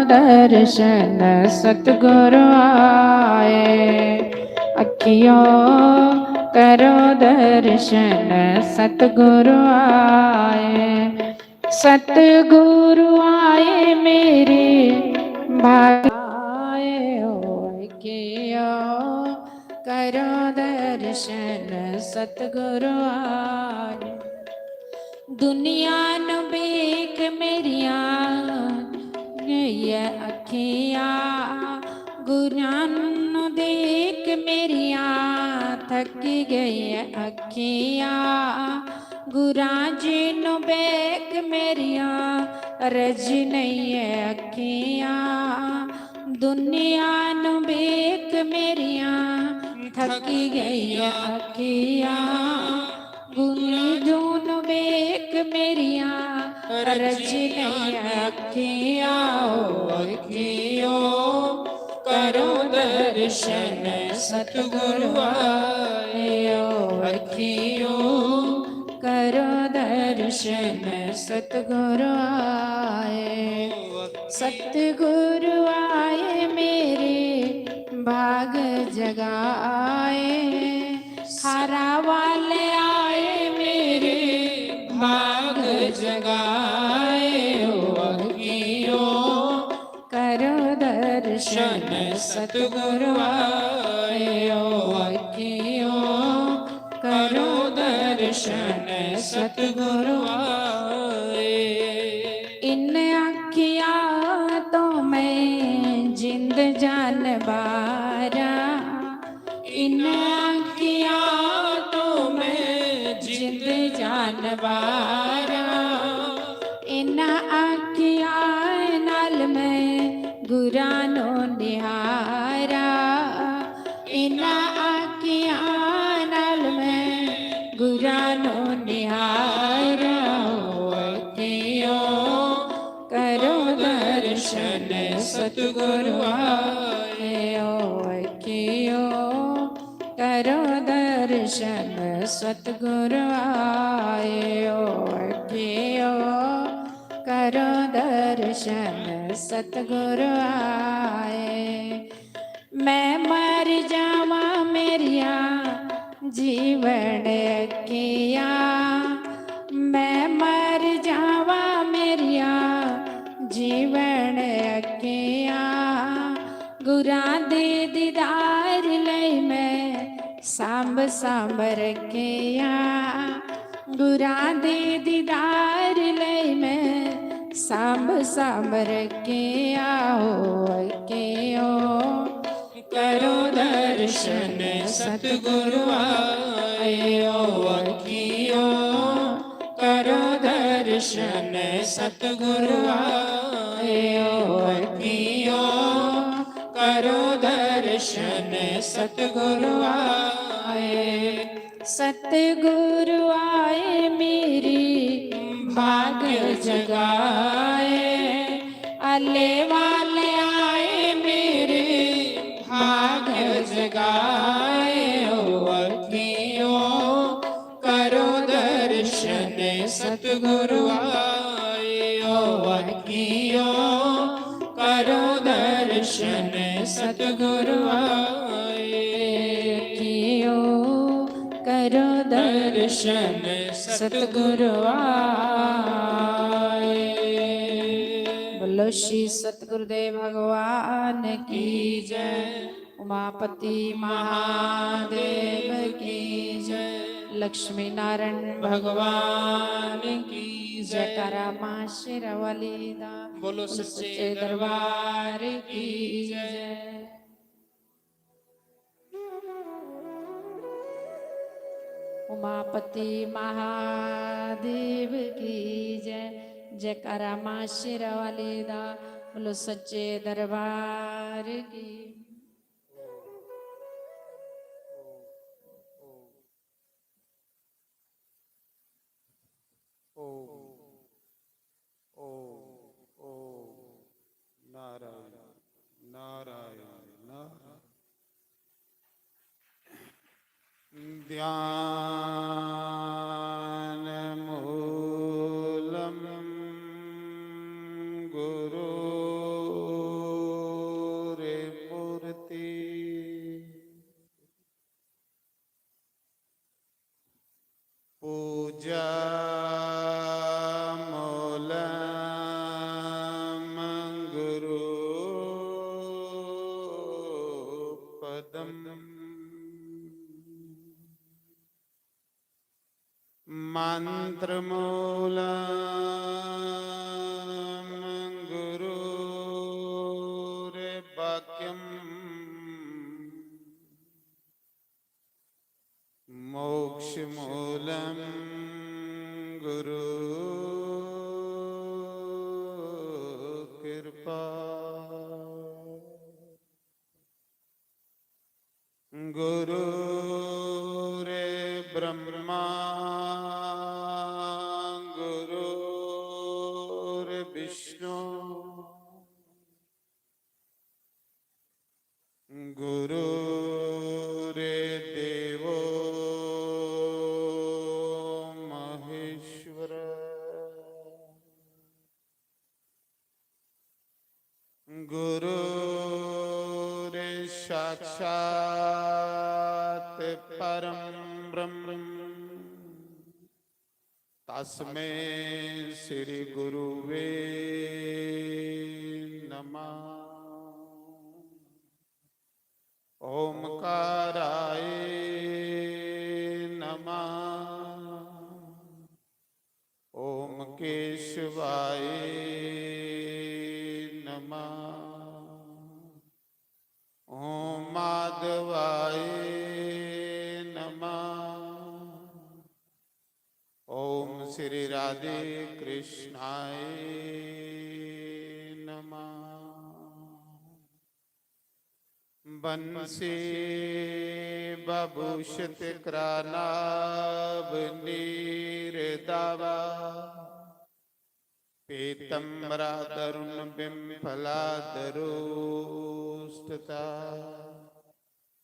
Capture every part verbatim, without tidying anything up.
दर्शन सतगुरु आए, अखियों करो दर्शन सतगुरु आए। सतगुरु आए मेरे भाग आए, ओ अखियों करो दर्शन सतगुरु आए। दुनिया नु बेक मेरिया गई है अखियां, गुरां नु देख मेरिया थकी गई है अखियां। गुरां जी नु बेक मेरिया रज नहीं है अखियां। दुनिया नु बेक मेरिया थकी गई है अखियां। गुरां जी नु बेक मेरिया रज नहीं है अखियां। ओ अखियों करो दर्शन सतगुरु आए, ओ अखियों करो दर्शन सतगुरु आए। सतगुरु आए मेरे भाग जगाए, हारा वाले आए मेरे भाग जगाए। ओ अखियों करो दर्शन सतगुरु आए, ओ अखियों करो दर्शन सतगुरु आए। इन अखियां तो मैं जिंद जान बारा, इन अखियां तो मैं जिंद जान बारा। इन अखियां नाल मैं गुरां नु निहारा, इन अखियां नाल मैं गुरां नु निहारा। ओ अखियों करो दर्शन सतगुरु आए, ओ अखियों करो दर्शन सतगुरु आए, ओ अखियों करो दर्शन सतगुरु आए। मैं मर जावा मेरिया जीवन अखियां, मैं मर जावा मेरिया जीवन अखियां। गुरां दे दीदार लई मैं सांभ सांभ रखिया, गुरां दे दीदार लई मैं सांभ सांभ रखिया। ओ अखियों करो दर्शन सतगुरु आए, ओ अखियों करो दर्शन सतगुरु आए, ओ अखियों करो दर्शन सतगुरु आए। सतगुरु आए मेरी भाग जगाए, आले वाले आए मेरे भाग जगाए। ओ अखियों करो दर्शन सतगुरु आए, ओ अखियों करो दर्शन सतगुरु आए। अखियों करो दर्शन सतगुरु आए। बोलो श्री सतगुरुदेव भगवान की जय। उमापति महादेव की जय। लक्ष्मी नारायण भगवान की जय। जयकारा माँ शेरावाली दा। बोलो सच्चे दरबार की जय। उमापति महादेव की जय। जयकारा माँ शेरावाली दा। बोलो सच्चे दरबार की। ओम, ओम, ओम, नारायण, नारायण, नारायण। ध्यान मूलम गुरु मन्त्रमूलं गुरोर्वाक्यम्। मोक्षमूलं गुरो कृपा। गुरुर्ब्रह्मा गुरुर्विष्णु गुरुर्देवो महेश्वर। गुरुर्साक्षात् परं ब्रह्म तस्मै श्री गुरुवे नमः। ओमकाराय नमः। ओम केशवाय नमः। ओम माधवाय नमः। ओम श्री राधे कृष्णाय नमः। वंशी वभूषित करानाभ नीर दावा पीतम्बरादरुण बिम्फलादरोष्ठता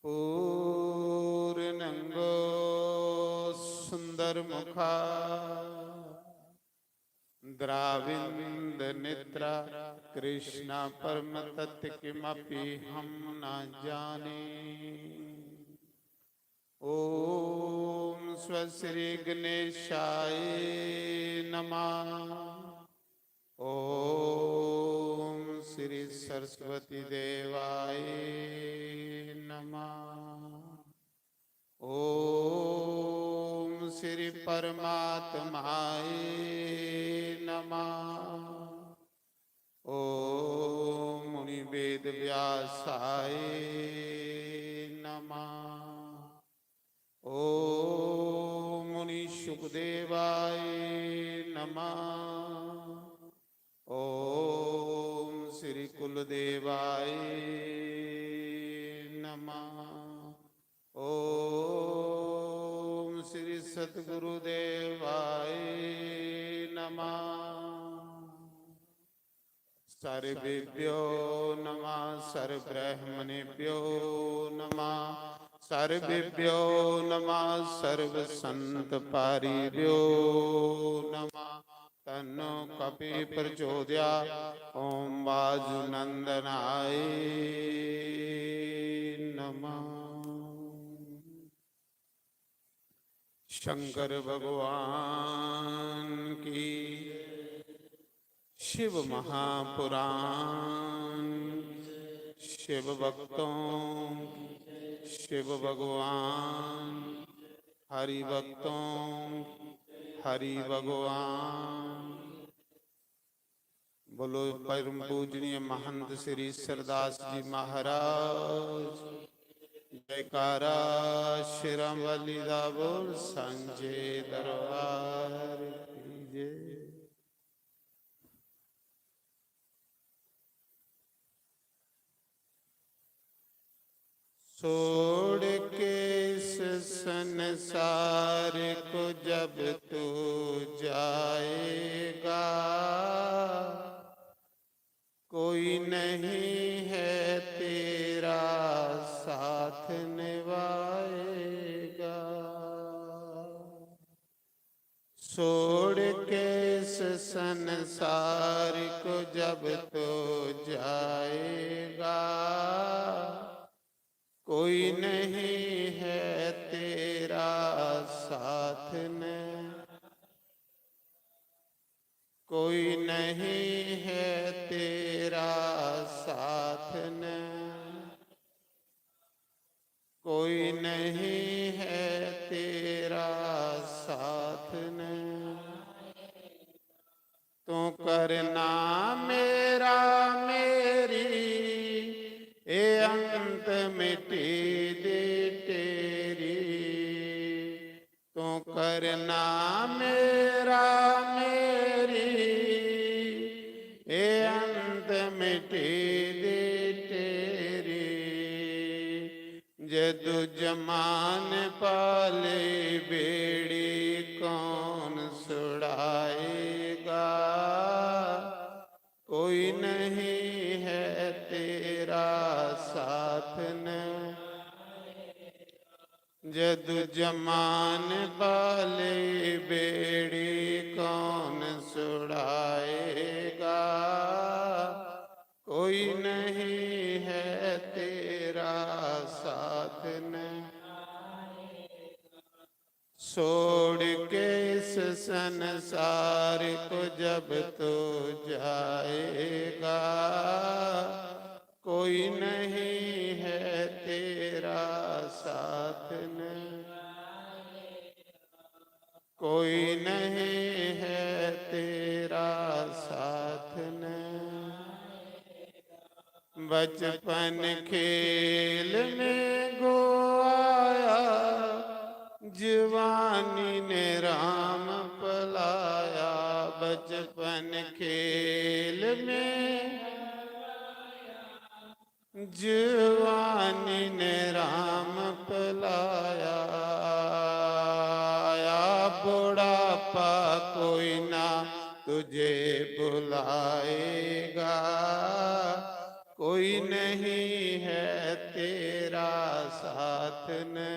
पूर्णंगो सुंदर मुखा द्राविंद नेत्रा कृष्णा परम तत्व किमपि हम न जाने। ओम स्व श्री गणेशाय नमः। ओम श्री सरस्वती देवाय नमः। ओम श्री परमात्माय नमः। ओम मुनि वेद व्यासाय नमः। ओम मुनि शुकदेवाय नमः। ओम श्री कुलदेवाय नमः। ओम श्री सतगुरुदेवाय नमः। सर्वेभ्यो नमः, सर्वब्राह्मणेभ्यो नमः, सर्वेभ्यो नमः, सर्वसंतपारिभ्यो नमः। तन्नो कपि प्रचोदया। ओम वायुनंदनाय नमः। शंकर भगवान की, शिव महापुराण, शिव भक्तों, शिव भगवान, हरि भक्तों, हरि भगवान। बोलो परम पूजनीय महंत श्री ईश्वरदास जी महाराज। जयकारा शेरां वाली दा बोल सांझे दरबार की जय। छोड़ के इस संसार को जब तू जाएगा, कोई नहीं है तेरा साथ निभाएगा। छोड़ के इस संसार को जब तू जाएगा, कोई नहीं है तेरा साथ न, कोई नहीं है तेरा साथ न, कोई नहीं है तेरा साथ न, तू करना मेरा मेरी, ए अंत मिट्टी दी ढेरी। तू करना मेरा मेरी, ए अंत मिट्टी दी ढेरी। जदू जमान पाले बेड़ी कौन छुड़ाएगा? कोई नहीं है तेरा साथ न। जदू जमान पाले बेड़ी कौन छुड़ाएगा? कोई नहीं है तेरा साथ न। छोड़ के इस संसार को जब तू जाएगा, कोई नहीं है तेरा साथ न। कोई नहीं है तेरा साथ न। बचपन खेल में गोआया, जवानी ने राम पलाया। बचपन खेल में जवानी ने राम पलाया। या बुढ़ापा कोई ना तुझे बुलाएगा, कोई नहीं है तेरा साथ न।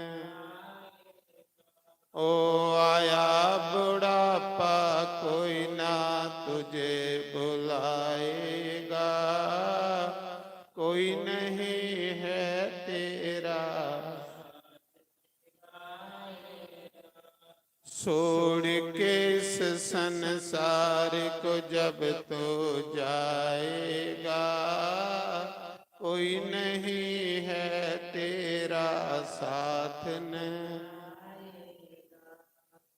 ओ आया बुढ़ापा, कोई ना तुझे बुलाएगा, कोई नहीं है तेरा। छोड़ के इस संसार को जब तू जाएगा, कोई नहीं है तेरा साथ न।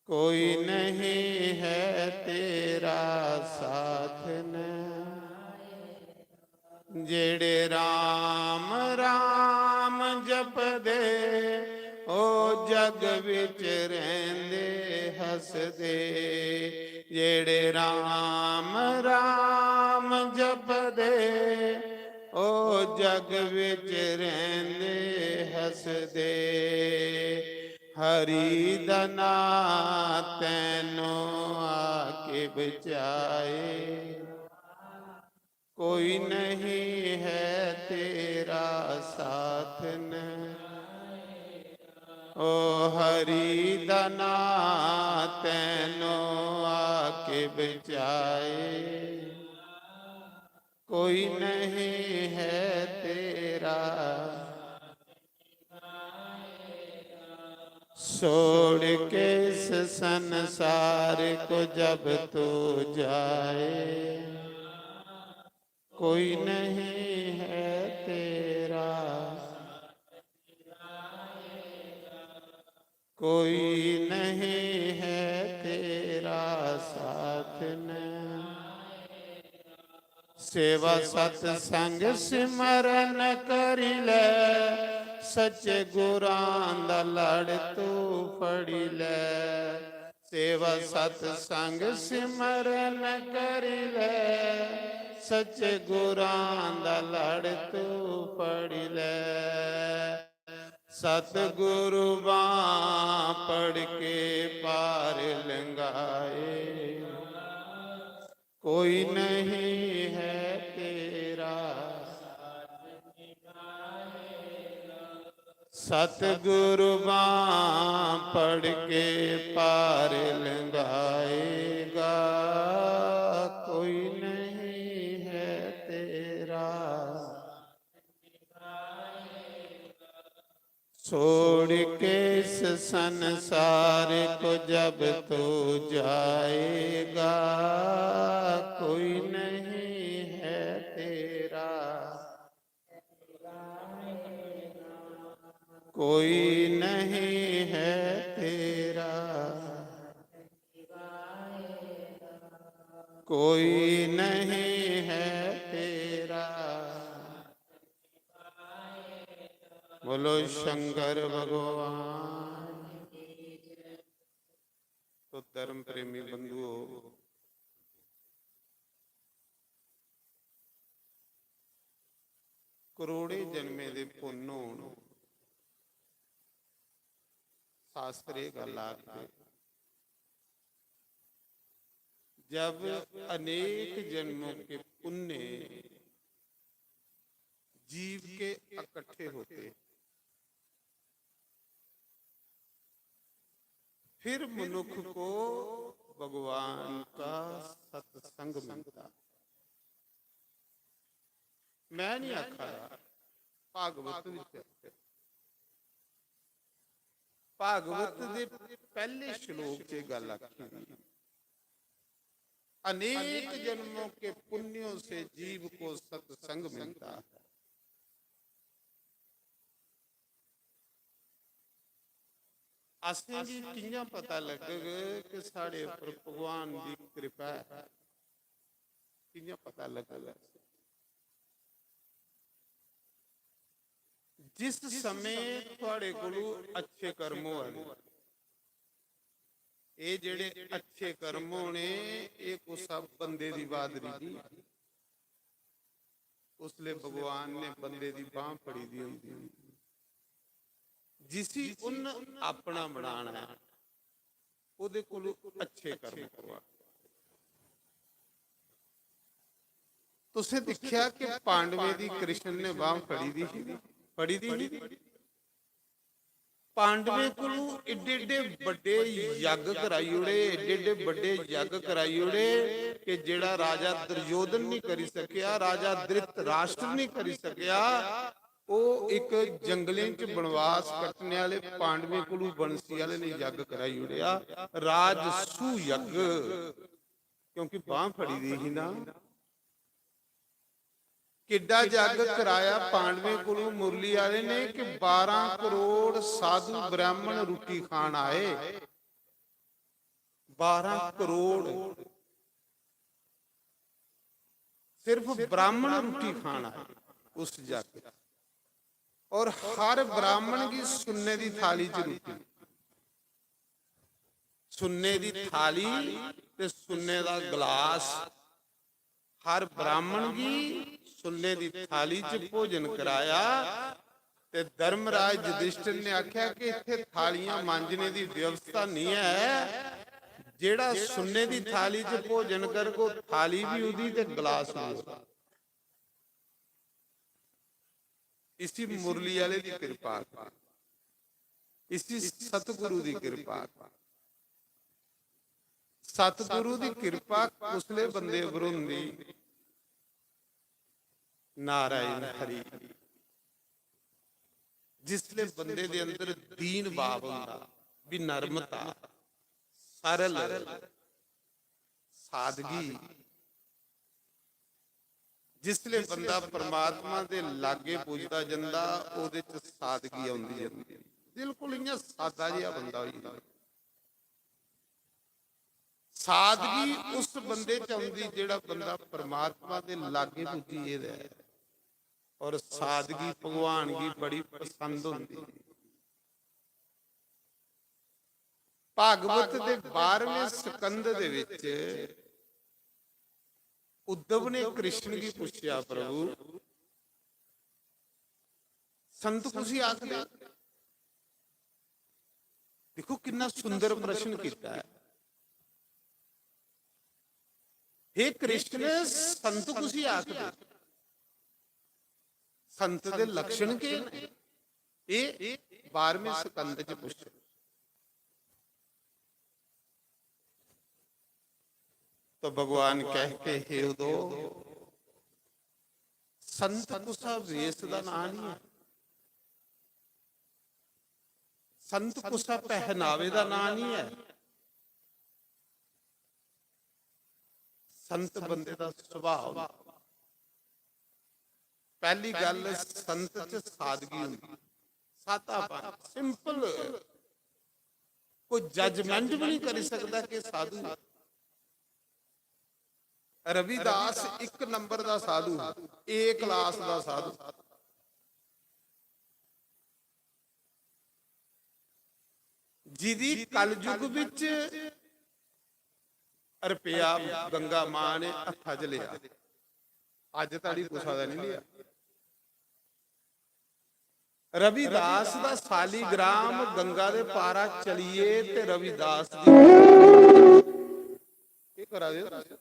कोई नहीं है तेरा साथ न। जेड़े राम राम जपदे, ओ जग विच रहिंदे हसदे। जेड़े राम राम जपदे, ओ जग विच रहिंदे हसदे। हरि दा नां तैनों आके बचाए, कोई नहीं है तेरा साथ न। ओ हरि दा नां तैनों आके बचाए, कोई नहीं है तेरा। छोड़ के इस संसार को जब तू जाए, कोई नहीं है तेरा। कोई नहीं है तेरा साथ न। सेवा सतसंग सिमरन करी ले, सच्चे गुरां दा लड़ तू फड़ी ले। सेवा सतसंग सिमरन करी ले, सच्चे गुरां दा लड़ तू फड़ी ले। सतगुरु बां पड़ के पार लंघाए, कोई नहीं है तेरा। सतगुरु बां पड़ के पार लंघाएगा, कोई नहीं है तेरा। छोड़ के इस संसार को जब तू जाएगा, कोई नहीं है तेरा। कोई नहीं है तेरा। कोई नहीं है तेरा। बोलो शंकर भगवान। तो धर्म प्रेमी बंधुओ, करोड़े जन्मे दे पुन्न होन, शास्त्र एह् गल्ल आखदे, जब अनेक जन्मों के पुण्य जीव के इकट्ठे होते, फिर मनुख को भगवान का सत्संग मिलता। मैं नहीं आखा रहा, भागवत विच, भागवत दे पहले श्लोक च गल्ल आखी दी, अनेक जन्मों के पुण्यों से जीव को सत्संग मिलता है। असेंगी कि'यां पता लग्गग कि साढ़े उप्पर भगवान दी कृपा ऐ? कि'यां पता लग्गग? जिस समय थुआड़े कोलू अच्छे कर्म होआ दे, एह् जेह्ड़े अच्छे कर्म होने, एह् कुसै बंदे दी बहादरी जी। उसले भगवान ने बंदे दी बांह फड़ी दी होंदी, जिसी उन्न अपना बनाना ऐ, ओह्दे कोलू अच्छे कर्म करवा। तुसें दिक्खेआ कि पांडवें दी कृष्ण ने बांह फड़ी दी ही, फड़ी दी ही। पांडवें कोलू एड्डे एड्डे बड्डे यज्ञ कराई ओड़े, एड्डे एड्डे बड्डे यज्ञ कराई ओड़े कि जेड़ा राजा दुर्योधन नहीं करी सकेआ, राजा धृतराष्ट्र नहीं करी सकेआ, ओह् इक जंगलें च बनवास कट्टने आह्ले पांडवें कोलू बंसी आह्ले ने यज्ञ कराई ओड़ेआ, राजसू यज्ञ, क्योंकि बांह फड़ी दी ही ना। किड्डा जग कराया पांडवें कोलों मुरली आले ने कि बारां करोड़ साधु ब्राह्मण रुट्टी खान आए। बारां करोड़ सिर्फ ब्राह्मण रुट्टी खान आए उस जग। और हर ब्राह्मण की सुन्ने दी थाली च रुट्टी, सुन्ने दी थाली ते सुन्ने दा गलास। हर ब्राह्मण गी सुन्ने दी थाली च भोजन कराया। ते धर्मराज युधिष्ठिर ने आख्या कि इत्थे थालियां मांजने दी व्यवस्था नहीं है, जेड़ा सुन्ने दी थाली च भोजन करग, ओह थाली भी उदी ते गलास भी उदा। इसी मुरली आले दी कृपा आखदे, इसी सतगुरु दी कृपा आखदे। सतगुरु दी कृपा कुसले बंदे पर होंदी? नारायण हरि। जिसले बंदे दे अंदर दीन भाव होंदा, विनम्रता, सरल, सादगी, जिसले बंदा परमात्मा दे लागे पुजदा जंदा, ओहदे च सादगी औंदी जंदी। बिल्कुल इ'यां सादा जेहा बंदा होई जंदा। सादगी उस बंदे च औंदी जेड़ा बंदा परमात्मा दे लागे पुज्जी गेदा ऐ। और सादगी भगवान गी बड़ी पसंद होंदी। भागवत दे बारहवें स्कंद दे विच उद्धव ने कृष्ण गी पुच्छेआ, "प्रभु, संत कुसी आखदे?" देखो कितना सुंदर प्रश्न किया है। "हे कृष्ण, संत कुसी आखदे?" संत दे लक्षण के ने? एह बारहवें स्कंद च पुच्छो। तो भगवान कह के, हे उद्धव, संत कुसा वेश दा नां नहीं है, संत कुसा पहनावे दा नां नहीं है। संत बंदे दा सुभाव। पहली गल, संत च सादगी होंदी, सादापन, simple, कोई judgement भी नहीं करी सकता कि साधु है। रविदास इक नंबर दा साधु हा, ए क्लास दा साधु। जिदी कलयुग विच रपेआ गंगा मां ने हत्था च लेआ, अज धड़ी कुसा दा नहीं लिया। रविदास दा सालीग्राम गंगा दे पारा चलिए ते रविदास दी, केह् करा दे ओ तुस?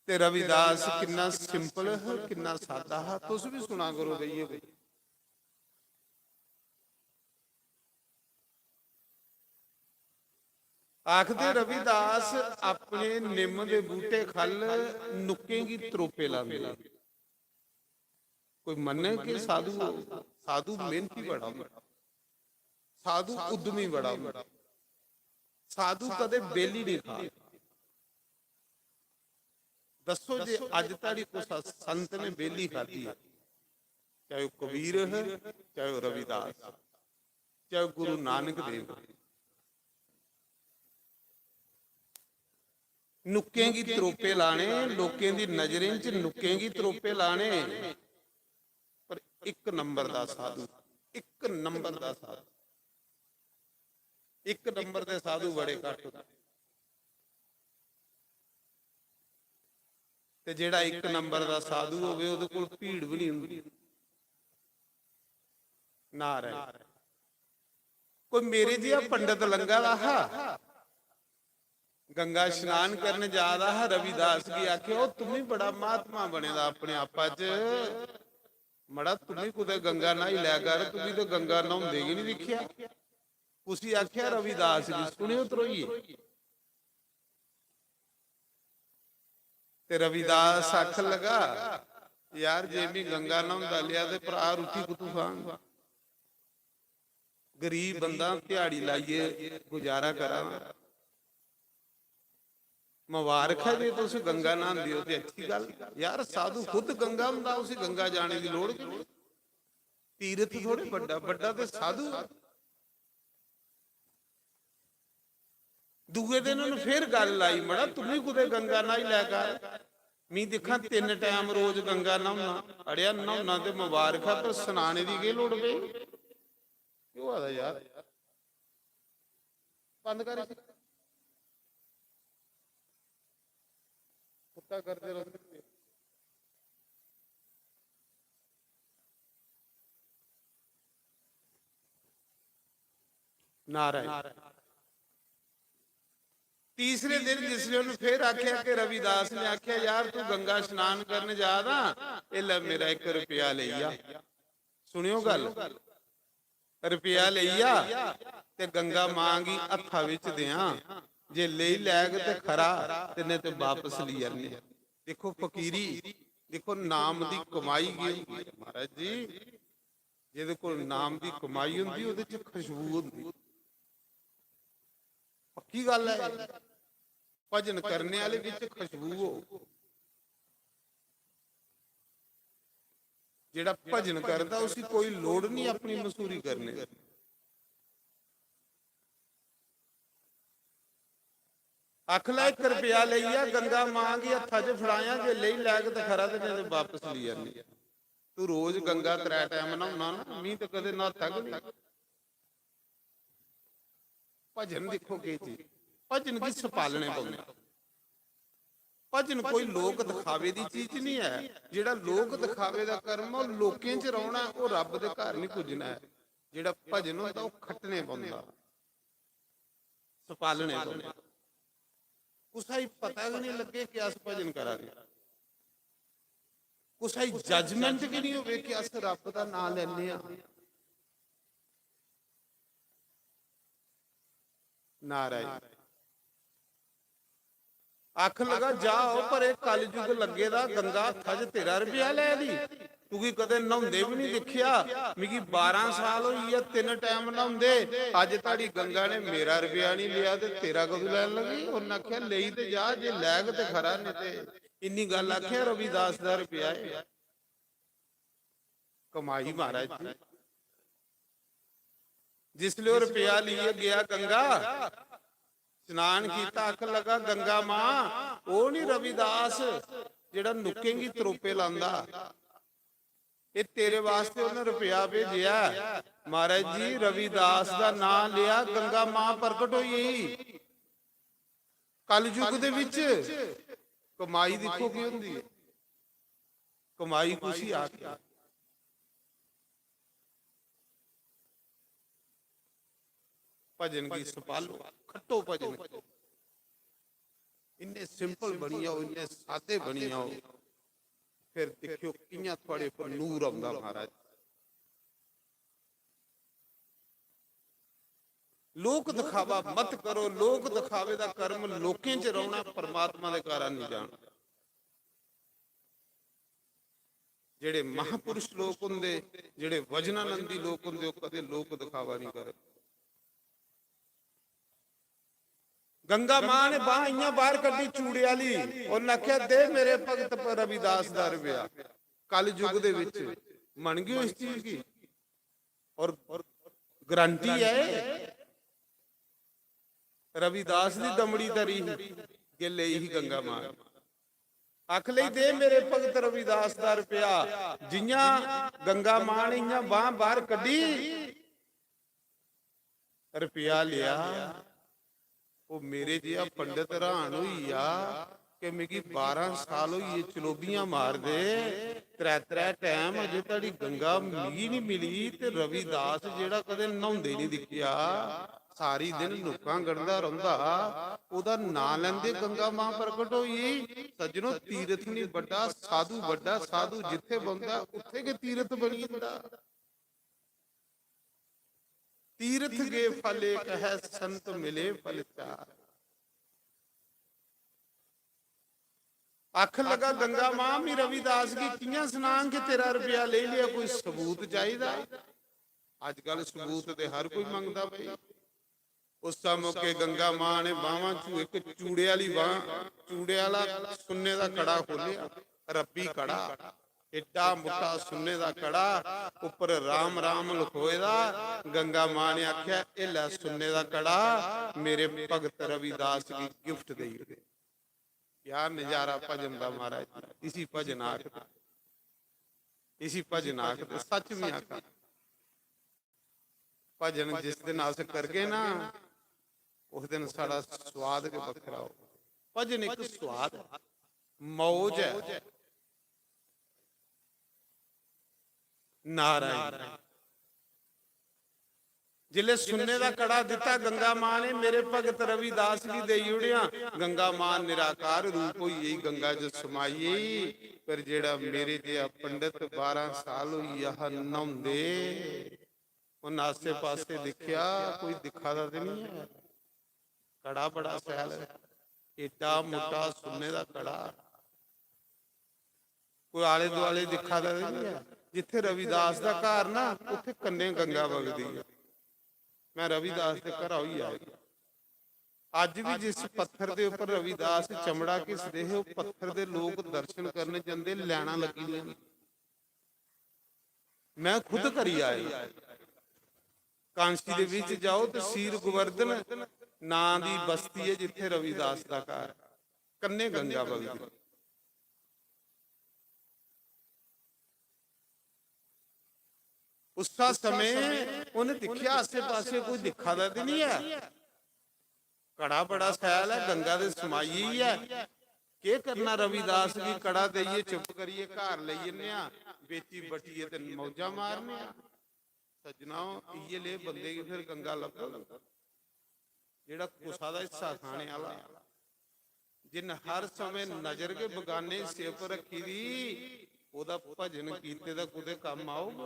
ते रविदास किन्ना simple हा, किन्ना सादा हा। तुस भी सुना करो बेहियै कोई। आखदे रविदास अपने निम्म दे बूटे ख'ल्ल नुक्कें गी त्रोपे लांदे। कोई मन्ने कि साधु, साधु मेहनती बड़ा होंदा, साधु उद्यमी बड़ा होंदा, साधु कदे बेली नहीं खा। दसो जे अज धड़ी कुसा संत ने बेली खाधी है, चाहे वह कबीर है, चाहे वह रविदास, चाहे वह गुरु नानक देव है। नुक्कें गी त्रोपे लाने, लोकें दी नजरें च नुक्कें गी त्रोपे लाने, पर इक नंबर दा साधु, इक नंबर दा साधु, इक नंबर दे साधु बड़े घट्ट होंदे। ते जेड़ा इक नंबर दा साधु होवे, ओदे कोल भीड़ भी नहीं होंदी। नारायण। कोई मेरे जिहा पंडित लंघा दा हा, गंगा स्नान करन जा दा हा, रविदास गी आखे, "ओ, तुमी बड़ा महात्मा बने दा अपने आपा च, मड़ा, तुमी कुतै गंगा न्हाई लै कर, तुमी ते गंगा न्हौंदे गै नहीं दिक्खेआ।" उसी आखेआ रविदास गी, सुनेओ त्रोइये। ते रविदास आखन लगा, "यार, जे मी गंगा न्हौंदा लिया ते भ्रा रुट्टी कुत्थूं खांग? गरीब बंदा, ध्याड़ी लाइयै गुजारा करा ना। मबारख है जे तुस गंगा न्हांदे ओ ते अच्छी गल्ल। यार, साधु खुद गंगा हुंदा, उसी गंगा जाने दी लोड़ गै नहीं। तीरथ थोड़े बड्डा, बड्डा ते साधु।" दूए दिन उन्हें फिर गल्ल लाई, "मड़ा, तुमी कुतै गंगा न्हाई लै कर, मी दिक्खां, तिन्न टैम रोज गंगा न्हौना।" "अड़ेआ, न्हौना ते मबारख ऐ, पर सनाने दी केह् लोड़ पेई? केह् होआ दा यार? बंद कर इसी।" कुत्ता करदे रौंह्दे। नारायण। तीसरे दिन जिसले उन्हें फिर आख्या कि रविदास ने आख्या, "यार, तू गंगा स्नान करने जा दा, ए ले मेरा इक रपेआ लेई जा।" सुनियो गल, रपेआ लेई जा ते गंगा मां गी हत्था विच देआं, जे लेई लैग ते खरा, ते नेईं ते वापस लेई आने। देखो फकीरी, देखो नाम दी कमाई केह् होंदी है महाराज जी। जेह्दे कोल नाम दी कमाई होंदी, ओह्दे च खुशबू होंदी। पक्की गल्ल ऐ, भजन करने आह्ले बिच खुशबू हो। जेह्ड़ा भजन करदा, उसी कोई लोड़ नहीं अपनी मसूरी करने दी। आख लै, "इक रपेआ लेई आ, गंगा मां गी हत्था च फड़ायां, जे लेई लैग ते खरा, ते नेईं ते वापस लेई आनी।" तू रोज गंगा त्रै टैम न्हौना ना, मी ते कदें न्हाता गै नहीं। भजन दिक्खो केह् चीज, भजन गी सपालने पौंदा। भजन कोई लोक दिखावे दी चीज नहीं है। जेह्ड़ा लोक दिखावे दा कर्म, ओह् लोकें च रौह्ना, ओह् रब्ब दे घर नहीं पुज्जना ऐ। जेह्ड़ा भजन होंदा, ओह् खट्टने पौंदा, सपालने पौंदा। कुसै गी पता गै नहीं लग्गे कि अस भजन करा दे, कुसै गी judgement गै नहीं होवे कि अस रब्ब दा नाम लैने आं। नारायण। आखन लगा, "जा ओ, पर एह् कलयुग लग्गे दा, गंगा हत्था च तेरा रपेआ लै दी। तुगी कदें न्हौंदे बी निं दिक्खेआ। मिगी बारां साल होई गे, तिन्न टैम न्हौंदे। अज्ज धोड़ी गंगा ने मेरा रपेआ निं लेआ ते तेरा कदूं लैन लगी?" उन्न आखेआ, "लेई ते जा, जे लैग ते खरा, नेईं ते।" इन्नी गल्ल आखेआ, "रविदास दा रपेआ ऐ।" कमाई महाराज जी। जिसले ओह रपेआ लेइयै गेआ गंगा, स्नान कीता, आखन लगा, "गंगा मां, ओह नहीं रविदास जेड़ा नुक्कें गी त्रोपे लांदा? एह तेरे वास्ते उन्हें रपेआ भेजेआ।" महाराज जी, रविदास दा नां लिया, गंगा मां प्रकट होई गेई। कलयुग दे विच कमाई दिक्खो की होंदी है, कमाई कुसी आखदे? भजन गी संभालो, खट्टो भजन गी। इन्ने simple बनी जाओ, इन्ने सादे बनी जाओ, फिर दिक्खियो कियां थुआड़े पर नूर आंदा महाराज। लोक दिखावा मत करो, लोक दिखावे दा कर्म लोकें च रौहना, परमात्मा दे घर नहीं जाना। जेड़े महापुरुष लोक होंदे, जेड़े वचनानंदी लोक होंदे, ओह कदे लोक दिखावा नहीं करे। गंगा मां ने बांह इयां बाहर कड्ढी चूड़े आली, उन्हें आख्या, "दे मेरे भगत पर रविदास दा रपेआ।" कल युग दे विच मन गयो इस चीज की, और गारंटी है, रविदास दी दमड़ी धरी ही, गे लेई ही गंगा मां ने। आख लई, "दे मेरे भगत रविदास दा रपेआ।" जियां गंगा मां ने इयां बांह बाहर कड्ढी, रपेआ लिया, ओह मेरे जेहा पंडित हैरान होई गेआ कि मिगी बारां साल होई गे चलोबियां मारदे, त्रै त्रै टैम अजे धड़ी गंगा मिगी नहीं मिली। ते रविदास जेड़ा कदें न्हौंदे नहीं दिक्खेआ, सारी दिन नुक्कां गढ़दा रौंहदा, ओहदा नां लैंदे गंगा मां प्रकट होई। सज्जनो, तीरथ नहीं बड्डा, साधु बड्डा, साधु जित्थे बौंहदा उत्थे गै तीरथ बनी जंदा। तीरथ गे फल एक है, संत मिले फल चार। आखन लगा, "गंगा मां, मी रविदास गी कियां सनांग कि तेरा रपेआ लेई लेआ, कोई सबूत चाहिदा?" अजकल सबूत ते हर कोई मंगदा भाई। उस मौके गंगा मां ने बांहां चों इक चूड़े आली बांह, चूड़े आला सुन्ने दा कड़ा खोलेआ, रब्बी कड़ा, एड्डा मुट्टा सुन्ने दा कड़ा, उप्पर राम राम लखोए दा। गंगा मां ने आखेआ, "एह लै सुन्ने दा कड़ा, मेरे भगत रविदास गी gift देई ओड़े।" क्या नजारा भजन दा महाराज, इसी भजन आखदे, इसी भजन आखदे, सच में आखा। भजन जिस दिन अस करगे ना, उस दिन साढ़ा स्वाद गै बक्खरा हो। भजन इक स्वाद ऐ, मौज ऐ। नारायण। जिसले सुन्ने दा कड़ा दिता गंगा मां ने, "मेरे भगत रविदास गी देई ओड़ेआ।" गंगा मां निराकार रूप होई गेई, गंगा च समाई गेई। पर जेड़ा मेरे जेहा पंडित बारां साल होई गेआ हा न्हौंदे, उन्न आसे पासे दिक्खेआ, कोई दिक्खा दा ते नहीं है। कड़ा बड़ा शैल ऐ, एड्डा मुट्टा सुन्ने दा कड़ा। कोई आले दुआले दिक्खा दा ते नहीं है। जित्थे रविदास दा घर ना, उत्थे कन्ने गंगा बगदी है। मैं रविदास दे घरा होई आया। अज भी जिस पत्थर दे उपर रविदास चमड़ा घिसदे हे, ओह पत्थर दे लोक दर्शन करने जंदे, लाइनां लग्गी दियां। मैं खुद करी आया। कांसी दे विच जाओ, तहसील गोवर्धन नां दी बस्ती है, जित्थे रविदास दा घर, कन्ने गंगा बगदी। उस्सा समें उन्हें दिक्खेआ, आसे पासे कोई दिक्खा दा ते नहीं है। कड़ा बड़ा शैल ऐ, गंगा दे समाई गेई ऐ। केह् करना, रविदास गी कड़ा देइयै चुप करियै घर लेई जन्ने आं, बेची बट्टियै ते मौजां मारने आं। सज्जनाओ, इ'यै लेह बंदे गी फिर गंगा लब्भग, जेह्ड़ा कुसा दा हिस्सा खाने आह्ला, जिन्न हर समें नजर गै बगाने हिस्से पर रक्खी दी, ओह्दा भजन कीते दा कुतै कम्म औग?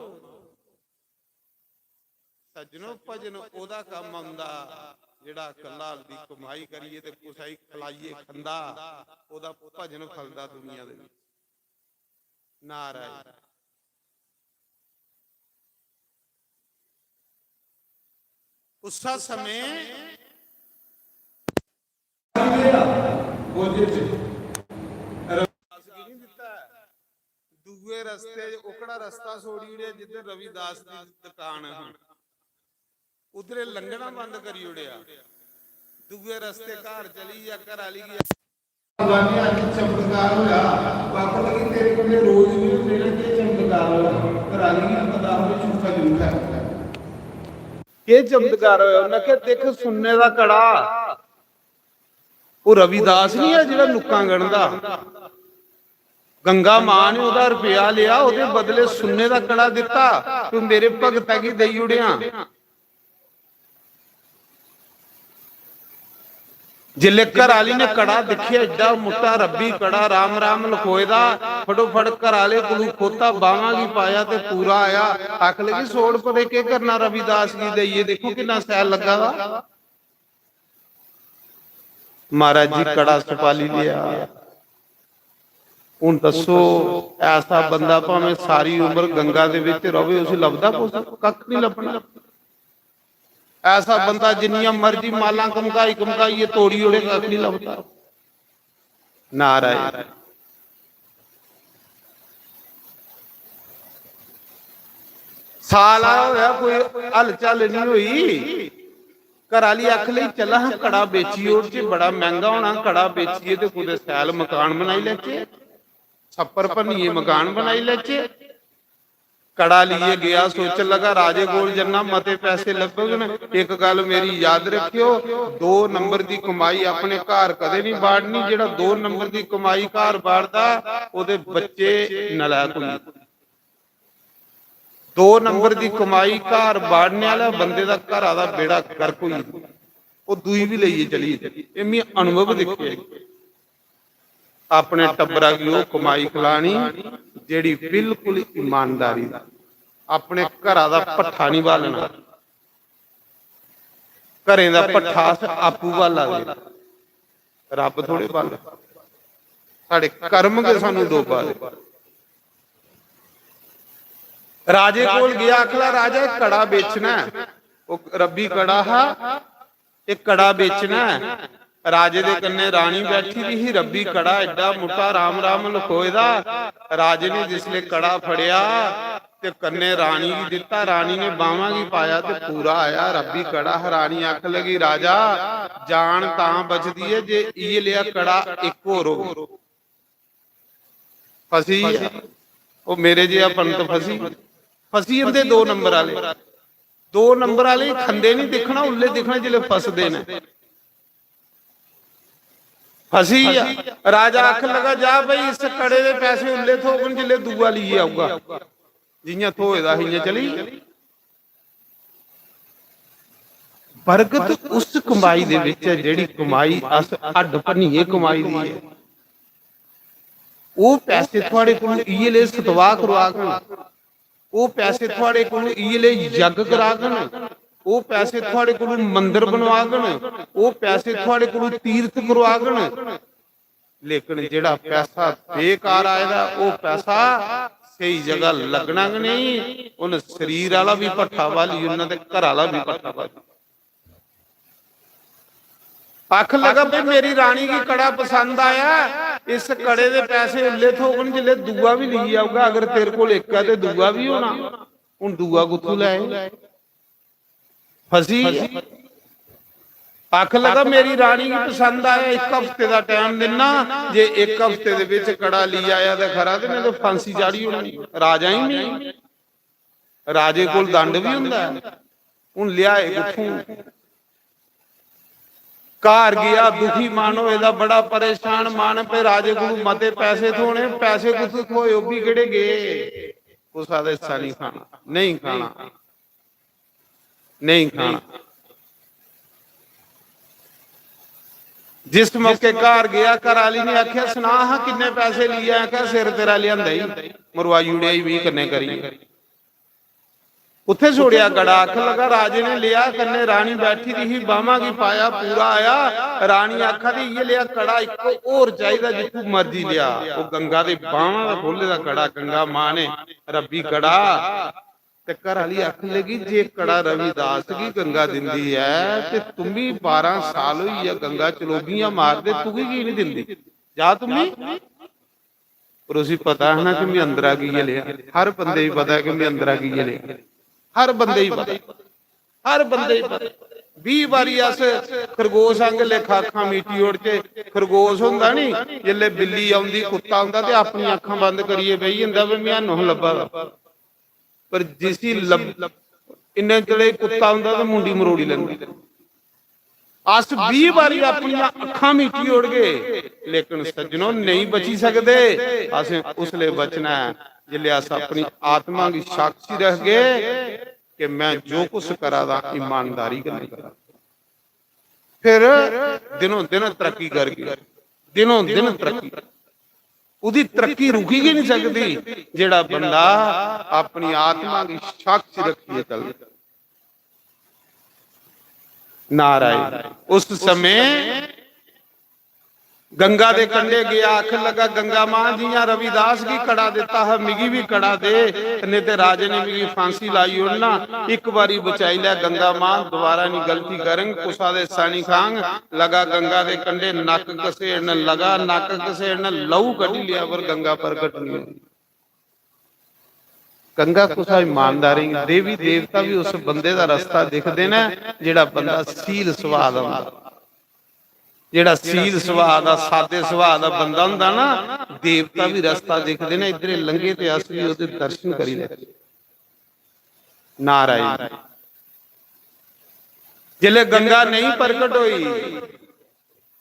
सज्जनो, भजन ओह्दा कम्म औंदा जेह्ड़ा कल्ला दी कमाई करियै ते कुसै गी खलाइयै खंदा, ओह्दा भजन फलदा दुनिया दे बिच। नारायण। उस्सा समें रविदास गी नहीं दिता ऐ। दूए रस्ते च ओकड़ा रस्ता छोड़ी ओड़ेआ जिद्धर रविदास दी दुकान ही। उधरे लंघना बंद करी ओड़ेआ, दूए रस्ते घर चली गेआ, घर आह्ली गी "बाबा जी, अज्ज चमत्कार होया।" बाबा लगी, "तेरे कन्नै रोज नहीं होंदे ना, केह् चमत्कार होया?" घर आह्ली गी पता होवे झूठा झूठा है। केह् चमत्कार होया? उन्नै आखेआ, "दिक्ख, सुन्ने दा कड़ा।" ओह् रविदास नहीं है जेह्ड़ा नुक्कां गढ़दा? गंगा मां ने ओह्दा रपेआ लेआ, ओह्दे बदले सुन्ने दा कड़ा दित्ता, तू मेरे भगता गी देई ओड़ेआ। जिसले घर आह्ली ने कड़ा दिक्खेआ, एड्डा मुट्टा रब्बी कड़ा, राम राम लखोए दा, फटोफट घर आह्ले कोलू खोता, बाह्मां गी पाया ते पूरा आया। आख लगी, "सोड़ परे, केह् करना रविदास गी देइयै, दिक्खो किन्ना सैल लग्गा दा।" महाराज जी, कड़ा छपाली लेआ। हुन दस्सो, ऐसा बंदा भावें सारी उम्र गंगा दे विच रवे, उसी लभदा कुछ? कक्ख नहीं लभना। ऐसा बंदा जिन्नियां मर्जी मालां कमकाई कमकाइयै तोड़ी ओड़े, कक्ख नहीं लभदा। नारायण। साल आया होया, कोई हलचल नहीं होई। घर आह्ली आख लगी, "चल हां, कड़ा बेची ओड़चे, बड़ा मैंह्गा होना, कड़ा बेचियै ते कुतै शैल मकान बनाई लैचे, छप्पर भन्नियै मकान बनाई लैचे।" कड़ा लेइयै गेआ, सोचन लगा, "राजे कोल जन्ना, मते पैसे लब्भगन। इक गल्ल मेरी याद रक्खेओ, दो नंबर दी कमाई अपने घर कदें नहीं बाड़नी। जेह्ड़ा दो नंबर दी कमाई घर बाड़दा, ओह्दे बच्चे नलायक होई जंदे। दो नंबर दी कमाई घर बाड़ने आह्ला बंदे दा घरा दा बेड़ा गर्क होई जंदा। ओह् दूई बी लेइयै चली जंदी। एह् में अनुभव दिक्खे।" अपने टब्बरा गी ओह् कमाई खलानी जेह्ड़ी बिल्कुल ईमानदारी दी, अपने घरा दा भट्ठा निं बालना, घरें दा भट्ठा अस आपूं बाला दे, रब्ब थोड़े बाले। साढ़े कर्म गै सानू डोबा दे। राजे कोल गेआ, आखदा, "राजा, एह् कड़ा बेचना ऐ।" ओह् रब्बी कड़ा हा, "एह् कड़ा बेचना ऐ।" राजे दे कन्नै रानी बैठी दी ही, रब्बी कड़ा एड्डा मुट्टा राम राम लखोए दा। राजे ने जिसले कड़ा फड़ेआ ते कन्नै रानी गी दित्ता, रानी ने बाह्मां गी पाया ते पूरा आया रब्बी कड़ा। रानी आखन लगी, "राजा, जान तां बचदी ऐ जे इयै लेआ कड़ा इक होर होग।" फसी गेआ। ओह् मेरे जेहा पंत फसी, फसी जंदे दो नंबर आह्ले। दो नंबर आह्ले गी खंदे नहीं दिक्खना, उल्ले दिक्खना जिसले फसदे न। फसी गेआ। राजा आखन लगा, "जा भाई, इस कड़े दे पैसे उल्ले थ्होङन जिसले दूआ लेइयै औगा।" जि'यां थ्होए दा हा, इ'यां चली गेआ। बरकत उस कमाई दे विच ऐ, जेह्ड़ी कमाई अस हड्ड भन्नियै कमाई दी ऐ। ओह् पैसे थुआड़े कोल इ'यै ले सतवाह करवागन, ओह् पैसे थुआड़े कोल इ'यै ले यज्ञ करागन, ओह् पैसे थुआड़े कोल मंदर बनवागन, ओह् पैसे थुआड़े कोल तीर्थ करवागन। लेकिन जेह्ड़ा पैसा बेकार आए दा, ओह् पैसा स्हेई जगह लगना गै नेईं। उन शरीर आह्ला बी भट्ठा बाली ओड़ना ते घर आह्ला बी भट्ठा बाली। आखन लगा, "भाई, मेरी रानी गी कड़ा पसंद आया, इस कड़े दे पैसे उल्ले थ्होङन जिसलै दूआ बी लेई औगा, अगर तेरे कोल इक ऐ ते दूआ बी होना, हून दूआ कुत्थूं लै?" फसी गेआ। आखन लगा, "मेरी रानी गी पसंद आया, इक हफ्ते दा टाइम दिन्ना, जे इक हफ्ते दे बिच कड़ा लेई आया ते खरा, ते नेईं ते फांसी चाढ़ी ओड़नी।" राजा ही नेईं, राजे कोल दंड भी हुंदा ऐ। हुन ल्याए कुत्थूं? घर गेआ, दुखी मन होए दा, बड़ा परेशान मन, पे राजे कोलू मते पैसे थ्होने, पैसे कुत्थूं थ्होए, ओह् बी केह्ड़े गे? कुसा दा हिस्सा नहीं खाना, नहीं खाना, नहीं खाना। जिस मौके घर गेआ, घर आह्ली ने आखेआ, "सना हां, किन्ने पैसे लेई आया?" आखेआ, "सिर तेरा लेआंदा ही, मरवाई ओड़ेआ ही, बीह् कन्नै करियै।" उत्थै छोड़ेआ कड़ा। आखन लगा, "राजे ने लेआ, कन्नै रानी बैठी दी ही, बाह्मां गी पाया, पूरा आया।" रानी आखा दी, "इ'यै लेआ कड़ा इक होर चाहिदा, जित्थूं मर्जी लेआ।" ओह् गंगा दे बाह्मां दा खोह्ल्ले दा कड़ा गंगा मां ने, रब्बी कड़ा। ते घर आह्ली आखन लगी, "जे कड़ा रविदास गी गंगा दिंदी ऐ, ते तुम्मी बारां साल होई गेआ गंगा चलोगियां मारदे, तुगी की नहीं दिंदी? जा तुम्मी।" पर उसी पता है ना कि मैं अंदरा की ये लिया, हर बंदे ही पता है कि मैं अंदरा की ये लिया, हर बंदे ही पता। हर बंदे गी पता। बीह बारी अस खरगोश आंगर लेखा अक्खां मीटी ओड़चै। खरगोश होंदा नी, जिसलै बिल्ली औंदी, कुत्ता औंदा ते अपनियां अक्खां बंद करियै बेही जंदा, "वे म्हानू लब्भा दा।" पर जिसी लब-, इन्ने चिरे कुत्ता औंदा ते मुंडी मरोड़ी लैंदा। अस बीह बारी अपनियां अक्खां मीटी ओड़गे, लेकिन सज्जनो, नेईं बची सकदे। असें उसलै बचना ऐ जिसलै अस अपनी आत्मा गी साक्षी रखगे कि मैं जो कुछ करा दा, ईमानदारी कन्नै करा। फिर दिनों दिन तरक्की करगे, दिनों दिन तरक्की। ओह्दी तरक्की रुकी गै नहीं सकदी, जेड़ा बंदा अपनी आत्मा गी साक्षी रखियै चलदा। नारायण। उस समय गंगा दे कंढे गया, आखन लगा, "गंगा मां, जियां रविदास गी कड़ा दिता हा, मिगी भी कड़ा दे, नहीं ते राजे ने मिगी फांसी लाई ओड़ना। एक बारी बचाई लै गंगा मां, दोबारा नहीं गलती करंग, कुसा दे सैनी खांग।" लगा गंगा दे कंढे नक घसेड़न लगा, नक घसेड़न, लहू कड्ढी लिया, पर गंगा प्रगट नहीं हुई। गंगा कुसा ईमानदारी, देवी देवता भी उस बंदे दा रस्ता दिखदे न जेड़ा बंदा सील सुभाऽ दा होंदा। जेड़ा सील सुभाऽ दा, सादे सुभाऽ दा बंदा होंदा ना, देवता भी रस्ता दिखदे न, इद्धरे लंघे ते अस भी ओह्दे दर्शन करी लैचे। नारायण। जिसलै गंगा नेईं प्रकट होई,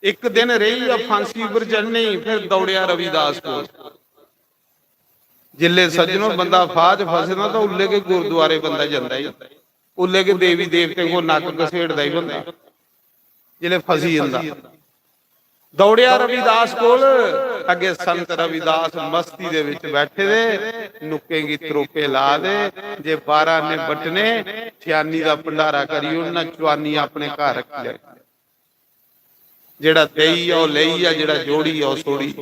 इक दिन रेही आ फांसी पर चढ़ने गी, फिर दौड़ेआ रविदास कोल। जिसलै सज्जनो बंदा फाह च फसे दा तां उल्लै गै गुरुद्वारे बंदा जंदा ही, उल्लै गै देवी देवतें कोल नक्क घसेड़दा ही बंदा, जिसलै फसी जंदा। दौड़ेआ रविदास कोल, अग्गे संत रविदास मस्ती दे विच बैठे दे, नुक्कें गी त्रोपे ला दे, जे बारां ने बट्टने, ठियानी दा भंडारा करी ओड़ना, चुआनी अपने घर रखी लैनी। जेड़ा देई आओ लेई आ, जेड़ा जोड़ी आओ सोड़ी।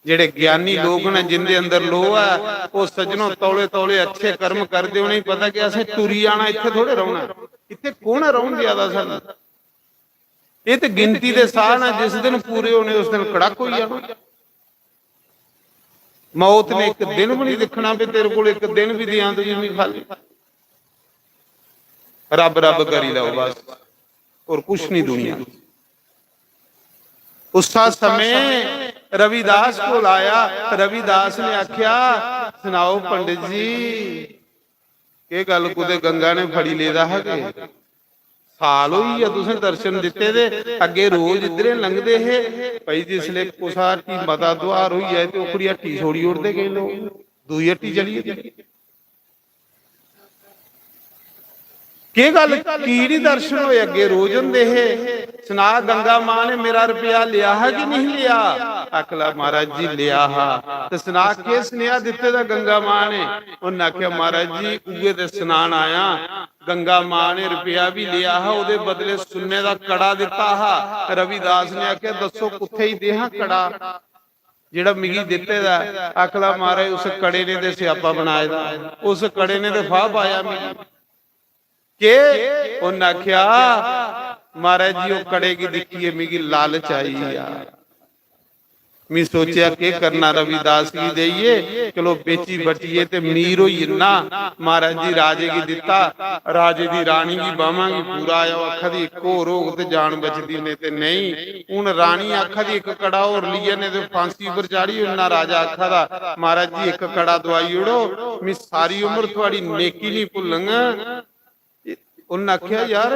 जेड़े ज्ञानी लोग न, जिंदे अंदर लोह ऐ, ओह सज्जनो तौले तौले अच्छे कर्म करदे, उ'नेंगी पता कि असें टुरी जाना, इत्थे थोड़े रौहना। इत्थे कौन रौहन देआ दा सानू? एह ते गिनती दे साह न, जिस दिन पूरे होने उस दिन कड़क होई जाना। मौत ने इक दिन भी नहीं दिखना भी तेरे कोल इक दिन भी दियां तुझे नहीं खाली। रब रब करी लो बस, और कुछ नहीं दुनिया। उस समय रविदास कोल आया, रविदास ने आख्या, "सुनाओ पंडित जी, केह गल कुते गंगा ने फड़ी लेदा हा के? साल होई गेआ तुसें दर्शन दित्ते दे, अग्गे रोज इद्धरे लंघदे हे, भाई जिसले कुसा हट्टी मता दुहार होई जाए ते ओकड़ी हट्टी छोड़ी ओड़दे केई लोग, दूई हट्टी चली जंदे। केह गल की नहीं दर्शन होए? अग्गे रोज होंदे हे। सना गंगा मां ने मेरा रुपया लिया हा कि नहीं लिया?" आखला, "महाराज जी लिया हा।" "ते सना केह सनेहा दित्ते दा गंगा मां ने?" उन्हें आख्या, "महाराज जी उगे ते सनान आया, गंगा मां ने रुपया भी लिया हा, ओदे बदले सुन्ने दा कड़ा दिता हा।" रविदास ने आख्या, "दसो कुत्थे ही देहां कड़ा जेड़ा मिगी दिते दा है?" आखला, "महाराज उस कड़े ने ते स्यापा बनाए दा, उस कड़े ने ते फाह पाया मिगी।" के? उन्हें आख्या, "महाराज जी ओह कड़े गी दिखियै मिगी लालच आई आ।" मी सोचेआ केह करना रविदास गी देइयै, चलो बेची बटियै ते मीर होई जन्ना। महाराज जी राजे गी दिता, राजे दी रानी गी बाहमां गी पूरा आया, ओह आखा दी इक होर होग ते जान बचदी, नेईं ते नेईं। हून रानी आखा दी इक कड़ा होर लेई आ, नेईं ते फांसी पर चाढ़ी ओड़ना। राजा आखा दा, "महाराज जी इक कड़ा दुआई ओड़ो, मी सारी उम्र थुआड़ी नेकी नहीं भुल्लंग।" उन्हें आख्या, "यार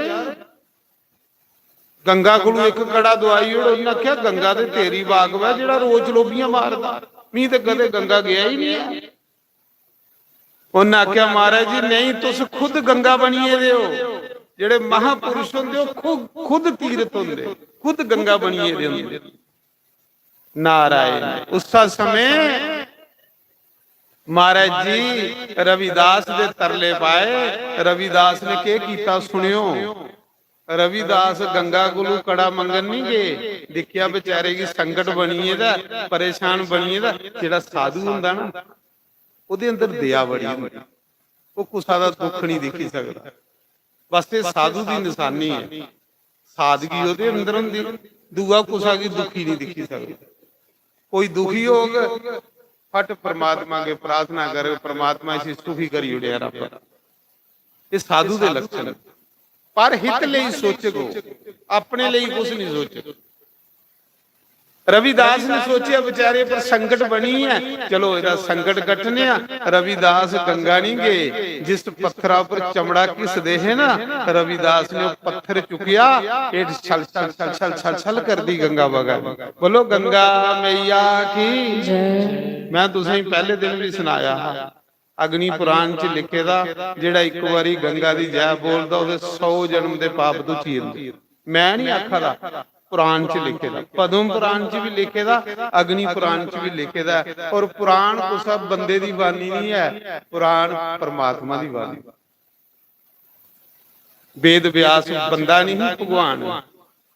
गंगा कोलू इक कड़ा दुआई ओड़।" उन्हें आख्या, "गंगा ते तेरी बाकफ ऐ जेड़ा रोज लोबियां मारदा, मी ते कदे गंगा गया ही नहीं है।" उन्हें आख्या, "महाराज जी नहीं, तुस खुद गंगा बनिए दे हो, जेड़े महापुरुष होंदे ओह खुद खुद तीर्थ होंदे, खुद गंगा बनिए दे होंदे।" नारायण। उस समय महाराज जी रविदास दे तरले पाए। रविदास ने केह कीता सुनियो। रविदास गंगा कोलू कड़ा मंगन नहीं गए, दिखिया बेचारे गी संकट बनिए दा, परेशान बनिए दा। जेड़ा साधु होंदा ना, ओहदे अंदर दया बड़ी होंदी, ओह कुसा दा दुख नहीं दिखी सकदा। बस ये साधु दी निशानी है, सादगी ओहदे अंदर होंदी, दूआ कुसा गी दुखी नहीं दिखी सकदा। कोई दुखी होग, फट परमात्मा अगे प्रार्थना करे, "परमात्मा इसी सुखी करी ओड़ेआ रब।" ये साधु दे लक्षण। पर हित लेई सोचक हो, अपने लेई कुछ नहीं सोचक। रविदास ने सोचेआ, बेचारे पर संकट बनी है, चलो, एदा संकट कट्टने आ। रविदास गंगा नहीं गए, जिस पत्थरा पर चमड़ा घिसदे हे ना, रविदास ने पत्थर चुकिया, ये छल छल छल छल छल छल करदी गंगा बगा दी। बोलो गंगा मैया की। मैं तुसें पहले दिन भी सुनाया हा, अग्नि पुराण च लिखे दा, जेड़ा इक बारी गंगा दी जय बोलदा, ओदे सौ जन्म दे पाप धुची जंदे। मैं नहीं आखा दा, पुराण च लिखे दा, पद्म पुराण च भी लिखे दा, अग्नि पुराण च भी लिखे दा। और पुराण कुसा बंदे दी बानी नहीं है, पुराण परमात्मा दी बानी। वेद व्यास बंदा नहीं, भगवान।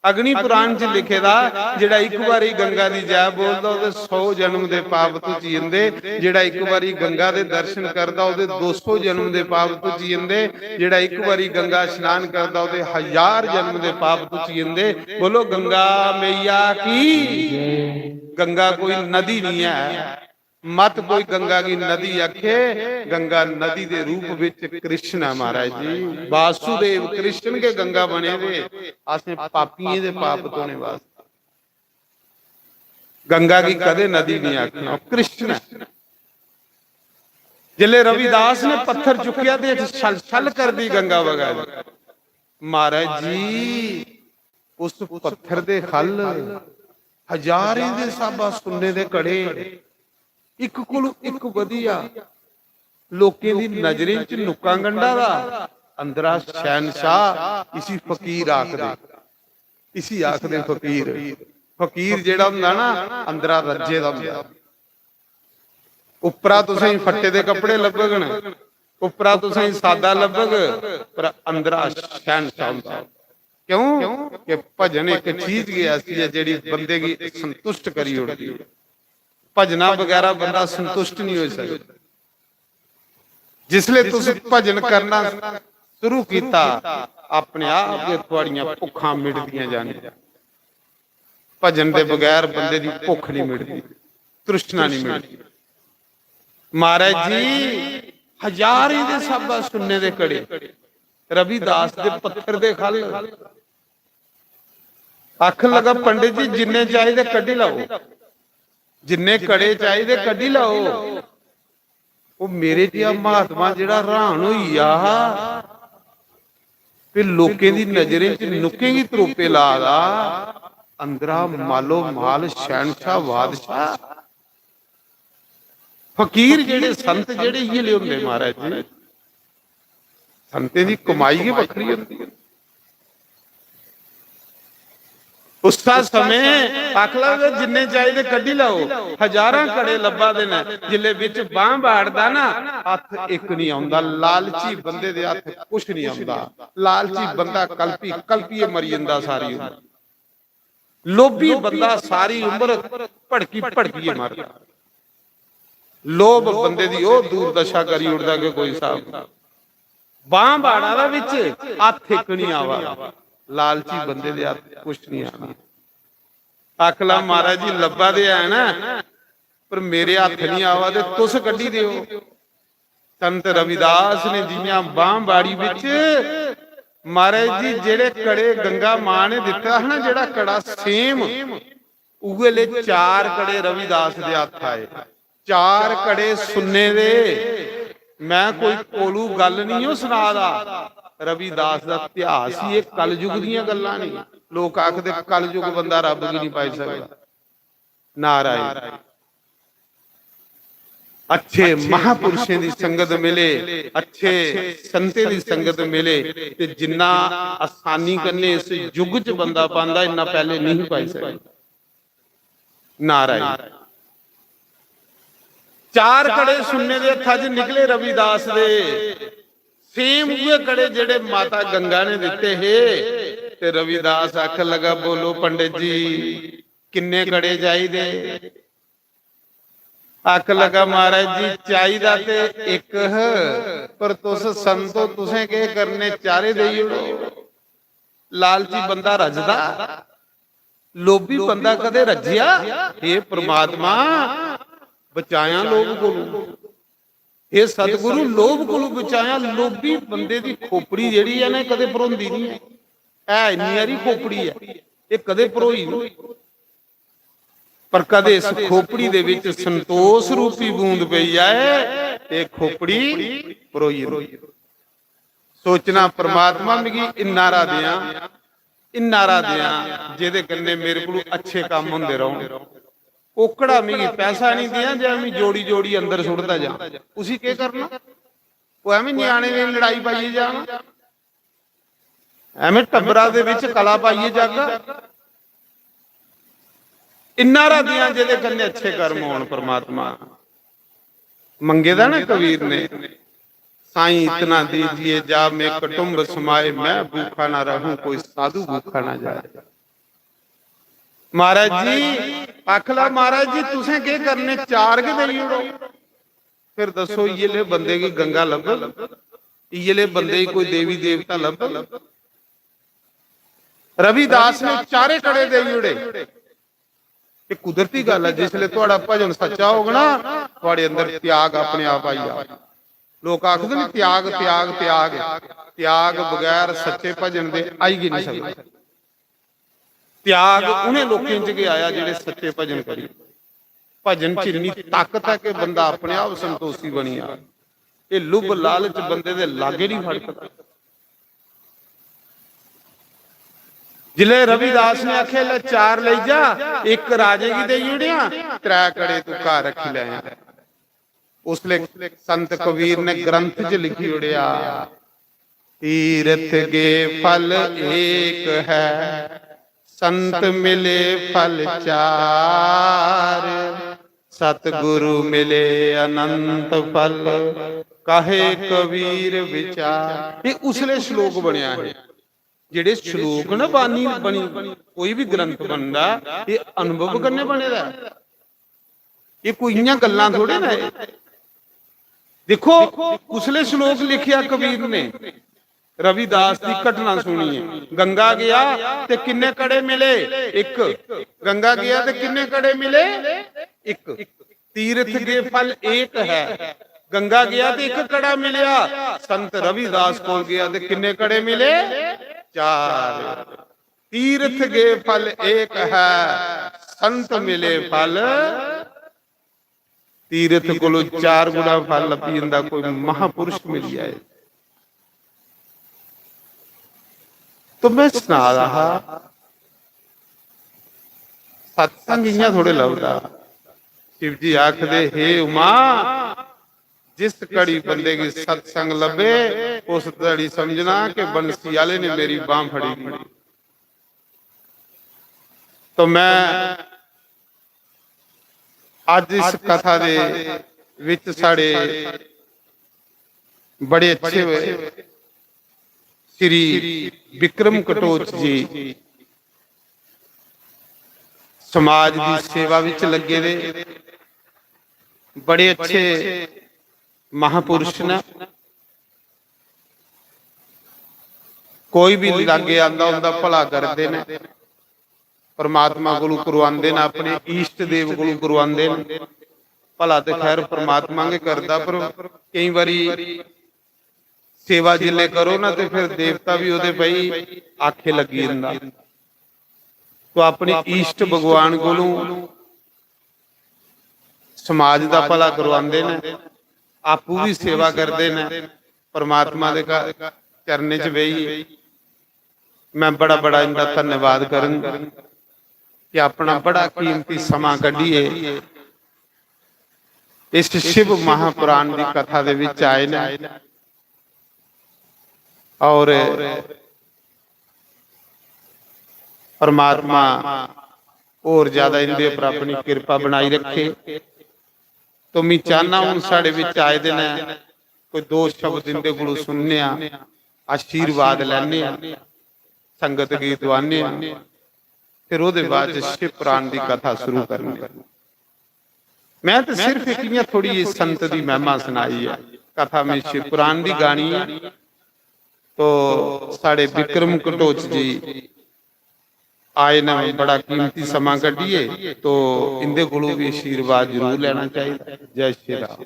अग्नि पुराण च लिखे दा, जेड़ा इक बारी गंगा दी जय बोलदा, ओदे सौ जन्म दे पाप धुची जंदे। जेड़ा इक बारी गंगा दे दर्शन करदा, ओदे दो सौ जन्म दे पाप धुची जंदे। जेड़ा इक बारी गंगा स्नान करदा, ओदे हजार जन्म दे पाप धुची जंदे। बोलो गंगा मैया की। गंगा कोई नदी नहीं है, मत कोई गंगा की नदी आखे। गंगा नदी दे रूप विच कृष्ण है महाराज जी, वासुदेव कृष्ण के गंगा बने हुए। असें पापियें दे पाप धोने वास्ते गंगा की कदे नदी नहीं आखना, कृष्ण है। जिले रविदास ने पत्थर चुकिया ते छल छल कर दी गंगा बगा दी। महाराज जी, उस पत्थर दे खल हजारें दे स्हाबा सुन्ने दे कड़े, इक कोलू इक वधिया, लोकें दी नजरें च नुक्कां गंढा दा। अंदरा शहनशाह, इसी फकीर आखदे, इसी आखदे फकीर। फकीर जेड़ा हुंदा ना, अंदरा रज्जे दा हुंदा। उप्परा तुसें फट्टे दे कपड़े लब्भगन, उप्परा तुसें सादा लब्भग, पर अंदरा शहनशाह हुंदा। क्यों? कि भजन इक चीज गै ऐसी ऐ जेड़ी बंदे गी संतुष्ट करी ओड़दी ऐ। भजना बगैरा बंदा संतुष्ट नहीं होई सकदा। जिसले तुस भजन करना शुरू कीता, अपने आप गै थुआड़ियां भुक्खां मिटदियां जानियां। भजन दे बगैर बंदे दी भुख नहीं मिटदी, तृष्णा नहीं मिटदी। महाराज जी, हजारें दे स्हाबा सुन्ने दे कड़े, रविदास दे पत्थर दे खल। आखन लगा, "पंडित जी, जिन्ने चाहिदे कड्ढी लैओ, जिन्ने कड़े चाहिदे कड्ढी लैओ।" ओ मेरे जेहा महात्मा जेड़ा हैरान होई गेआ हा, ते लोकें दी नजरें च नुक्कें गी त्रोपे ला दा, अंदरा मालो माल शहनशाह बादशाह। फकीर जेड़े, संत जेड़े, इयै ले होंदे महाराज जी। संतें दी कमाई गै बक्खरी होंदी ऐ। उस्सा समें आख लग, "जिन्ने चाहिदे कड्ढी लैओ, हजारां कड़े लब्भा दे न।" जिल्ले बिच बांह बाड़दा ना, हत्थ इक नहीं आंदा। लालची बंदे दे हत्थ कुछ नहीं आंदा। लालची बंदा कलपी कलपियै मरी जंदा सारी उम्र। लोभी बंदा सारी उम्र भड़की भड़कियै मरदा। लोभ बंदे दी ओह दुर्दशा करी ओड़दा कि कोई हिसाब नहीं। बांह बाड़ा दा बिच, हत्थ इक नहीं आवा। लालची बंदे दे हत्थ कुछ नहीं आना। आखला, "महाराज जी, लब्भा दे है ना, पर मेरे हत्थ नहीं आवा दे, तुस कड्ढी देओ।" संत रविदास ने जियां बांह बाड़ी बिच, महाराज जी, जेड़े कड़े गंगा मां ने दित्ता हा ना, जेड़ा कड़ा same, उ'ऐ ले चार कड़े रविदास दे हत्थ आए। चार कड़े सुन्ने दे। मैं कोई कोलू गल्ल नहीं ओ सना दा। रविदास दा इतिहास ही, एह कलयुग दियां गल्लां नहीं। लोक आखदे, "कलयुग बंदा रब गी नहीं पाई सकदा।" नारायण। अच्छे महापुरुषें दी संगत मिले, अच्छे संतें दी संगत मिले, ते जिन्ना आसानी कन्नै इस युग च बंदा पांदा, इन्ना पैहले नहीं पाई सकदा। नारायण। चार कड़े सुन्ने दे हत्था च निकले रविदास दे, same उ'ऐ कड़े जेड़े माता गंगा ने दित्ते हे। ते रविदास आखन लगा, "बोलो पंडित जी, किन्ने कड़े चाहिदे?" आख लगा, "महाराज जी, चाहिदा ते इक ह, पर तुस संत ओ, तुसें केह करने, चारे देई ओड़ो।" लालची बंदा रजदा, लोभी बंदा कदे रज्जेआ? हे परमात्मा, बचायां लोभ कोलू। हे सतगुरु, लोभ कोलू बचाया। लोभी बंदे दी खोपड़ी जेह्ड़ी ऐ ना, कदें भरोंदी नहीं है। है इन्नी हारी खोपड़ी ऐ, ये कदें भरोई नहीं। पर कदे इस खोपड़ी दे विच संतोष रूपी बूंद पेई जाए, ते खोपड़ी भरोई जंदी। सोचना, परमात्मा मिगी इन्ना रा देआं, इन्ना रा देआं, जेह्दे कन्नै मेरे कोल अच्छे कम्म होंदे रौहन। ओकड़ा मिगी पैसा नहीं देआं जे मैं जोड़ी जोड़ी अंदर सुट्टदा जां। उसी केह् करना? ओह् एवें ञ्याणे ने लड़ाई पाइयै जाना, एवें टब्बरा दे विच कला पाइयै जागा। इन्ना रा देआं जेह्दे कन्नै अच्छे कर्म होन। परमात्मा मंगे दा ना कबीर ने, "साईं इतना दीजिए जा मैं कुटुंब समाए, मैं भूखा ना रहूं कोई साधु भूखा ना जाए।" महाराज जी, आखला, "महाराज जी, तुसें केह् करने, चार गै देई ओड़ो।" फिर दस्सो, इ'यै ले बंदे गी गंगा लब्भग? इ'यै ले बंदे गी कोई देवी देवता लब्भग? रविदास ने चारे कड़े देई ओड़े। ये कुदरती गल्ल है, जिसले थुआड़ा भजन सच्चा होग ना, थुआड़े अंदर त्याग अपने आप आई जाग। लोक आखदे ने, "त्याग, त्याग, त्याग।" त्याग बगैर सच्चे भजन दे आई गै नहीं सकदा। त्याग उन्हें लोकें च गै आया जेह्ड़े सच्चे भजन करी। भजन च इन्नी ताकत है कि बंदा अपने आप संतोषी बनी जा। ये लुभ लालच बंदे दे लागे नहीं फड़कदा। जिले रविदास ने आखे, "ले चार ले जा, एक राजे की दे ओड़िया, त्रै कड़े तू घर रखी लैया।" उसले संत कबीर ने ग्रंथ च लिखी ओड़िया, "तीरथ गे फल एक है, संत मिले फल चार, सतगुरु मिले अनंत फल, कहे कबीर विचार।" ये उसले श्लोक बनया है। जेह्ड़े श्लोक न बानी बनी, कोई भी ग्रंथ बनदा, ये अनुभव कन्नै बने दा ऐ। ये कोई इ'यां गल्लां थोड़े ना। दिक्खो, कुसले श्लोक लिखेआ कबीर ने, रविदास दी घटना सुनिए। गंगा गया ते किन्ने कड़े मिले? एक। गंगा गया ते किन्ने कड़े मिले? एक। तीरथ के फल एक है। गंगा गया ते एक कड़ा मिलया, संत रविदास कोल गया ते किन्ने कड़े मिले? चार। तीरथ के फल एक है, संत मिले फल। तीरथ कोलों चार गुणा फल लब्भी जंदा कोई महापुरुष मिली जाए। तो मैं सना रहा, सत्संग इ'यां थोड़े लभदा। शिव जी आखदे, "हे उमा, जिस घड़ी बंदे गी सत्संग लब्भे, उस घड़ी समझना कि बंसी आले ने मेरी बांह फड़ी दी।" तो मैं अज इस कथा दे विच साढ़े बड़े अच्छे श्री विक्रम कटोच जी समाज की सेवा विच लगे दे बड़े अच्छे महापुरुष न। कोई भी लागे आंदा उंदा भला करदे न, परमात्मा कोलू करवांदे न, अपने इष्ट देव कोलू करवांदे न। भला ते खैर परमात्मा गै करदा, पर केई बारी सेवा जिल्ले करो ना ते फिर देवता भी ओदे भाई आखे लगी जंदा। तो अपने इष्ट भगवान कोलू समाज दा भला करवांदे न, आपू भी सेवा करदे न। परमात्मा दे घ-, चरणें च बेहियै मैं बड़ा बड़ा इंदा धन्यवाद करन कि अपना बड़ा कीमती समां कड्ढियै इस शिव महापुराण दी कथा दे विच आए न। और परमात्मा होर ज्यादा इंदे उप्पर अपनी किरपा बनाई रखे। तो मैं चाहना हूं साढ़े विच आए दे न, कोई दो शब्द इंदे कोलों सुनने आं, आशीर्वाद लैने आं, संगत गी दुआने आं, फिर ओहदे बाद च शिव पुराण दी कथा शुरू करने आं। मैं तो सिर्फ एक इयां थोड़ी जी संत दी महिमा सुनाई है, कथा मैं शिव पुराण दी गानी है। तो साढ़े विक्रम कटोच जी आए न, बड़ा कीमती समां कड्ढियै, तो इंदे कोलों भी आशीर्वाद जरूर लेना चाहिए। जय श्री राम।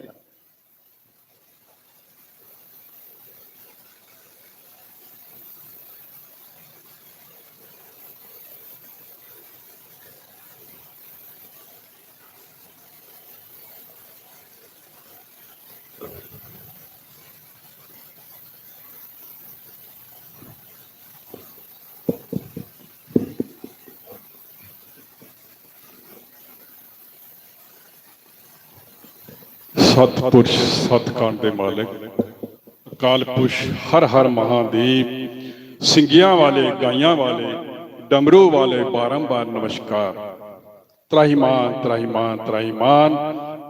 सतपुरुष सतकांड दे मालक, अकाल पुरुष हर हर महादेव, सिंगियां वाले, गाइयां वाले, डमरू वाले, बारंबार नमस्कार। त्राहिमाम, त्राहिमाम, त्राहिमाम।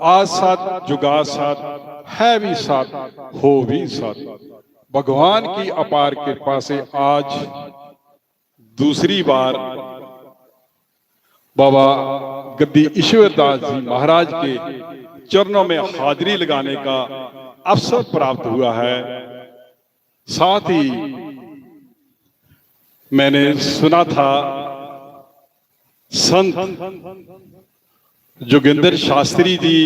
आज सत, जुगा सत, है भी सत, हो भी सत। भगवान की अपार कृपा से आज दूसरी बार बाबा गद्दी ईश्वरदास जी महाराज के चरणों में हाजिरी लगाने का अवसर प्राप्त हुआ है। साथ ही मैंने सुना था, संत जोगेंद्र शास्त्री जी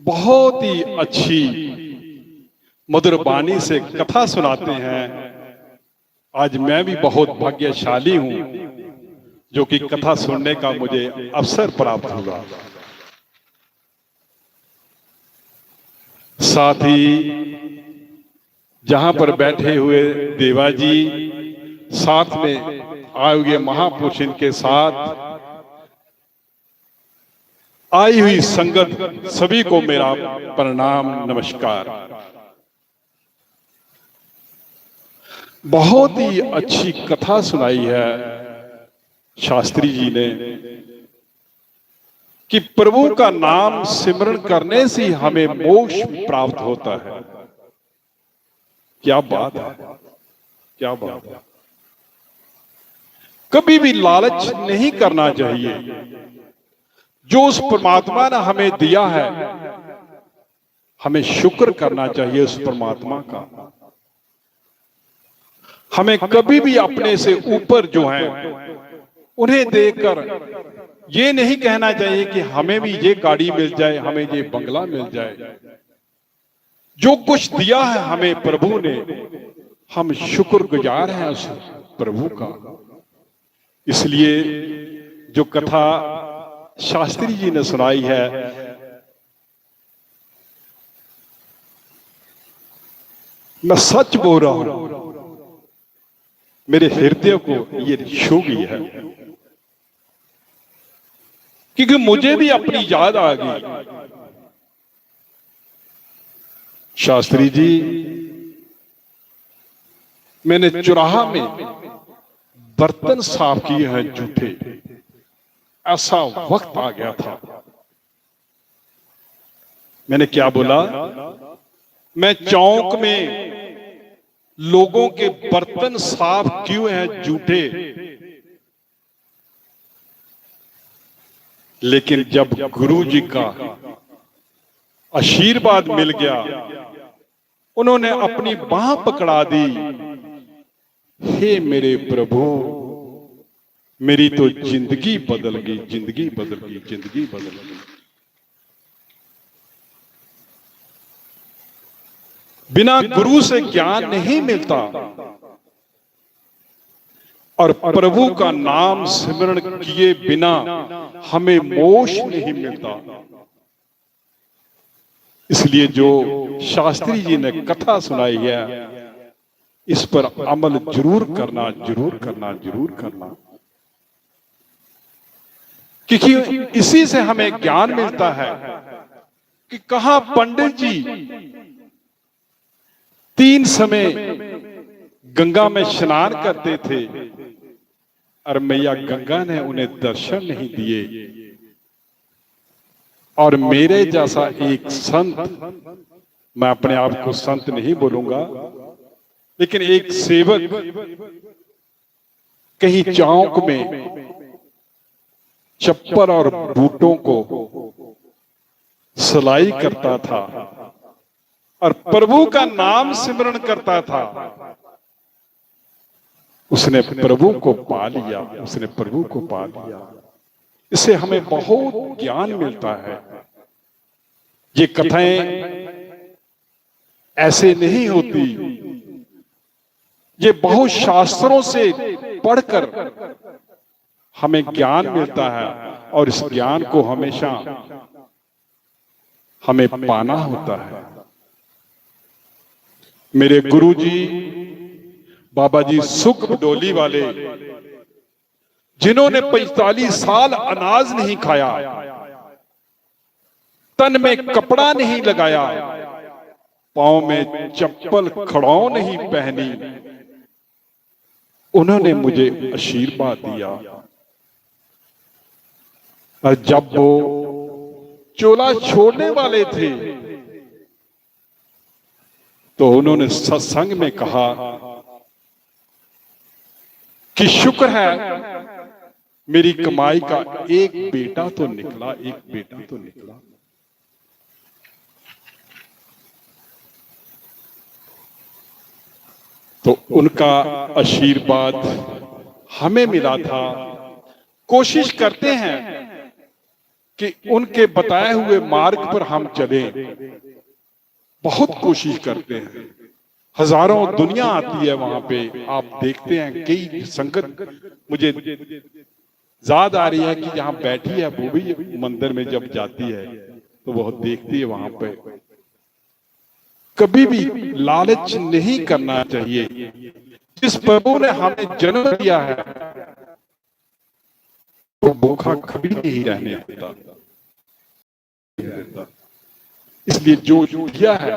बहुत ही अच्छी मधुर बाणी से कथा सुनाते हैं। आज मैं भी बहुत भाग्यशाली हूं जो कि कथा सुनने का मुझे अवसर प्राप्त हुआ। साथ ही जहां पर बैठे हुए देवा जी, साथ में आए हुए महापुरुष, इनके साथ आई हुई संगत, सभी को मेरा प्रणाम, नमस्कार। बहुत ही अच्छी कथा सुनाई है शास्त्री जी ने कि प्रभु का नाम सिमरण करने से ही हमें मोक्ष प्राप्त होता है। क्या बात है, क्या बात है। कभी भी लालच नहीं करना चाहिए। जो उस परमात्मा ने हमें दिया है, हमें शुक्र करना चाहिए उस परमात्मा का। हमें कभी भी अपने से ऊपर जो हैं, उन्हें देखकर ये नहीं कहना चाहिए कि हमें भी ये गाड़ी मिल जाए, हमें ये बंगला मिल जाए। जो कुछ दिया है हमें प्रभु ने, हम शुक्रगुजार हैं उस प्रभु का। इसलिए जो कथा शास्त्री जी ने सुनाई है, मैं सच बोल रहा हूं, मेरे हृदय को ये छू गई है, क्योंकि मुझे भी अपनी याद आ गई। शास्त्री जी, मैंने चौराहा में बर्तन साफ किए हैं जूठे, ऐसा वक्त आ गया था। मैंने क्या बोला? मैं चौक में लोगों के बर्तन साफ किए हैं जूठे, लेकिन जब गुरु जी का आशीर्वाद मिल गया, उन्होंने अपनी बांह पकड़ा दी। हे मेरे प्रभु, मेरी तो जिंदगी बदल गई, जिंदगी बदल गई, जिंदगी बदल गई। बिना गुरु से ज्ञान नहीं मिलता और प्रभु का नाम सिमरण किए बिना हमें मोक्ष नहीं मिलता। इसलिए जो शास्त्री जी ने कथा सुनाई है, इस पर अमल जरूर करना, जरूर करना, जरूर करना, क्योंकि इसी से हमें ज्ञान मिलता है कि कहा पंडित जी तीन समय गंगा में स्नान करते थे और मैया गंगा ने उन्हें दर्शन नहीं दिए। और मेरे जैसा एक संत, मैं अपने आप को संत नहीं बोलूंगा, लेकिन एक सेवक कहीं चौक में चप्पल और बूटों को सिलाई करता था और प्रभु का नाम सिमरण करता था, उसने प्रभु को पा लिया, उसने प्रभु को पा लिया। इससे हमें बहुत ज्ञान मिलता है। ये कथाएं ऐसे नहीं होती, ये बहुत शास्त्रों से पढ़कर हमें ज्ञान मिलता है और इस ज्ञान को हमेशा हमें पाना होता है। मेरे गुरु जी बाबा जी सुख बडोली वाले, जिन्होंने पैंतालीस साल अनाज नहीं खाया, तन में कपड़ा नहीं लगाया, पांव में चप्पल खड़ाऊं नहीं पहनी। उन्होंने मुझे आशीर्वाद दिया। और जब वो चोला छोड़ने वाले थे, तो उन्होंने सत्संग में कहा कि शुक्र है, मेरी कमाई का एक बेटा तो निकला, एक बेटा तो निकला। तो उनका आशीर्वाद हमें मिला था। कोशिश करते हैं कि उनके बताए हुए मार्ग पर हम चलें, बहुत कोशिश करते हैं। हजारों दुनिया आती है वहां पे, आप देखते हैं कई संगत मुझे याद आ रही है कि जहां बैठी है वो भी मंदिर में जब जाती है तो वह देखती है वहां पे। कभी भी लालच नहीं करना चाहिए। जिस प्रभु ने हमें जन्म दिया है वो भूखा कभी नहीं रहने देता। इसलिए जो दिया है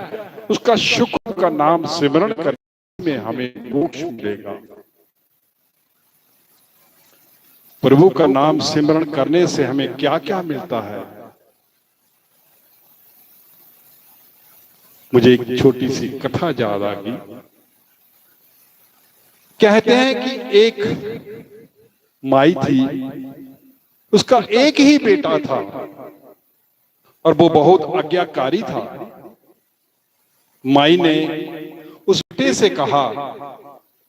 उसका शुक्र, का नाम सिमरण करने में हमें मोक्ष मिलेगा। प्रभु का नाम सिमरण करने से हमें क्या क्या मिलता है? मुझे एक छोटी सी कथा याद आ गई। कहते हैं कि एक माई थी, उसका एक ही बेटा था और वो बहुत आज्ञाकारी था। माई ने उस बेटे से कहा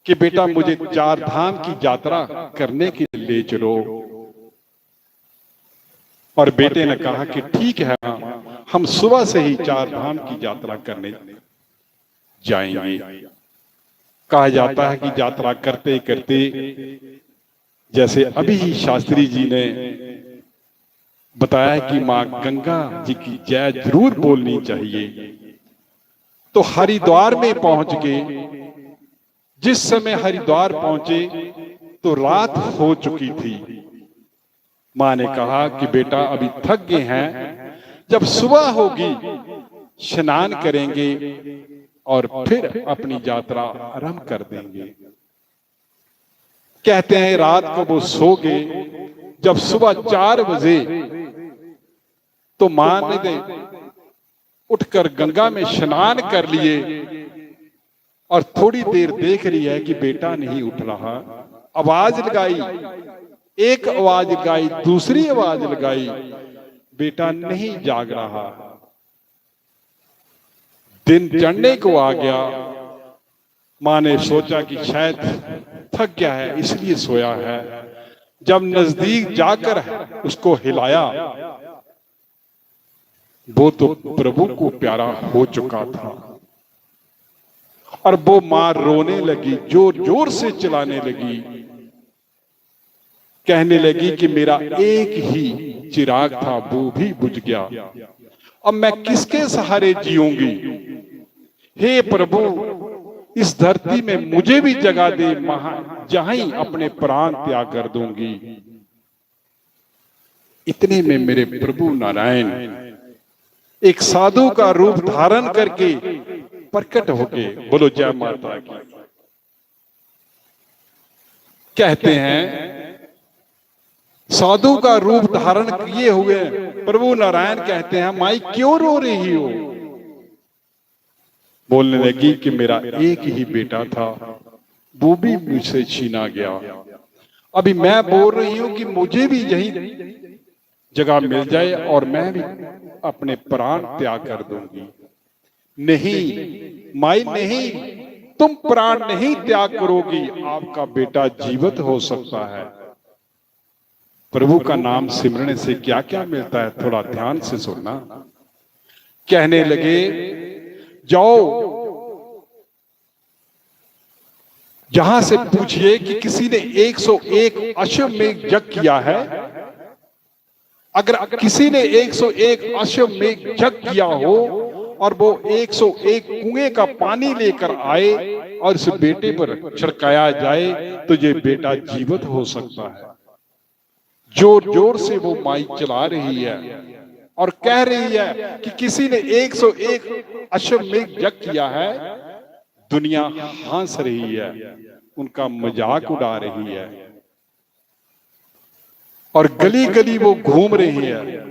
कि बेटा, मुझे चार धाम की यात्रा करने के लिए ले चलो। और बेटे ने कहा कि ठीक है, हम सुबह से ही चार धाम की यात्रा करने जाएंगे। कहा जाता है कि यात्रा करते करते, जैसे अभी ही शास्त्री जी ने बताया कि माँ गंगा जी की जय जरूर बोलनी चाहिए, तो हरिद्वार में पहुंच गए। जिस समय हरिद्वार पहुंचे तो रात हो चुकी थी। माँ ने कहा कि बेटा, अभी थक गए हैं, जब सुबह होगी स्नान करेंगे और फिर अपनी यात्रा आरंभ कर देंगे। कहते हैं रात को वो सो गए। जब सुबह चार बजे तो माँ ने उठकर गंगा में स्नान कर लिए और थोड़ी देर देख रही है कि बेटा नहीं उठ रहा। आवाज लगाई, एक आवाज लगाई, दूसरी आवाज लगाई, बेटा नहीं जाग रहा। दिन चढ़ने को आ गया। माँ ने सोचा कि शायद थक गया है, इसलिए सोया है। जब नजदीक जाकर उसको हिलाया, वो तो प्रभु को प्यारा हो चुका था और वो माँ रोने लगी, जोर जोर से चिल्लाने लगी, कहने लगी कि मेरा एक ही चिराग था, वो भी बुझ गया। अब मैं किसके सहारे जीऊंगी? हे प्रभु, इस धरती में मुझे भी जगह दे, जहां ही अपने प्राण त्याग कर दूंगी। इतने में मेरे प्रभु नारायण एक साधु का रूप धारण करके प्रकट होके, बोलो जय माता की, कहते हैं, साधु का रूप धारण किए हुए प्रभु नारायण कहते हैं, माई क्यों रो रही हो? बोलने लगी कि मेरा एक ही बेटा था, वो भी मुझसे छीना गया। अभी मैं बोल रही हूं कि मुझे भी यही जगह मिल जाए और मैं भी अपने प्राण त्याग कर दूंगी। नहीं माई, नहीं, तुम प्राण नहीं त्याग करोगी, आपका बेटा जीवित हो सकता है। प्रभु का नाम सिमरने से क्या क्या मिलता है, थोड़ा ध्यान से सुनना। कहने लगे, जाओ, जहां से पूछिए कि किसी ने एक सौ एक अश्वमेघ यज्ञ किया है, अगर किसी ने एक सौ एक अश्वमेघ यज्ञ किया हो और वो एक सौ एक कुएं का पानी लेकर आए और इस बेटे पर छिड़काया जाए, तो ये बेटा जीवित हो सकता है। जोर जोर से वो माइक चला रही है। और कह रही है कि किसी ने एक सौ एक अश्वमेघ यज्ञ किया है। दुनिया हंस रही है, उनका मजाक उड़ा रही है और गली गली वो घूम रही है।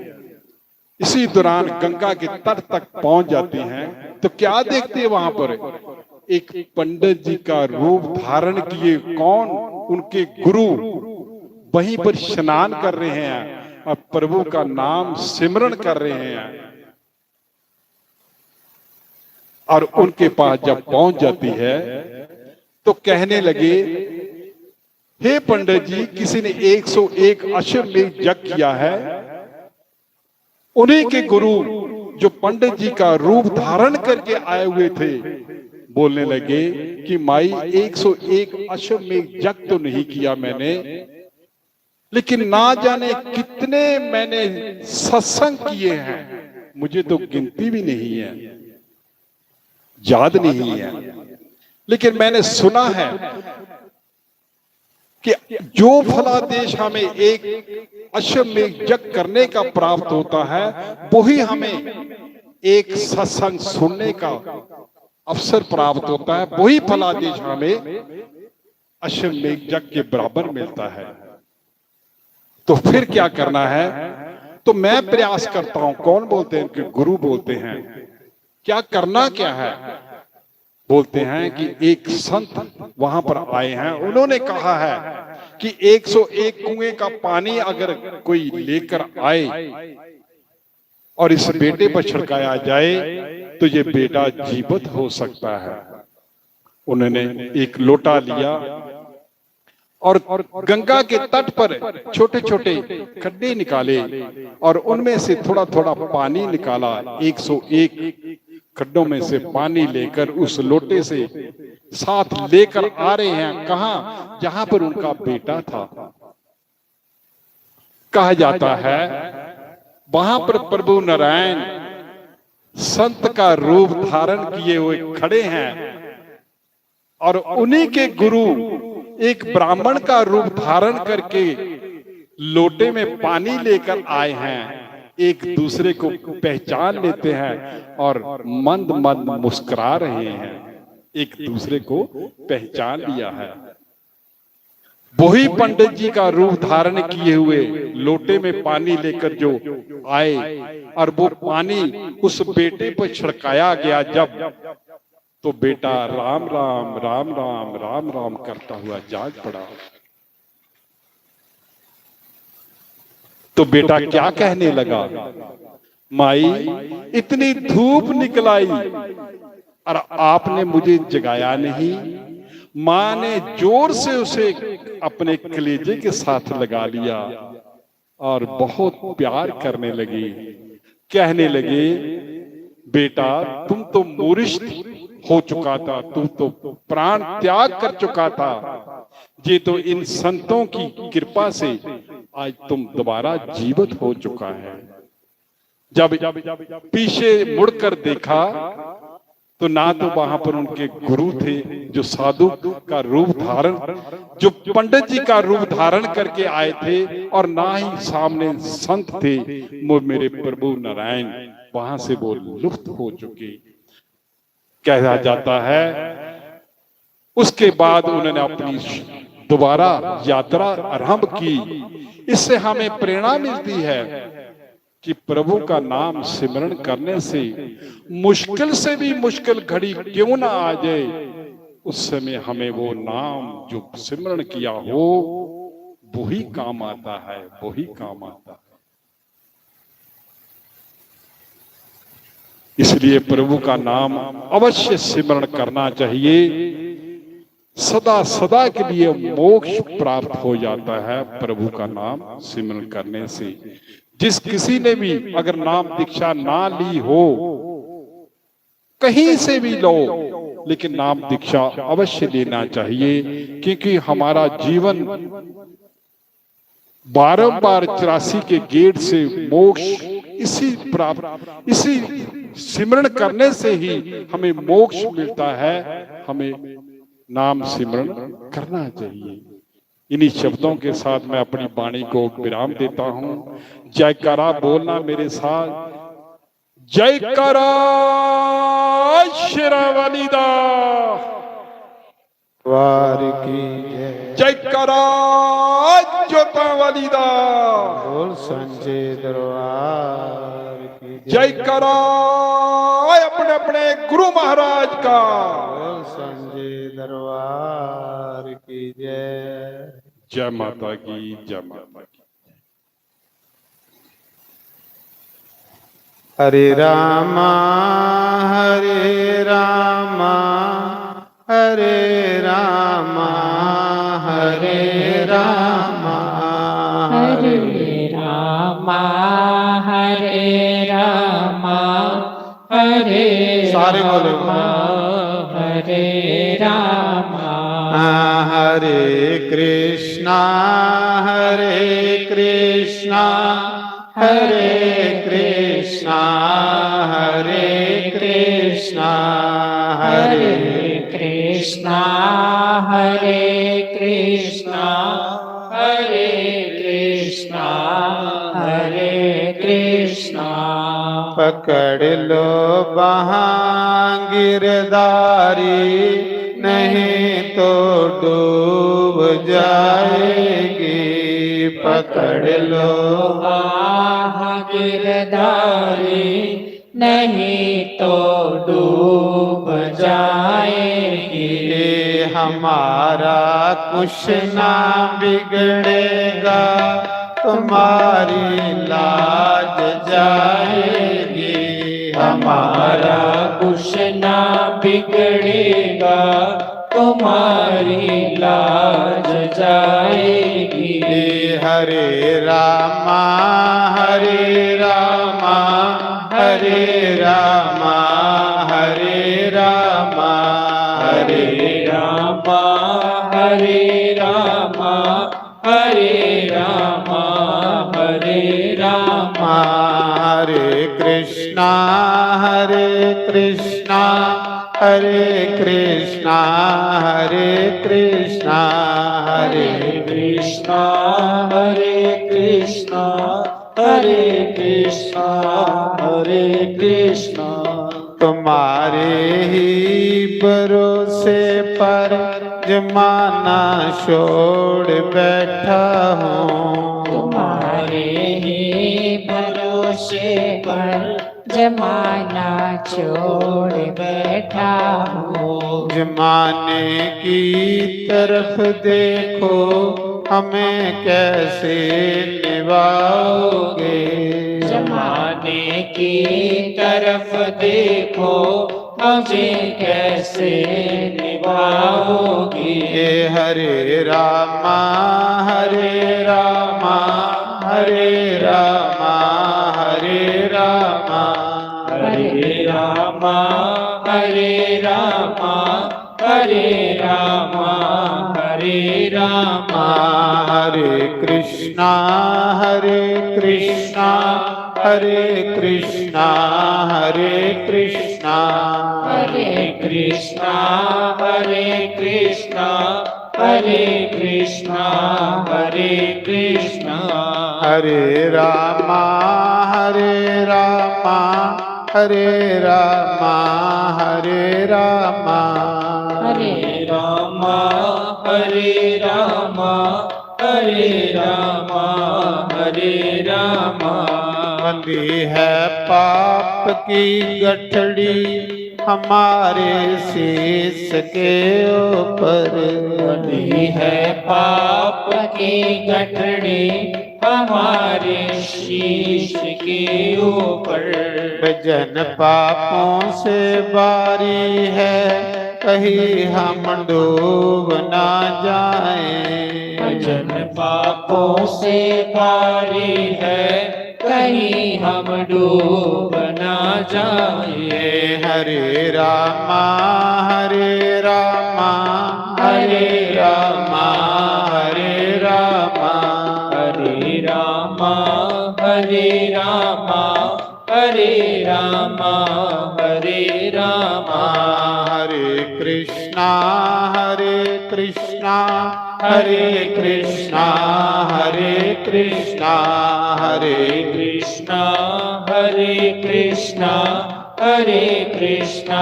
इसी दौरान गंगा के तट तक पहुंच जाती हैं तो क्या देखते हैं वहां पर? एक पंडित जी का रूप धारण किए कौन, उनके गुरु वहीं पर स्नान कर रहे हैं और प्रभु का नाम सिमरण कर रहे हैं। और उनके पास जब पहुंच जाती है तो कहने लगे, हे पंडित जी, किसी ने एक सौ एक अश्वमेघ यज्ञ किया है। उन्हीं के गुरु जो पंडित जी का रूप धारण करके आए हुए थे, बोलने लगे कि माई, एक सौ एक अश्वमेघ यज्ञ तो नहीं किया मैंने, लेकिन ना जाने कितने मैंने सत्संग किए हैं, मुझे तो गिनती भी नहीं है, याद नहीं है, लेकिन मैंने सुना है कि जो फलादेश हमें एक अश्वमेघ यज्ञ करने का प्राप्त होता है, वही हमें एक सत्संग सुनने का अवसर प्राप्त होता है, वही फलादेश हमें अश्वमेघ यज्ञ के बराबर मिलता है। तो फिर क्या करना है? तो मैं प्रयास करता हूं। कौन बोलते हैं? उनके गुरु बोलते हैं। क्या करना क्या है? बोलते हैं कि एक संत वहां पर आए हैं, उन्होंने कहा है कि एक सौ एक कुएं का पानी अगर कोई लेकर आए और इस बेटे पर छिड़काया जाए तो ये बेटा जीवित हो सकता है। उन्होंने एक लोटा लिया और गंगा के तट पर छोटे छोटे खड्डे निकाले और उनमें से थोड़ा थोड़ा पानी निकाला। एक सौ एक खड्डों में से पानी लेकर उस लोटे से साथ लेकर आ रहे हैं। कहां? जहां पर उनका बेटा था। कहा जाता है वहां पर प्रभु नारायण संत का रूप धारण किए हुए खड़े हैं और उन्हीं के गुरु एक ब्राह्मण का रूप धारण करके लोटे में पानी लेकर आए हैं, एक दूसरे को पहचान लेते हैं और मंद मंद मुस्कुरा रहे हैं, एक दूसरे को पहचान लिया है। वही पंडित जी का रूप धारण किए हुए लोटे में पानी लेकर जो आए और वो पानी उस बेटे पर छिड़काया गया जब, तो बेटा राम राम राम राम राम राम करता हुआ जाग पड़ा। तो बेटा क्या कहने लगा, माई, इतनी धूप निकल आई और आपने मुझे जगाया नहीं। मां ने जोर से उसे अपने कलेजे के साथ लगा लिया और बहुत प्यार करने लगी, कहने लगी, बेटा, तुम तो मूर्छ हो चुका था, तुम तो प्राण त्याग कर चुका था, ये तो इन संतों की कृपा से आज तुम दोबारा जीवित हो चुका है। जब पीछे मुड़कर देखा तो ना तो वहां पर उनके गुरु थे जो साधु का रूप धारण, जो पंडित जी का रूप धारण करके आए थे, और ना ही सामने संत थे। वो मेरे प्रभु नारायण वहां से वो लुप्त हो चुके। कहा जाता है उसके बाद उन्होंने अपनी दोबारा यात्रा आरंभ की। इससे हमें प्रेरणा मिलती है कि प्रभु का नाम सिमरण करने से मुश्किल से भी मुश्किल घड़ी क्यों ना आ जाए, उस समय हमें वो नाम जो सिमरण किया हो, वही काम आता है, वही काम आता है। इसलिए प्रभु का नाम अवश्य सिमरण करना चाहिए। सदा सदा के लिए मोक्ष प्राप्त हो जाता है प्रभु का नाम सिमरण करने से। जिस किसी ने भी अगर नाम दीक्षा ना ली हो, कहीं से भी लो, लेकिन नाम दीक्षा अवश्य लेना चाहिए, क्योंकि हमारा जीवन बारंबार चौरासी के गेट से मोक्ष इसी प्राप्त, इसी सिमरण करने से ही हमें मोक्ष मिलता है। हमें नाम सिमरण करना चाहिए। इन्हीं शब्दों के साथ मैं अपनी वाणी को विराम देता हूं। जयकारा बोलना मेरे साथ, जयकारा शेरां वाली दा। वार की जय। जयकारा जोतां वाली दा। बोल सांचे दरबार की जय। जयकारा अपने अपने गुरु महाराज का। बोल सांचे दरबार की जय। जय माता की, जय माता की। हरे रामा, हरे रामा, हरे रामा, हरे रामा, हरे रामा, हरे रामा, हरे सारे बोलो। रामा, हरे रामा। हरे कृष्णा, हरे कृष्णा, हरे कृष्णा, हरे कृष्णा, हरे हरे कृष्णा, हरे कृष्णा, हरे कृष्णा, हरे कृष्णा। पकड़ लो बाहां गिरधारी, नहीं तो डूब जाएगी। पकड़ लो बाह गिरधारी, नहीं तो डूब जाएगी। ये हमारा कुछ ना बिगड़ेगा, तुम्हारी लाज जाएगी। हमारा कुछ ना बिगड़ेगा, तुम्हारी लाज जाएगी। हरे रामा, हरे रामा, हरे रामा, हरे रामा, हरे हरे रामा, हरे रामा, हरे रामा, हरे रामा। हरे कृष्णा, हरे कृष्णा, हरे कृष्णा, हरे कृष्णा, हरे हरे कृष्णा, हरे कृष्णा, हरे कृष्णा, हरे कृष्णा। तुम्हारे ही भरोसे पर जमाना छोड़ बैठा हूँ। तुम्हारे ही भरोसे पर जमाना छोड़ बैठा हूँ। जमाने की तरफ देखो, हमें कैसे निभाओगे। जमाने की तरफ देखो, मुझे कैसे निभाओगे। ये हरे रामा, हरे रामा, हरे रामा, हरे रामा। हरे रामा, हरे रामा, हरे रामा, हरे रामा। हरे कृष्णा, हरे कृष्णा, हरे कृष्णा, हरे कृष्णा। हरे कृष्णा, हरे कृष्णा, हरे कृष्णा, हरे कृष्णा। हरे रामा, हरे रामा, हरे रामा, हरे रामा। हरे रामा, हरे रामा, हरे रामा, हरे रामा। बंधी है पाप की गठड़ी हमारे शीश के ऊपर। बंधी है पाप की गठड़ी हमारे शीश के ऊपर। भजन पापों से भारी है, कहीं हम डूब ना जाएं। भजन पापों से भारी है, कहीं हम डूब ना जाएं। हरे रामा, हरे रामा, हरे रामा, हरे रामा। हरे रामा, हरे रामा, हरे रामा, हरे रामा। हरे कृष्णा, हरे कृष्णा, हरे कृष्णा, हरे कृष्णा, हरे कृष्णा, हरे कृष्णा, हरे कृष्णा,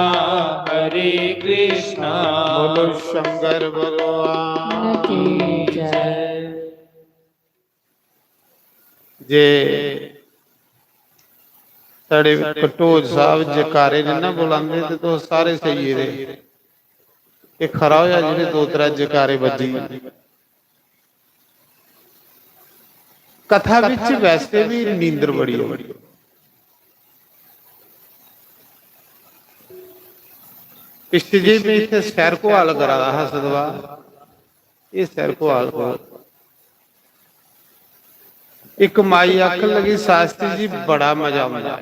हरे कृष्णा। बोलो शंकर भगवान की जय। जे साढ़े कटोच साहब जकारे ने ना बुलांदे ते तुस सारे सेई गेदे। एह् खरा होया जेह्ड़े दो त्रै जकारे बज्जी गे। कथा बिच वैसे भी नींदर बड़ी औंदी। पिच्छे जे में इत्थै सैर घोआल करा दा हा सदवा, एह् सैर घोआल कोल इक माई आखन लगी, "शास्त्री जी, बड़ा मजा औंदा।"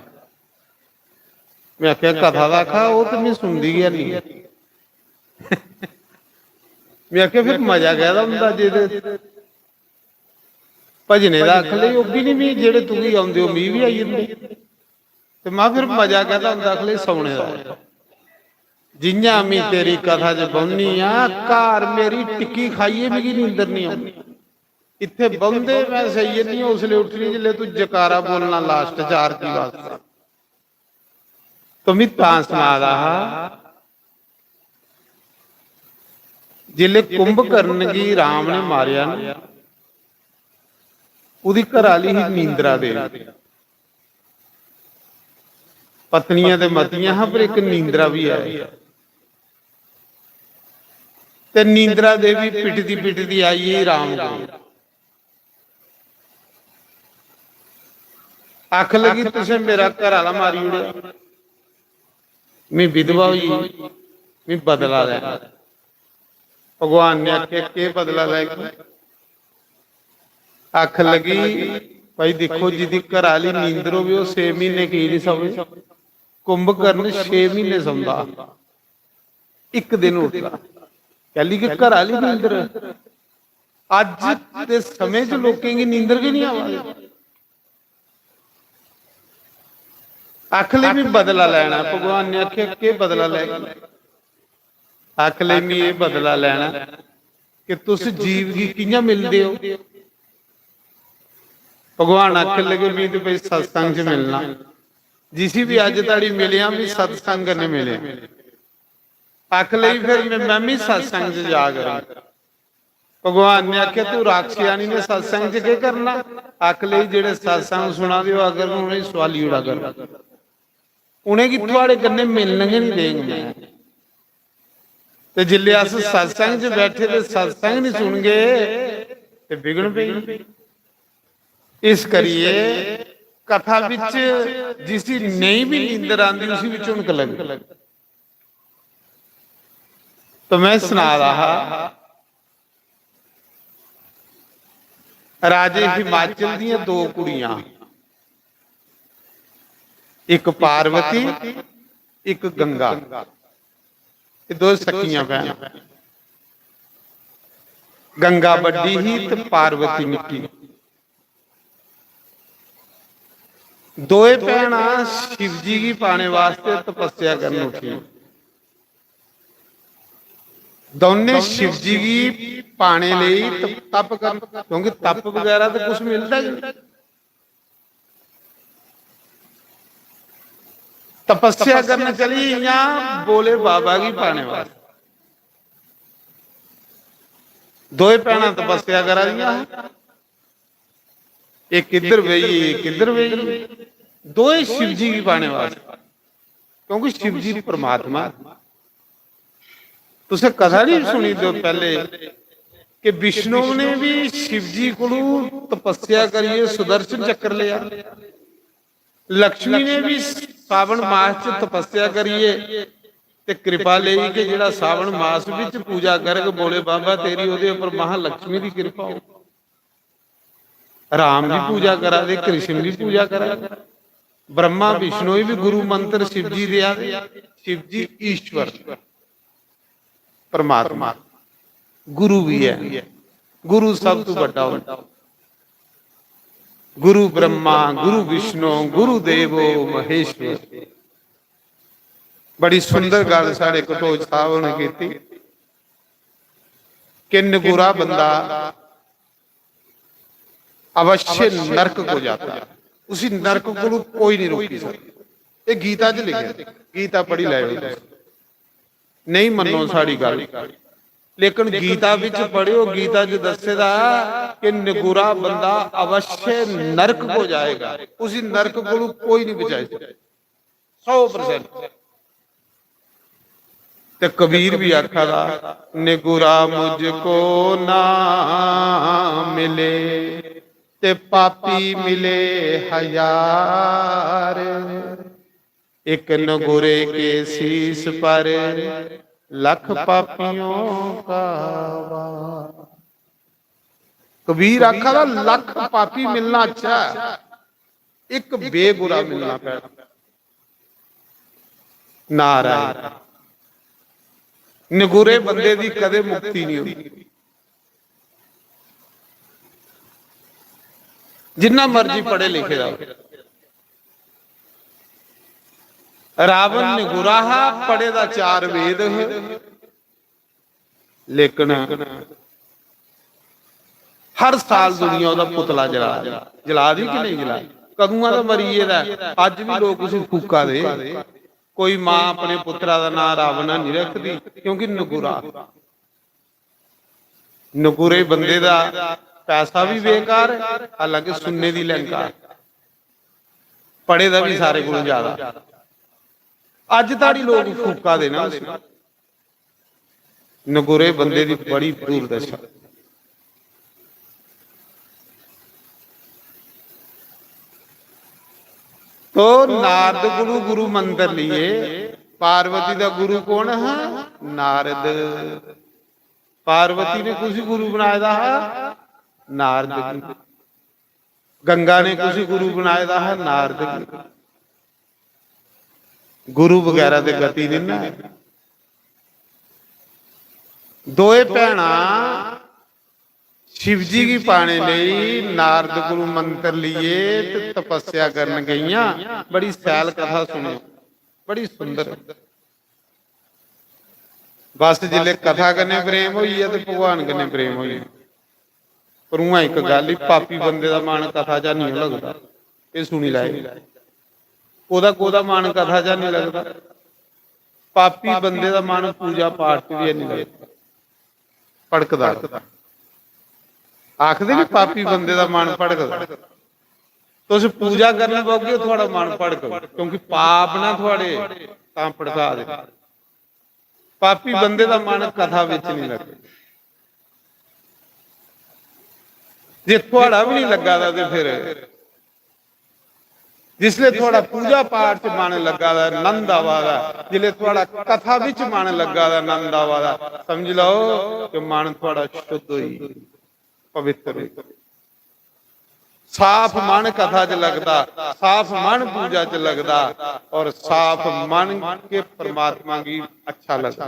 में आखेआ, "कथा दा आखा, ओह् ते में सुनदी गै निं।" में आखेआ, "फिर मजा कैह्दा होंदा जेह्दे भजने दा?" आखन लगी, "ओह् बी निं, मी जेह्ड़े तुगी औंदे, ओह् मी बी आई जंदे।" ते में फिर मजा कैह्दा होंदा? आखन लगी, "सौने दा।" जि'यां में तेरी कथा च बौह्न्नी आं, घर मेरी टिक्की खाइयै मिगी नींदर निं औंदी। इत्थै बौंह्दे में सेई जन्नी आं, उसलै उट्ठनी जिसलै तूं जकारा बोलना लास्ट च आरती वास्तै। तो में तां सना दा हा, जिसलै कुंभकर्ण गी राम ने मारेआ ना, ओह्दी घरै आह्ली ही नींदरा देवी। पत्नियां ते मतियां हां, पर इक नींदरा बी ऐ। ते नींदरा देवी पिटदी पिटदी आई गेई राम कोल। आखन लगी, "तुसें मेरा घर आह्ला मारी ओड़ेआ, में विधवा होई गेई, में बदला लैना।" भगवान ने आखेआ, "केह् बदला लैगी?" आखन लगी, "भाई दिक्खो, जिदी घर आह्ली नींदर होवे, ओह् छे म्हीने की निं सौवे? कुंभकर्ण छे म्हीने सौंदा, इक दिन उठदा, कैली कि घर आह्ली नींदर।" अज्ज दे समें च लोकें गी नींदर गै निं आवा दी। आखन लगी, "में बदला लैना।" भगवान ने आखेआ, "केह् बदला लैगी?" आखन लगी, "में एह् बदला लैना कि तुस जीव गी कि'यां मिलदे ओ।" भगवान आखन लगे, "में ते भाई सत्संग च मिलना, जिसी बी अज्ज धोड़ी मिलेआ, में सत्संग कन्नै मिलेआ।" आखन लगी, "फिर में, में बी सत्संग च जा करां।" भगवान ने आखेआ, "तू राक्षियानी ने सत्संग च केह् करना?" आखन लगी, "जेह्ड़े सत्संग सुना दे होआ करन, उ'नेंगी सोआली ओड़ा करन, उ'नेंगी थुआड़े कन्नै मिलन गै निं देंग में।" ते जिसलै अस सत्संग च बैठे ते सत्संग निं सुनगे ते बिघन पेई। इस करियै कथा बिच जिसी नेईं बी नींदर आंदी, उसी बी झुनक लगदी। तो में सना दा हा, राजे हिमाचल दियां दो कुड़ियां, इक पार्वती, इक गंगा। एह् दो सक्कियां भैनां। गंगा बड्डी ही ते पार्वती निक्की। दोए भैनां शिवजी गी पाने वास्तै तपस्या करन उठी। दौनें शिवजी गी पाने लेई त-, तप कर, क्योंकि तप बगैरा ते कुछ मिलदा गै नहीं। तपस्या करन चली गेइयां भोले बाबा गी पाने वास्तै। दोए भैनां तपस्या करा दियां हियां। इक इद्धर बेही, इक इद्धर बेही, दोए शिवजी गी पाने वास्तै, क्योंकि शिवजी परमात्मा ऐ। तुसें कथा नहीं सुनी दो पैह्ले कि विष्णु ने भी शिवजी कोलू तपस्या करियै सुदर्शन चक्कर लेआ, लक्ष्मी ने भी सावन मास च तपस्या करियै ते कृपा लेई कि जेह्ड़ा सावन मास बिच पूजा करग भोले बाबा तेरी, ओह्दे उप्पर महालक्ष्मी दी कृपा हो। राम दी पूजा करा दे, कृष्ण दी पूजा करा दे, ब्रह्मा विष्णु गी भी गुरु मंत्र शिवजी देआ दे। शिवजी ईश्वर, परमात्मा, गुरु भी है। गुरु सब तू बड्डा होंदा। गुरु ब्रह्मा, गुरु विष्णु, गुरु देवो महेश्वर। बड़ी सुंदर गल साढ़े कटोच साहब ने की। कि निगुरा बंदा अवश्य नरक को जाता है, उसी नरक को कोई नहीं रोकी सकता। ये गीता च लिखे, गीता पढ़ी लैओ तुस। नहीं मन्नो साड़ी गल्ल, लेकिन गीता विच पढ़ियो, गीता च दस्से दा कि निगुरा बंदा अवश्य नरक को जाएगा, उसी नरक को कोई नहीं बचाई सकता। सौ परसेंट। ते कबीर भी आखा दा, निगुरा मुझको ना मिले, ते पापी मिले हजार। एक निगुरे के शीश पर लख पापियों का वार। कबीर आखा दा, लख पापी मिलना अच्छा है, एक बेगुरा मिलना पैड़ा। नारायण। निगुरे बंदे दी कदे मुक्ति नहीं होती, जिन्ना मर्जी पढ़े लिखे दा हो। रावण निगुरा हा, पढ़े दा चार वेद है, लेकिन हर साल दुनिया ओह्दा पुतला जला दी, जला दी कि नहीं जला दी? कदुआं दा मरी गेदा ऐ, अज्ज बी लोक उसी फूका दे। कोई मां अपने पुत्तरा दा नां रावण नहीं रखदी, क्योंकि निगुरा। निगुरे बंदे दा पैसा भी बेकार है, हालांकि सुनने दी लैंका, पढ़े दा भी सारे कोलों ज्यादा। अज्ज ताड़ी लोक फूका दे ना उसी। निगुरे बंदे दी बड़ी दुर्दशा। तो नारद गुरु, गुरु मंत्र लिए। पार्वती दा गुरु कौन हा? नारद। पार्वती ने कुसी गुरु बनाए दा हा? नारद गी। गंगा ने कुसी गुरु बनाए दा हा? नारद गी। गुरु बगैरा ते गति नहीं ना। दोए भैणा शिवजी गी पाने लेई नारद गुरु मंत्र लिए ते तपस्या करन गईयां। बड़ी सैल कथा सुनो, बड़ी सुंदर। बस जिसले कथा कन्नै प्रेम होई गेआ ते भगवान कन्नै प्रेम होई गेआ। पर उ'आं इक गल्ल ही, पापी बंदे दा मन कथा चा नेईं लगदा। एह् सुनी लैओ, कोदा कोदा मन कथा चा नेईं लगदा। पापी बंदे दा मन पूजा पाठ च बी नेईं लगदा, भड़कदा। आखदे नी, पापी बंदे दा मन भड़कदा। तुस पूजा करन बौगे, थुआढ़ा मन भड़कग, क्योंकि पाप ना थुआढ़े तां भड़का दे। पापी बंदे दा मन कथा बिच नहीं लगदा। जे थुआढ़ा भी नहीं लग्गा दा ते फिर जिसले थुआढ़ा पूजा पाठ च मन लग्गा दा, आनंद आवा दा, जिसले थुआढ़ा कथा बिच मन लग्गा दा, आनंद आवा दा, समझ लैओ कि मन थुआढ़ा शुद्ध होई, पवित्र होई। साफ मन कथा च लगदा, साफ मन पूजा च लगदा और साफ मन के परमात्मा गी अच्छा लगदा।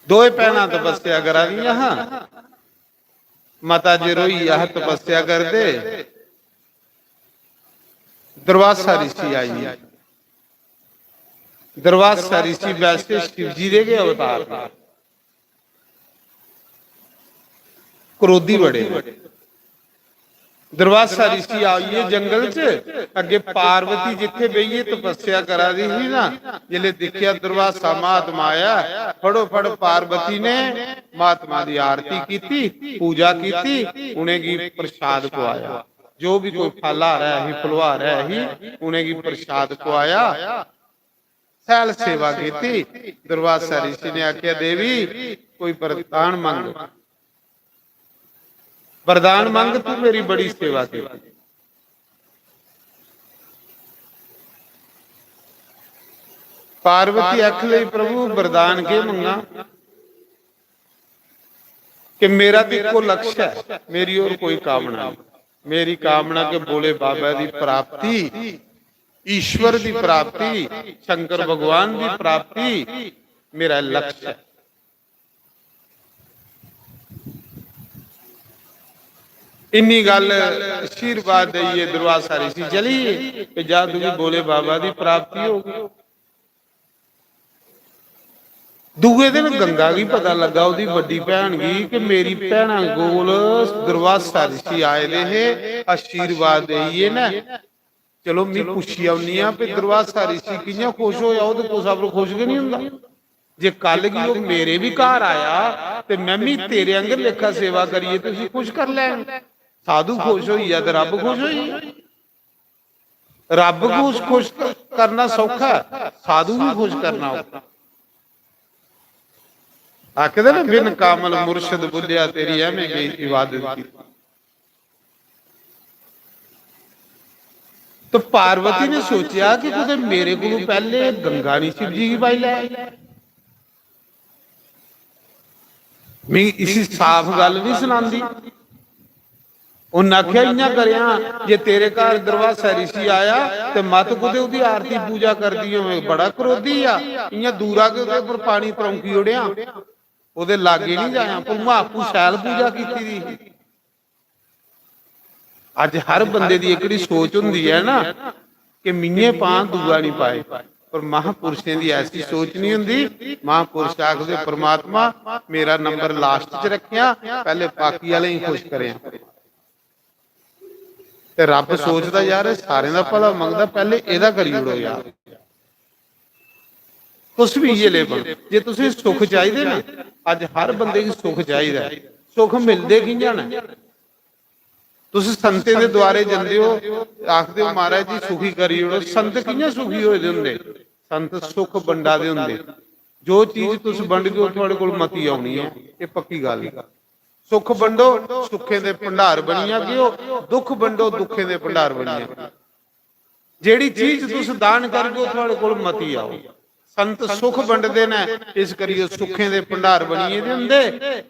दोए भैनां तपस्या करा दियां हां, माता जी रोई अह तपस्या करदे, दुर्वासा ऋषि आई। दुर्वासा ऋषि वैसे शिव जी दे गै अवतार न। क्रोधी बड़े न। दुर्वासा ऋषि आइए जंगल च, अग्गे पार्वती जित्थे बेहिए तपस्या करा दी ही ना, जिसले दिक्खेआ दुर्वासा महात्मा आया, फड़ोफड़ पार्वती ने महात्मा दी आरती कीती, पूजा कीती, उ'नेंगी प्रसाद पवाया। जो भी कोई फल आ रहा ही, फुलवा रहा ही, उ'नेंगी प्रसाद पवाया। सैल सेवा कीती। दुर्वासा ऋषि ने आख्या, "देवी, कोई वरदान मंग, वरदान मंग, तू मेरी बड़ी सेवा की।" पार्वती आख लई, "प्रभु, वरदान के मंगा? कि मेरा तो इक्को लक्ष्य है, मेरी और कोई कामना नहीं। मेरी कामना के भोले बाबा की प्राप्ति, ईश्वर की प्राप्ति, शंकर भगवान की प्राप्ति मेरा लक्ष्य है।" इन्नी गल आशीर्वाद देइए दुर्वासा ऋषि चली गे कि जा तुझे भोले बाबा की प्राप्ति होगी। दूए दिन गंगा गी पता लग्गा, ओह्दी बड्डी भैन गी, कि मेरी भैना कोल दुर्वासा रिशी आए दे हे, आशीर्वाद देइयै न। चलो, मी पुच्छी औनी आं, भी दुर्वासा रिशी कि'यां खुश होया? ओह् ते कुसै पर खुश गै निं होंदा। जे कल गी ओह् मेरे बी घर आया ते में मी तेरे आंगर लेखा सेवा करियै ते उसी खुश कर लैङ। साधु खुश होई गेआ ते रब खुश होई गेआ। रब गी खुश करना सौखा ऐ, साधु गी खुश करना औखा। आखदे ना, बिन कामल मुर्शद बुल्लेआ, तेरी ऐवें गई इबादत की। तो पार्वती ने सोचेआ कि कुतै मेरे कोलू पैह्ले गंगा निं शिव जी गी पाई लै। मिगी इसी साफ गल्ल निं सनांदी। उन्न आखेआ, "इ'यां करेआं, जे तेरे घर दुर्वासा रिशी आया ते मत कुतै ओह्दी आरती पूजा करदी होवे, बड़ा क्रोधी आ, इ'यां दूरा गै ओह्दे पर पानी त्रौंकी ओड़ेआं, ओह्दे लागै निं जायां।" पर उ'आं आपूं शैल पूजा कीती दी ही। अज्ज हर बंदे दी एह्कड़ी सोच होंदी ऐ ना कि मि'यें पां, दूआ निं पाए, पर महापुरुषें दी ऐसी सोच निं होंदी। महापुरुष आखदे, "परमात्मा, मेरा नंबर लास्ट च रक्खेआं, पैह्ले बाकी आह्लें गी खुश करेआं।" ते रब्ब सोचदा, "यार, एह् सारें दा भला मंगदा, पैह्ले एह्दा करी ओड़ो यार।" तुस बी इ'यै लेह बनो। जे तुसें सुख चाहिदे ना, अज्ज हर बंदे गी सुख चाहिदा ऐ। सुख मिलदे कि'यां न? तुस संतें दे द्वारे जंदे ओ, आखदे ओ, "महाराज जी, सुखी करी ओड़ो।" संत कि'यां सुखी होए दे होंदे? संत सुख बंडा दे होंदे। जो चीज तुस बंडगे ओ, थुआढ़े कोल मती औनी ऐ, एह् पक्की गल्ल ऐ। सुख बंडो, सुखें दे भंडार बनी जागे ओ, दुख बंडो, दुखें दे भंडार बनी जागे। जेह्ड़ी चीज तुस दान करगे ओ, थुआढ़े कोल मती आओ। संत सुख बंडदे न, इस करियै सुखें दे भंडार बनियै दे होंदे।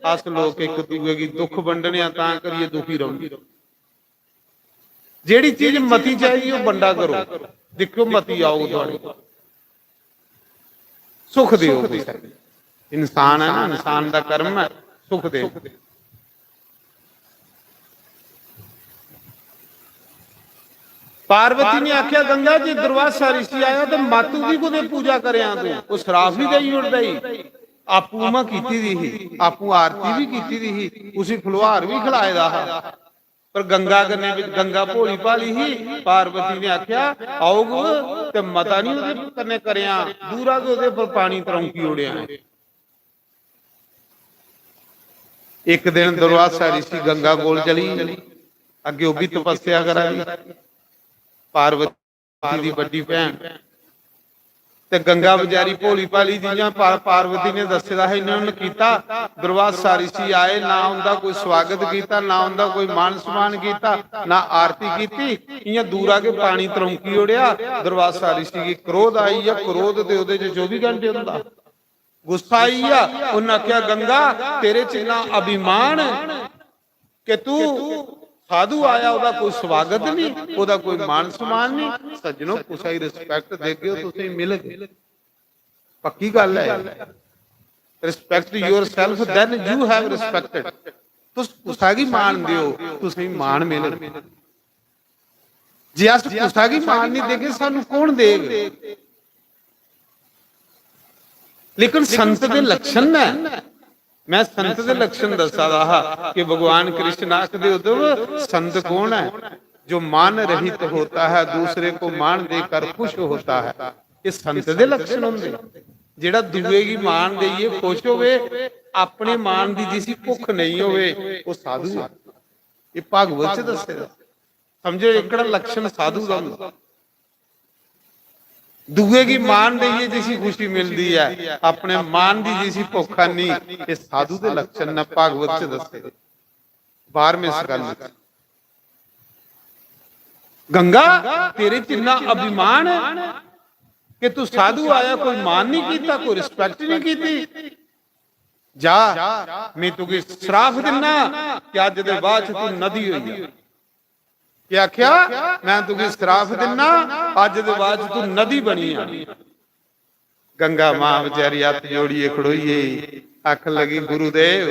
अस लोक इक दूए गी दुख बंडने आं, तां करियै दुखी रौह्ने। जेह्ड़ी चीज मती चाहिदी, ओह् बंडा करो, दिक्खो, मती आओ थुआढ़े कोल। सुख देओ कुसै गी। इंसान ऐ ना, इंसान दा कर्म ऐ सुख देना। पार्वती ने आखेआ, "गंगा जी, दुर्वासा रिशी आया ते मातू दी कुतै पूजा करेआं तूं?" ओह् श्राप बी देई ओड़दा ई, आपूं उ'आं कीती दी ही, आपूं आरती बी कीती दी ही, उसी फलोहार बी खलाए दा हा। पर गंगा कन्नै, गंगा भोली भाली ही। पार्वती ने आखेआ, "औग ते मता निं ओह्दे कन्नै करेआं, दूरा गै ओह्दे पर पानी त्रौंकी ओड़ेआं।" इक दिन दुर्वासा रिशी गंगा कोल चली, अग्गें ओह् बी तपस्या करा दी, पार्वती दी बड्डी भैन। ते गंगा बचारी भोली भाली, जि'यां पा-, पार्वती ने दस्से दा हा, इ'यां उ'न्न कीता। दुर्वासा रिशी आए, ना उं'दा कोई स्वागत कीता, ना उं'दा कोई मान सम्मान कीता, ना आरती कीती, इ'यां दूरा गै पानी त्रौंकी ओड़ेआ। दुर्वासा रिशी गी क्रोध आई गेआ, क्रोध ते ओह्दे च चौबी घैंटे होंदा। गुस्सा आई गेआ, उ'न्न आखेआ, "गंगा, तेरे च इन्ना अभिमान कि तू साधु आया, ओह्दा कोई स्वागत नहीं, ओह्दा कोई मान सम्मान नहीं।" सज्जनो, कुसै गी respect देगे ओ, तुसें गी मिलग। पक्की गल्ल ऐ। Respect yourself, then you have respected। तुस कुसै गी मान देओ, तुसें गी मान मिलग। जे अस कुसै गी मान नहीं देगे, सानू कौन देग? लेकिन संत दे लक्षण न। मैं संत दे लक्षण दस्सा दा हा कि भगवान कृष्ण आखदे, "उद्धव, संत कौन है? जो मान रहित होता है, दूसरे को मान देकर खुश होता है।" ये संत दे लक्षण होंदे। जेड़ा दूए गी मान देइयै खुश होवे, अपने मान दी जिसी भुख नहीं होवे, वो साधु है। ये भागवत च दस्से दा। समझो, एकड़ा लक्षण साधु दा होंदा। दूए गी मान देइयै जिसी खुशी मिलदी ऐ, अपने मान दी जिसी भुक्ख है नहीं, ये साधु दे लक्षण न, भागवत च दस्से दे। बारहवें स्कंद च, "गंगा, तेरे च इन्ना अभिमान है कि तू साधु आया, कोई मान नहीं कीता, कोई respect नहीं कीती। जा, मैं तुगी श्राप दिन्ना कि अज्ज दे बाद च तू नदी होई जा।" क्या आख्या? "मैं तुगी श्राप दिन्ना, अज्ज दे बाद च तू नदी बनी जा।" गंगा मां बेचारी हत्थ जोड़ियै खड़ोई गेई, आखन लगी, "गुरुदेव,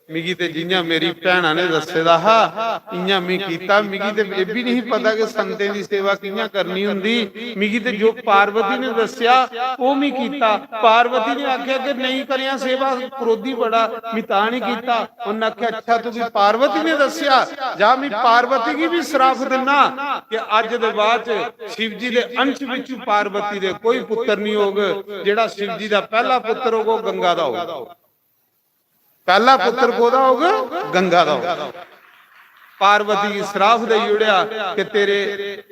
मिगी ते जि'यां मेरी भैना ने दस्से दा हा, इ'यां में कीता। मिगी ते एह् बी नहीं पता कि संतें दी सेवा कि'यां करनी होंदी। मिगी ते जो पार्वती ने दस्सेआ, ओह् में कीता। पार्वती ने आखेआ कि नेईं करेआं सेवा, क्रोधी बड़ा, में तां नहीं कीता। उन्नै आखेआ, "अच्छा, तुगी पार्वती ने दस्सेआ, जा, में पार्वती गी बी श्राप दिन्ना कि अज्ज दे बाद च शिव जी दे अंश बिच्चू पार्वती दे कोई पुत्तर नहीं होग। जेह्ड़ा शिव जी दा पैह्ला पुत्तर होग, ओह् गंगा दा होग।" पैह्ला पुत्तर कोह्दा होग? गंगा दा होग। पार्वती गी श्राप देई ओड़ेआ कि तेरे,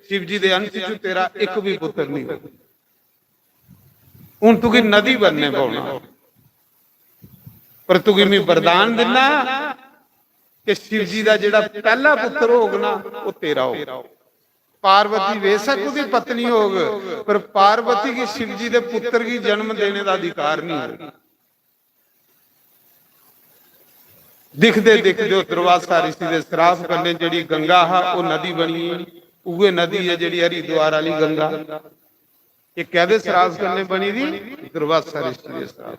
शिव जी दे अंश च तेरा इक बी पुत्तर नहीं होग। हून तुगी नदी बनने पौना, पर तुगी मैं वरदान दिन्ना कि शिव जी दा जेह्ड़ा पैह्ला पुत्तर होग ना, ओह् तेरा होग। पार्वती बेशक ओह्दी पत्नी होग, पर पार्वती गी शिव जी दे पुत्तर गी जन्म देने दा अधिकार नहीं होग। दिखदे दिखदे ओह् दुर्वासा ऋषि दे श्राप कन्नै जेह्ड़ी गंगा हा, ओह् नदी बनी गेई। उ'ऐ नदी ऐ जेह्ड़ी हरिद्वार आह्ली गंगा। एह् कैह्दे श्राप कन्नै बनी दी? दुर्वासा ऋषि दे श्राप।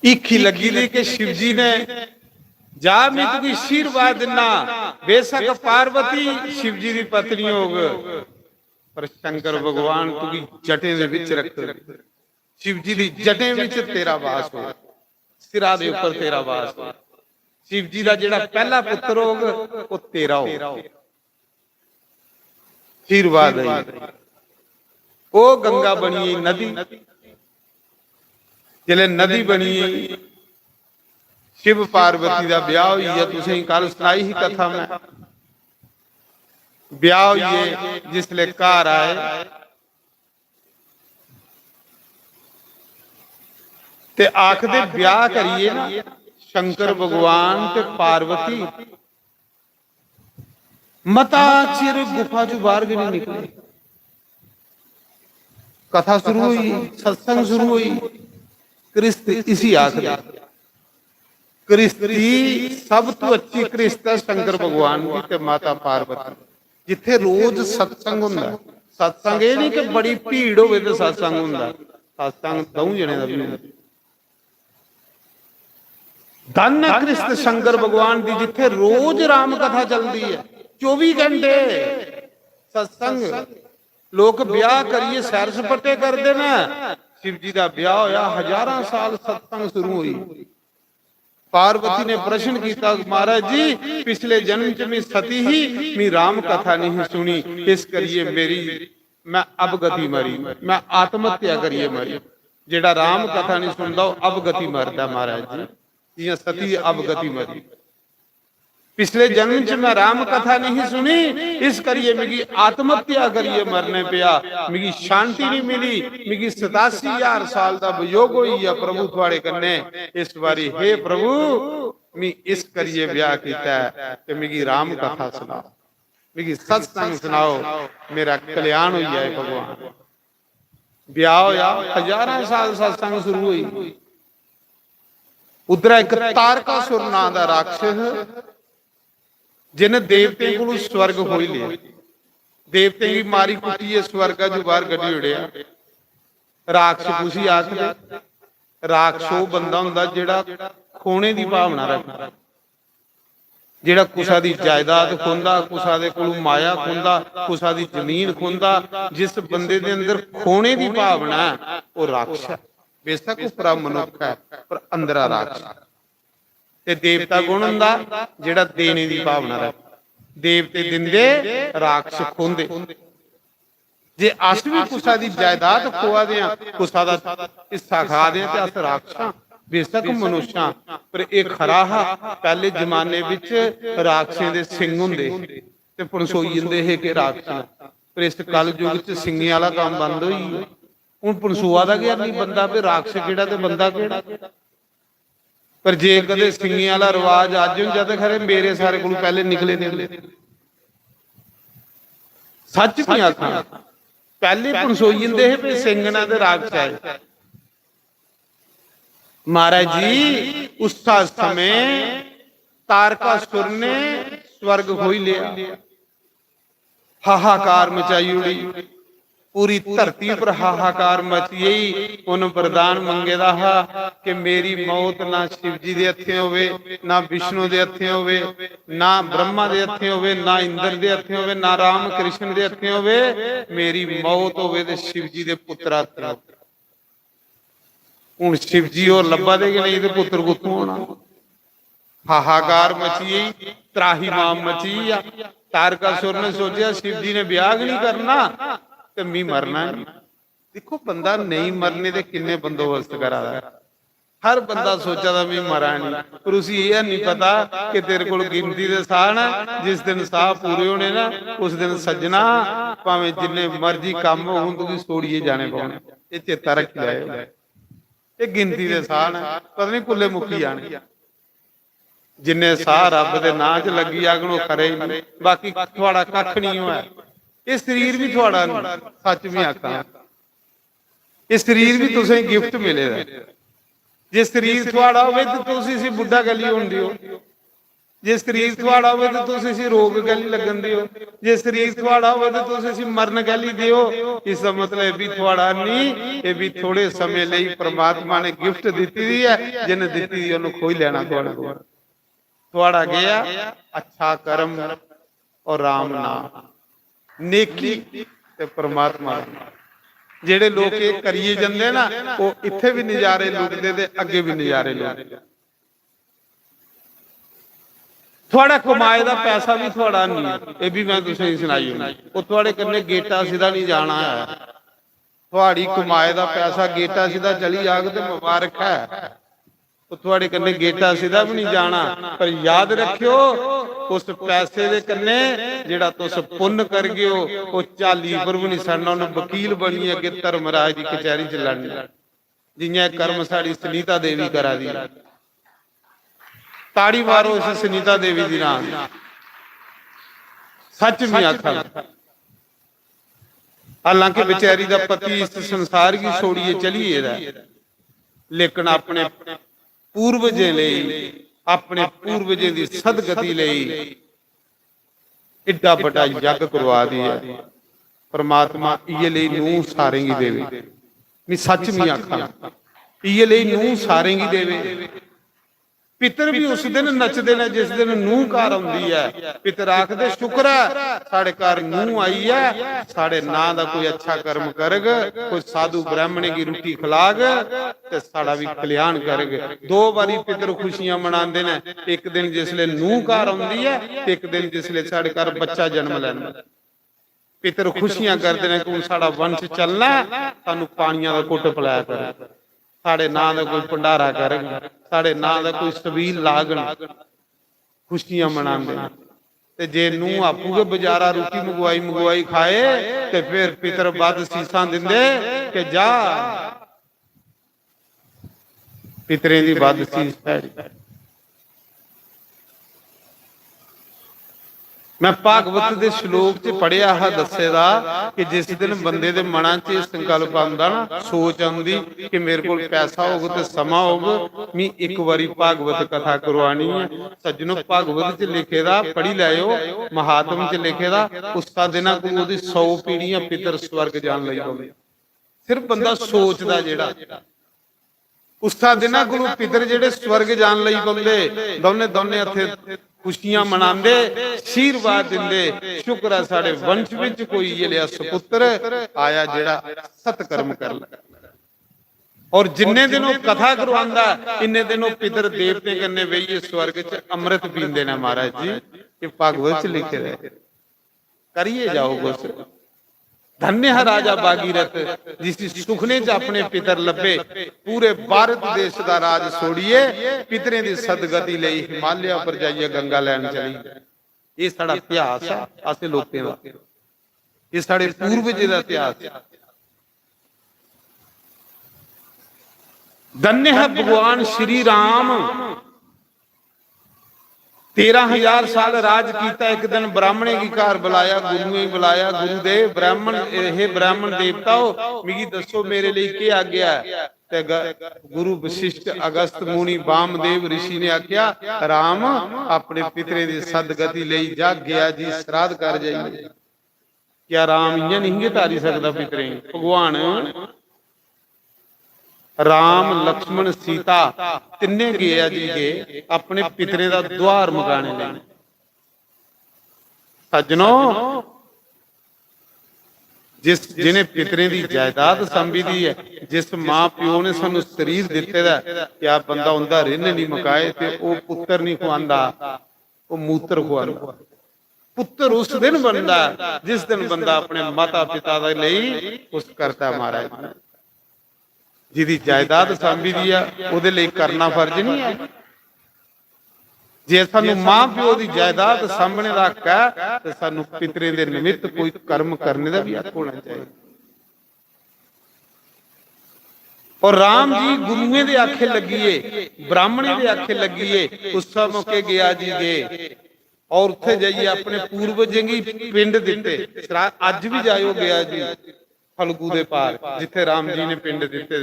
हीखी लग्गी दी कि शिव जी ने, "जा, में तुगी आशीर्वाद दिन्ना, बेशक पार्वती शिव जी दी पत्नी होग, पर शंकर भगवान तुगी जटें दे बिच रख, शिव जी दी जटें बिच तेरा वास हो, सिरा दे ऊपर तेरा वास हो। शिव जी दा जेह्ड़ा पैह्ला पुत्तर होग, ओह् तेरा होग।" आशीर्वाद आई। ओह् गंगा बनी गेई नदी। जिसलै नदी बनी गेई, शिव पार्वती दा ब्याह होई गेआ। तुसें गी कल सनाई ही कथा मैं। ब्याह होई गे, जिसलै घर आए ते आखदे, ब्याह करियै ना शंकर भगवान ते पार्वती मता चिर गुफा चों बाहर गै नहीं निकले। कथा शुरू हुई, सत्संग शुरू हुई। कृष्ट इसी आखदे। कृष्टी सब तू अच्छी कृष्ट है शंकर भगवान की ते माता पार्वती। जिथे रोज सत्संग हुंदा, सत्संग एह नहीं कि बड़ी भीड़ होवे ते सत्संग हुंदा, सत्संग दऊं जने दा भी हुंदा। धन कृष्ण शंकर भगवान दी, जिथे रोज राम कथा चलदी है, चौबी घंटे सत्संग। लोक ब्याह करिए सैर सपट्टे करदे ने। शिव जी दा ब्याह होया, हजारां साल सत्संग शुरू हुई। पार्वती ने प्रश्न किया, महाराज जी, पिछले जन्म च मैं सती ही, मैं राम कथा नहीं सुनी, इस करिए मेरी, मैं अवगति मरी, मैं आत्महत्या करिए मरी। जेड़ा राम कथा नहीं सुनदा, ओह अवगति मरदा, महाराज जी, जियां सती अवगति मरी। पिछले जन्म च मैं राम कथा नहीं सुनी, इस करिए मिगी आत्महत्या करिए मरने पेआ। मिगी शांति नहीं मिली। मिगी सतासी हजार साल दा वियोग होई गया प्रभु थुआड़े कन्ने। इस बारी हे प्रभु, मैं इस करिए ब्याह कीता है कि मिगी राम कथा सुनाओ, मिगी सत्संग सुनाओ, मेरा कल्याण हो जाए भगवान। ब्याह होया, हजारां साल सत्संग शुरू हुई। उधर एक तारकासुर नां दा राक्षस, जिन्हें देवतें कोलों स्वर्ग खोई लिया। देवतें गी मारी कुट्टियै स्वर्गा चों बाहर कड्ढी ओड़ेआ। राक्षस कुसी आखदे? राक्षस ओह बंदा हुंदा जेड़ा खोने दी भावना रखदा, जेड़ा कुसा दी जायदाद खोंदा, कुसा दे कोलों माया खोंदा, कुसा दी जमीन खोंदा। जिस बंदे दे अंदर खोने दी भावना है, ओह राक्षस है। बेशक उपरा मनुख है, पर अंदरा राक्षस। ते देवता गुण हुंदा जेड़ा देने दी भावना रखदा। देवते दिंदे, राक्षस खोंदे। जे अस भी कुसा दी जायदाद खोआ दे आं, कुसा दा हिस्सा खा दे आं, ते अस राक्षस आं, बेशक मनुष्य आं, पर एह खरा हा, पैहले जमाने विच राक्षसें दे सिंग हुंदे हे ते पनसोई जंदे हे कि राक्षस आं। पर इस कलयुग च सिंगें आह्ला कम्म बंद होई गेआ। हुन पनसोआ दा गै नहीं बंदा, फिर राक्षस केह्ड़ा ते बंदा केह्ड़ा? पर जे कदे सिंगें आह्ला रवाज अज्ज होंदा ते खरे मेरे सारे कोलू पैहले निकले दे होंदे। सच में आखां, पैहले पनसोई जंदे हे भई सिंग ना ते राक्षस आए। महाराज जी, उस समय तारकासुर ने स्वर्ग खोई लिया, हाहाकार मचाई ओड़ी। पूरी धरती पर हाहाकार मची गई। उन वरदान मंगे दा हा कि मेरी मौत ना शिव जी दे हत्थें होवे, ना विष्णु दे हत्थें होवे, ना ब्रह्मा दे हत्थें होवे, ना इंद्र दे हत्थें होवे, ना राम कृष्ण दे हत्थें होवे, मेरी मौत होवे ते शिव जी दे पुत्तरा हत्थें होवे। हुन शिव जी होर लब्भा दे गै नेईं ते पुत्तर कुत्थों होना? हाहाकार मची गई, त्राही माम मची गेआ। तारकासुर ने सोचेआ, शिव जी ने ब्याह गै नहीं करना ते मी मरना नहीं। दिक्खो, बंदा नेईं मरने दे किन्ने बंदोबस्त करा दा ऐ। हर बंदा सोचा दा, "मी मरा नहीं," पर उसी एह् नहीं पता कि तेरे कोल गिनती दे साह न, जिस दिन साह पूरे होने ना, उस दिन सज्जना, भावें जिन्ने मर्जी कम्म होन, तुगी छोड़ियै जाने पौने। एह् चेता रक्खी लैओ। एह् गिनती दे साह न, पता नहीं कुल्ले मुक्की जाने। जिन्ने साह रब दे नां च लग्गी जागन, ओह् खरे ही न, बाकी थुआड़ा कक्ख नहीं होऐ। एह् शरीर भी थुआड़ा नहीं, सच में आखां, एह् शरीर भी तुसें गिफ्ट मिले दा ऐ। जे शरीर थुआड़ा होवे ते तुस इसी बुड्ढा कैली होन दियो? जे शरीर थुआड़ा होवे ते तुस इसी रोग कैली लगन दियो? जे शरीर थुआड़ा होवे ते तुस इसी मरण कैली दियो? इसदा मतलब एह् भी थुआड़ा नहीं, एह् भी थोड़े समें लेई परमात्मा ने गिफ्ट दित्ती दी ऐ, जिन्ने दित्ती दी उन्हें खोई लैना थुआड़े कोल। थुआड़ा केह् ऐ? अच्छा कर्म और राम नाम, नेकी ते परमात्मा दा नाम। जेह्ड़े लोक एह् करियै जंदे ना, ओह् इत्थै बी नजारे लुटदे ते अग्गें बी नजारे लुटदे। थुआड़ा कमाए दा पैसा भी थुआड़ा नहीं ऐ, एह् भी मैं तुसेंगी सनाई ओड़ना। ओह् थुआड़े कन्नै गेटा सिद्धा नहीं जाना ऐ। थुआड़ी कमाए दा पैसा गेटा सिद्धा चली जाग ते मुबारक ऐ। ओह् थुआड़े कन्नै गेटा सिद्धा भी नहीं जाना, पर याद रखेओ, उस पैसे दे कन्नै जेह्ड़ा तुस पुन्न करगे ओ, ओह् झाली पर भी नहीं सड़ना। उन्हें वकील बनियै अग्गें धर्मराज दी कचैरी च लड़ना, जियां एह् कर्म साढ़ी सुनीता देवी करा दी ऐ। ताड़ी मारो इस सुनीता देवी दी नां दी। सच में आखा, हालांकि बेचारी दा पति इस संसार गी छोड़ियै चली गेदा ऐ, लेकिन अपने पूर्वजें लेई, अपने पूर्वजें दी सदगति लेई एड्डा बड्डा यज्ञ करवा दी ऐ। परमात्मा इयै लेई नूह सारें गी देवे। मैं सच में आखां, इयै लेई नूह सारें गी देवे। पितर भी उस दिन नचदे न जिस दिन नूह घर औंदी ऐ। पितर आखदे, "शुक्र ऐ साढ़े घर नूह आई ऐ, साढ़े नां दा कोई अच्छा कर्म करग, कोई साधु ब्राह्मणें गी रुट्टी खलाग ते साढ़ा भी कल्याण करग।" दो बारी पितर खुशियां मनांदे न, इक दिन जिसले नूह घर औंदी ऐ, इक दिन जिसले साढ़े घर बच्चा जन्म लैंदा। पितर खुशियां करदे ने कि हुन साढ़ा वंश चलना ऐ, सानू पानियां दा घुट्ट पलाया कर, साढ़े नां दा कोई भंडारा करग, साढ़े नां दा कोई सबील लागन, खुशियां मनांदे न। ते जे नूह आपूं गै बजारा रुट्टी मंगवाई मंगवाई खाए, ते फिर पितर बद सीसां दिंदे कि जा, पितरें दी बद सीस भैड़ी। मैं भागवत दे श्लोक च पढ़ेआ हा दस्से दा कि जिस दिन बंदे दे मना च एह् संकल्प आंदा ना, सोच आंदी कि मेरे कोल पैसा होग ते समां होग, मी इक बारी भागवत कथा करवानी ऐ। सज्जनो, भागवत च लिखे दा, पढ़ी लैओ, महात्म च लिखे दा, उस्सा दिना कोल ओह्दी सौ पीढ़ियां पितर स्वर्ग जान लगी पौंदे। सिर्फ बंदा सोचदा जेह्ड़ा, उस्सा दिना कोलू पितर जेह्ड़े स्वर्ग जान लगी पौंदे, दौने दौने हत्थे खुशियां मनांदे, आशीर्वाद दिंदे, "शुक्र ऐ साढ़े वंश विच कोई इयै लेआ सपुत्र आया जेह्ड़ा सत्कर्म कर लै।" और जिन्ने दिन ओह् कथा करवांदा, इन्ने दिन ओह् पितर देवतें कन्नै बेहियै स्वर्ग च अमृत पींदे न। महाराज जी, ये भागवत च लिखे दा ऐ। करियै जाओ गुस्सा। धन्य है राजा भागीरथ, जिसी सुखने च अपने पितर लब्भे। पूरे भारत देश दा राज छोड़ियै पितरें दी सदगति लेई हिमालय पर जाइयै गंगा लैन चली। एह् साढ़ा इतिहास ऐ, असें लोकें दा, एह् साढ़े पूर्वजें दा इतिहास ऐ। धन्य है भगवान श्री राम, तेरह हजार साल राज कीता। इक दिन ब्राह्मणें गी घर बुलाया, गुरुएं गी बुलाया, "गुरुदेव, ब्राह्मण, हे ब्राह्मण देवताओ, मिगी दस्सो मेरे लेई केह् आज्ञा ऐ?" ते ग-, गुरु वशिष्ठ, अगस्त मुनि, वामदेव ऋषि ने आख्या, "राम, अपने पितरें दी सदगति लेई जा, गया जी श्राद्ध कर जाइए।" क्या राम इ'यां नहीं गै तारी सकदा पितरें गी? भगवान राम, लक्ष्मण, सीता तिन्ने गया जी गे अपने पितरें दा द्वार मकाने लेई। सज्जनो, जिस, जिन्हें पितरें दी जायदाद सांभी दी ऐ, जिस मां प्यो ने सानू शरीर दित्ते दा ऐ, क्या बंदा उंदा ऋण नहीं मुकाए ते ओह पुत्तर नहीं खुआंदा, ओह मूत्र खुआंदा। पुत्तर उस दिन बनदा ऐ जिस दिन बंदा अपने माता पिता दे लेई कुछ करदा ऐ महाराज। जिदी जायदाद सांभी दी ऐ, ओहदे लेई करना फर्ज नहीं ऐ? जे सानू मां प्यो दी जायदाद सांभने दा हक ऐ, ते सानू पितरें दे निमित्त कोई कर्म करने दा भी हक होना चाहिए। और राम जी गुरुएं दे आखे लगिए, ब्राह्मणें दे आखे लगिए, उस मौके गया जी गे और उत्थे जाइए अपने पूर्वजें गी पिंड दिते। श्रा-, अज भी जायो गया जी फलगू दे पार, जिथे राम जी ने पिंड दिते।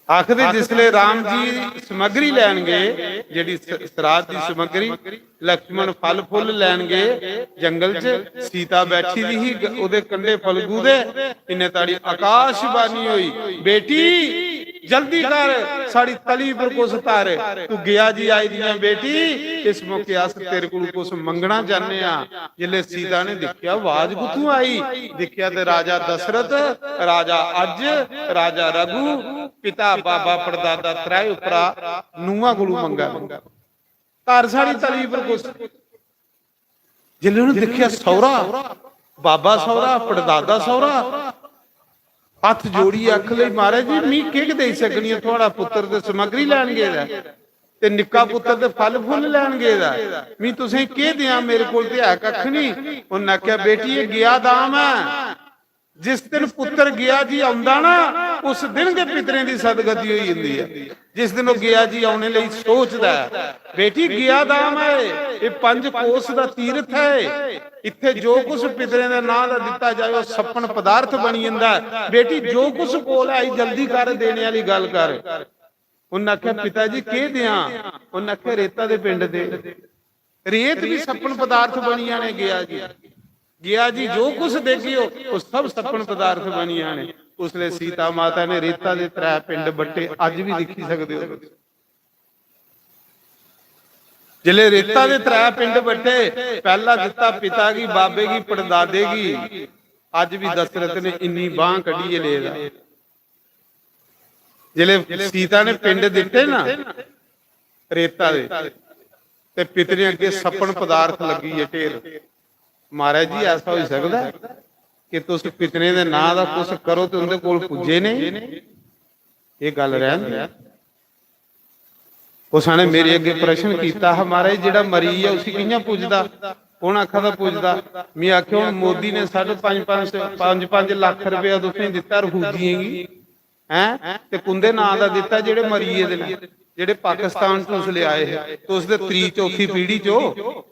आखदे जिसले राम जी समग्री लैन गए, जेड़ी स-, श्राद्ध दी समग्री, लक्ष्मण फल फुल लैन गए जंगल च, सीता बैठी दी ही ग-, ओदे कंढे फलगू दे, इन्ने ताड़ी आकाशवाणी होई, "बेटी, जल्दी कर, साड़ी तली पर कुछ धर, तू गया जी आई दियां बेटी, इस मौके अस तेरे कोल कुछ मंगना चाहने आ।" जिसले सीता ने दिखया, आवाज कुत्थों आई? दिखया ते राजा दशरथ, राजा अज, राजा रघु, पिता, बाबा, परदादा, त्रै उप्परा नूंहां कोलू मंगा। धर साड़ी तली पर कुछ। जिसले उन्हें दिखया सौरा, बाबा सौरा, परदादा सौरा, हत्थ जोड़ियै आखन लगी, "महाराज जी, मी केह देई सकनी आं? थुआड़ा पुत्तर ते समग्री लैन गेदा ऐ, ते निक्का पुत्तर ते फल फुल लैन गेदा ऐ। मी तुसें केह देआं? मेरे कोल ते है कक्ख नहीं।" उन्नै आखेआ, "बेटी, एह गेआ दाम ऐ। जिस दिन पुत्तर गेआ जी औंदा ना, उस दिन गै पितरें दी सदगति होई जंदी ऐ।" जिस दिन ओह गेआ जी औने लेई सोचदा ऐ, बेटी, गेआ दाम ऐ, एह पंज कोस दा तीर्थ ऐ, इत्थे जो कुछ पितरें दे नां दा दित्ता जाए, ओह सप्पन पदार्थ बनी जंदा ऐ। बेटी, जो कुछ कोल ऐ, आई जल्दी कर, देने आह्ली गल्ल कर। उन्नै आखेआ, "पिता जी, केह् देआं?" उन्नै आखेआ, "रेता दे पिंड दे।" रेत भी सप्पन पदार्थ बनी जाने। गेआ जी, गेआ जी, जो कुछ देगे ओ, ओह सब सप्पन पदार्थ बनी जाने। उसले सीता माता ने रेता दे त्रै पिंड बट्टे, अज्ज भी दिक्खी सकदे ओ। जिसले रेता दे त्रै पिंड बट्टे, पैहला दित्ता पिता गी, बाबे गी, पड़दादे गी, अज्ज भी दशरथ ने इन्नी बांह कड्ढियै लेदा। जिसले सीता ने पिंड दित्ते ना रेता दे, ते पितरें अग्गे सप्पन पदार्थ लग्गी गे ढेर। महाराज जी, ऐसा होई सकदा ऐ कि तुस पितरें दे नां दा कुछ करो ते उंदे कोल पुज्जे नेईं? एह गल्ल रैहन देओ। कुसै ने मेरे अग्गे प्रश्न कीता हा, "महाराज, जेहड़ा मरी गेआ, उसी कि'यां पुजदा?" कौन आखा दा पुजदा? में आखेआ, "हून मोदी ने साढ़े पंज, पंज, पंज, पंज लक्ख रपेआ तुसें दित्ता रफूजियें गी, हैं? ते कुंदे नां दा दित्ता जेहड़े मरी गेदे न, जेहड़े पाकिस्तान च उसले आए हे? तुस ते त्री चौथी पीढ़ी च ओ।"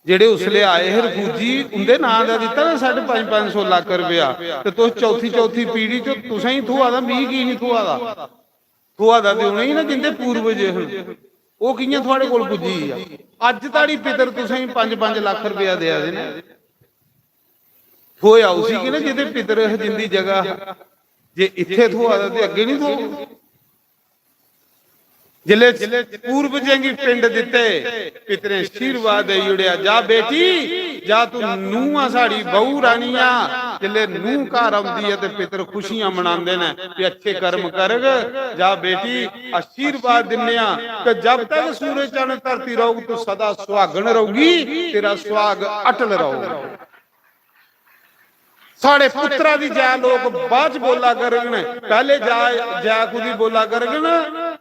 जेहड़े उसले आए हे रफूजी, उंदे नां दा दित्ता ना साढ़े पंज, पंज सौ लक्ख रपेआ, ते तुस चौथी, चौथी पीढ़ी च तुसें गी थ्होआ दा, मिगी की नहीं थ्होआ दा? थ्होआ दा ते उ'नेंगी ना जिंदे पूर्वज हे, ओह कि'यां थुआड़े कोल पुज्जी गेआ? अज्ज धोड़ी पितर तुसें गी पंज, पंज लक्ख रपेआ देआ दे न। थ्होआ उसी की ना जिंदे पितर हे, जिंदी जगह हा। जे इत्थे थ्होआ दा ते अग्गे नहीं थ्होग। जिसले पूर्वजें गी पिंड दित्ते, पितरें आशीर्वाद देई ओड़ेआ, "जा बेटी, जा तू नूंह आ, साढ़ी बहू रानी आ।" जिसले नूंह घर औंदी ऐ ते पितर खुशियां मनांदे न कि अच्छे कर्म करग। "जा बेटी, आशीर्वाद दिन्ने आं कि जब तक सूरज चन्न धरती रौहग, तू सदा सुहागन रौहगी, तेरा सुहाग अटल रौहग।" साढ़े पुत्तरा दी जै लोक बाद च बोला करगन, पैहले जै, जै कुदी बोला करगन,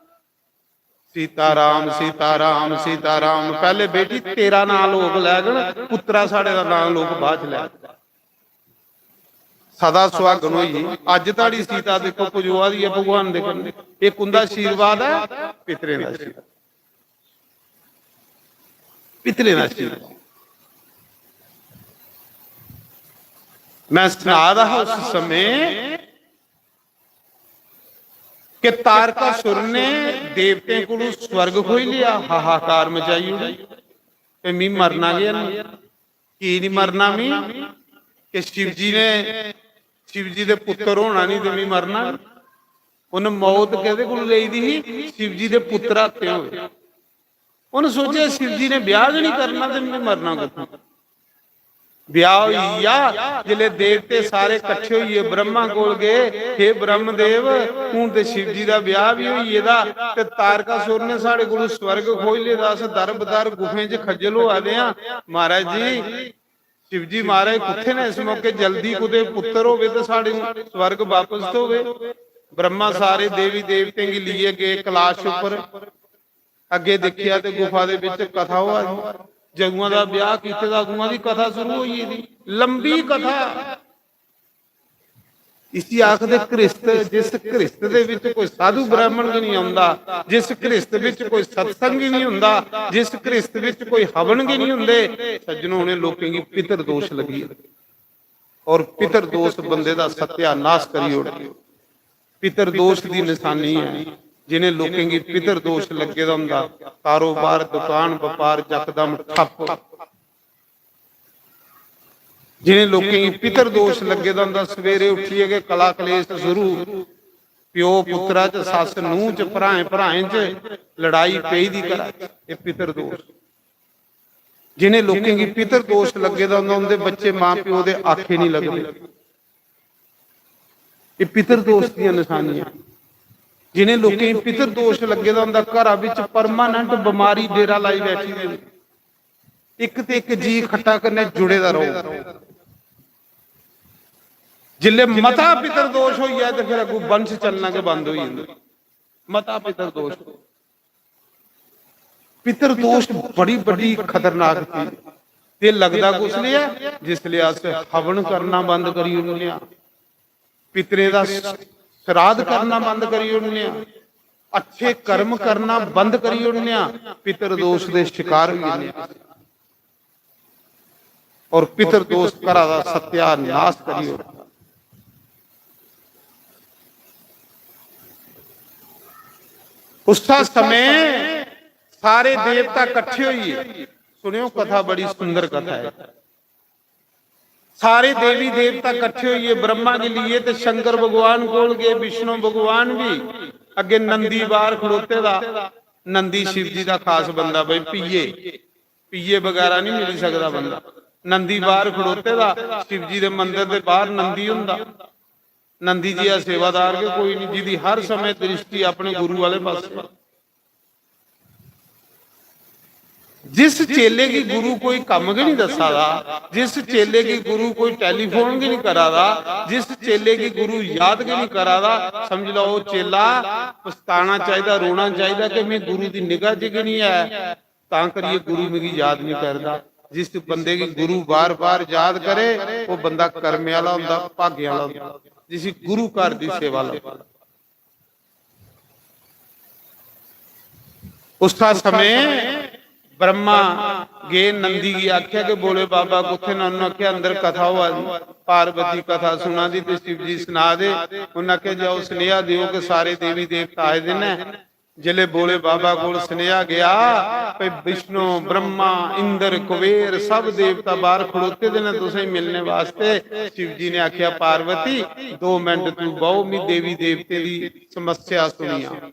"सीताराम, सीताराम, सीताराम।" पैहले बेटी तेरा नां लोक लैगन, पुत्तरा साढ़े दा नां लोक बाद च लैगन। सदा सुहागन होई। अज्ज धोड़ी सीता देखो पजोआ दी ऐ भगवान दे कन्नै। एह कुंदा आशीर्वाद ऐ? पितरें दा आशीर्वाद। पितरें दा आशीर्वाद। मैं सना दा हा उस समय कि तारकासुर ने देवतें कोलों स्वर्ग खोई लिया, हाहाकार मचाई ओड़ी, ते मी मरना गै नहीं। की नहीं मरना मी? कि शिव जी ने, शिव जी दे पुत्र होना नहीं ते मी मरना नहीं। उन्हें मौत केह्दे कोल लेई दी ही? शिव जी दे पुत्र हत्या होए। उन्हें सोचेआ, शिव जी ने ब्याह गै नहीं करना ते मी मरना कुत्थों? ब्याह होई गेआ। जिसले देवते सारे कट्ठे होइयै ब्रह्मा कोल गए, "हे ब्रह्मदेव, हून ते शिव जी दा ब्याह भी होई गेदा ते तारकासुर ने साढ़े कोल स्वर्ग खोई लेदा, अस दर बदर गुफें च खज्जल होआ दे आं। महाराज जी, शिव जी महाराज कुत्थे ने इस मौके? जल्दी कुतै पुत्र होवे ते साढ़े स्वर्ग वापस तो होवे।" ब्रह्मा सारे देवी देवतें गी लेइयै गए कैलाश उप्पर। अग्गे दिक्खेआ ते गुफा दे बिच कथा होआ दी। जदुआं दा ब्याह कीते दा, अदुआं दी कथा शुरू होई गेदी, लंबी कथा। इसी आखदे घृष्ट। जिस घृष्ट दे विच कोई साधु ब्राह्मण गै नहीं आंदा, जिस घृष्ट विच कोई सत्संग ही नहीं हुंदा, जिस घृष्ट विच कोई हवन गै नहीं हुंदे, सज्जनो, उन्हें लोकें गी पितर दोष लगी। और पितर दोष बंदे दा सत्यानाश करी ओड़े। पितर दोष दी निशानी है। जिन्हें लोकें गी पितर दोष लग्गे दा हुंदा, कारोबार, दुकान, बपार यकदम ठप्प। जिन्हें लोकें गी पितर दोष लग्गे दा हुंदा, सवेरे उठियै गै कला कलेश शुरू, प्यो पुत्रा च, सस्स नूंह च, भ्राएं भ्राएं च लड़ाई पेई दी घरा च, एह् पितर दोष। जिन्हें लोकें गी पितर दोष लग्गे दा हुंदा, उंदे बच्चे मां प्यो दे आखे नहीं लगदे। एह् पितर दोष दियां निशानियां। जिन्हें लोकें गी पितर दोष लग्गे दा हुंदा, घरा बिच permanent बमारी डेरा लाई बैठी दी हुंदी। इक ते इक जी खट्टा कन्नै जुड़े दा रहो। जिसले मता पितर दोष होई जाए ते फिर अग्गू वंश चलना गै बंद होई जंदा। मता पितर दोष, पितर दोष बड़ी बड़ी खतरनाक चीज। ते लगदा कुसलै ऐ? जिसलै अस हवन करना बंद करी ओड़ने आं, पितरें दा श्राद्ध करना बंद करी ओड़ने आं, अच्छे कर्म करना बंद करी ओड़ने आं, पितर दोष दे शिकार होई जन्ने आं। और पितर दोष घरा दा सत्यानाश करी ओड़दा। उस समय सारे देवता कट्ठे होइए, सुनियो कथा, बड़ी सुंदर कथा है। सारे देवी देवता कट्ठे होइए ब्रह्मा गी लिए ते शंकर भगवान कोल गए, विष्णु भगवान भी। अग्गे नंदी बाहर खड़ोते दा, नंदी शिव जी दा खास बंदा, भाई पीए, पीए बगैरा नहीं मिली सकदा बंदा। नंदी बाहर खड़ोते दा, शिव जी दे मंदिर दे बाहर नंदी हुंदा। नंदी जी दा सेवादार के कोई नहीं, जिदी हर समय दृष्टि अपने गुरु वाले पासे। जिस चेले गी गुरु कोई कम्म गै नहीं दस्सा दा, जिस चेले गी गुरु कोई टेलीफोन गै नहीं करा दा, जिस चेले गी गुरु याद गै नहीं करा दा, समझ लैओ, ओह् चेला पछताना चाहिदा, रोना चाहिदा कि मैं गुरु दी निगाह च गै नहीं ऐ, तां करियै गुरु मिगी याद नहीं करदा। जिस बंदे गी गुरु बार-बार याद करे, ओह् बंदा कर्मे आह्ला होंदा, भागें आह्ला होंदा, जिसी गुरु घर दी सेवा लब्भै। उस समय ब्रह्मा गे नंदी गी आखेआ कि बोले बाबा कुत्थे न? उन्होंने आखेआ अंदर कथा होआ दी, पार्वती कथा सुना दी ते शिव जी सुना दे। उन्हें आखेआ जाओ सनेहा देओ कि सारे देवी देवता आए दे न। जिसले बोले बाबा कोल सनेहा गया, भाई विष्णु, ब्रह्मा, इंद्र, कुबेर सब देवता बाहर खड़ोते दे न तुसें मिलने वास्ते। शिव जी ने आखेआ पार्वती दो मिनट तू बहो, मी देवी देवते दी समस्या सुनिया,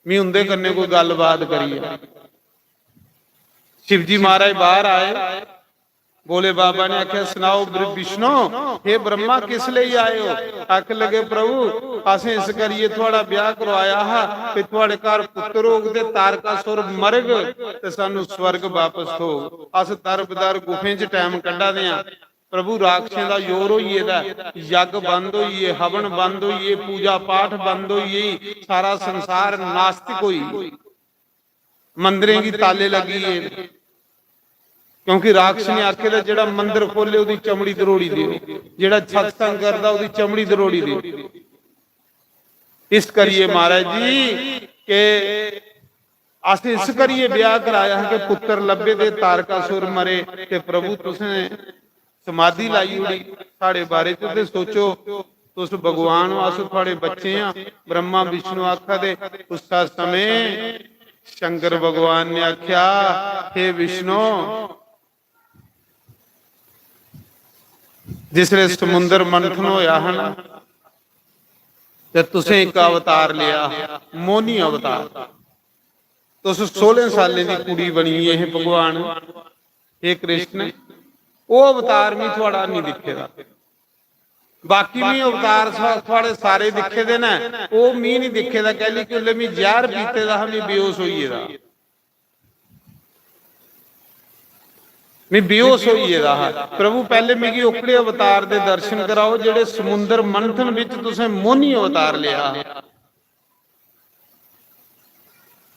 मी उंदे कन्नै कोई गल्लबात करियै। शिव जी महाराज बाहर आए, भोले बाबा ने आखेआ सनाओ ब्र-, विष्णु, हे ब्रह्मा किस लेई आए हो? आखन लगे प्रभु असें इस करियै थुआड़ा ब्याह करवाया हा कि थुआड़े घर पुत्र होग ते तारकासुर मरग ते सानू स्वर्ग वापस थोग। अस दर बदर गुफें च टाइम कड्ढा दे आं। प्रभु राक्षसें दा जोर होई गेदा ऐ, यज्ञ बंद होई गे, हवन बंद होई गे, पूजा पाठ बंद होई गई, सारा संसार नास्तिक होई गेआ। मंदिरें गी ताले लगी गे, क्योंकि राक्षस ने आखे दा जेड़ा मंदिर खोले ओदी चमड़ी दरोड़ी देओ, जेड़ा सत्संग करदा ओदी चमड़ी दरोड़ी देओ। इस करिए महाराज जी के अस इस करिए ब्याह कराया हा कि पुत्र लब्भे दे तारकासुर मरे ते प्रभु तुसें समाधि लाई ओड़ी। साढ़े बारे च ते सोचो, तुस भगवान हो, अस थुआड़े बच्चे आं। ब्रह्मा विष्णु आखा दे। उस समय शंकर भगवान ने आख्या, हे विष्णु, जिसलै समुंदर मंथन होया हा ना, ते तुसें इक अवतार लेआ, मोहनी अवतार। तुस सोलह सालें दी कुड़ी बनी गे हे भगवान, हे कृष्ण, ओह् अवतार मी थुआड़ा नहीं दिक्खे दा। बाकी मी अवतार सा-, थुआड़े सारे दिक्खे दे न, ओह् मी नहीं दिक्खे दा। कैली कि उसलै मी जैह्र पीते दा हा, मी बेहोश होई गेदा। मैं बेहोश होई गेदा हा। प्रभु, पैह्ले मिगी ओकड़े अवतार दे दर्शन कराओ, जेह्ड़े समुंदर मंथन बिच तुसें मोहनी अवतार लेआ हा।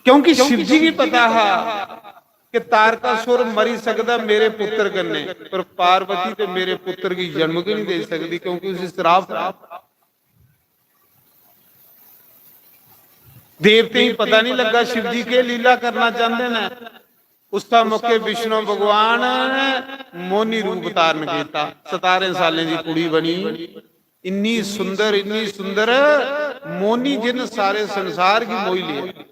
क्योंकि शिव जी गी पता हा कि तारकासुर मरी सकदा मेरे पुत्र कन्नै, पर पार्वती ते मेरे पुत्र गी जन्म गै नहीं दे सकदी, क्योंकि उसी श्राप है। देवतें गी पता नहीं लग्गा शिव जी केह् लीला करना चांहदे न। उस मौके विष्णु भगवान ने मोहनी रूप धारण किया। सतारें सालें दी कुड़ी बनी, इन्नी सुंदर, इन्नी सुंदर, मोहनी, जिन सारे संसार गी मोही लिया।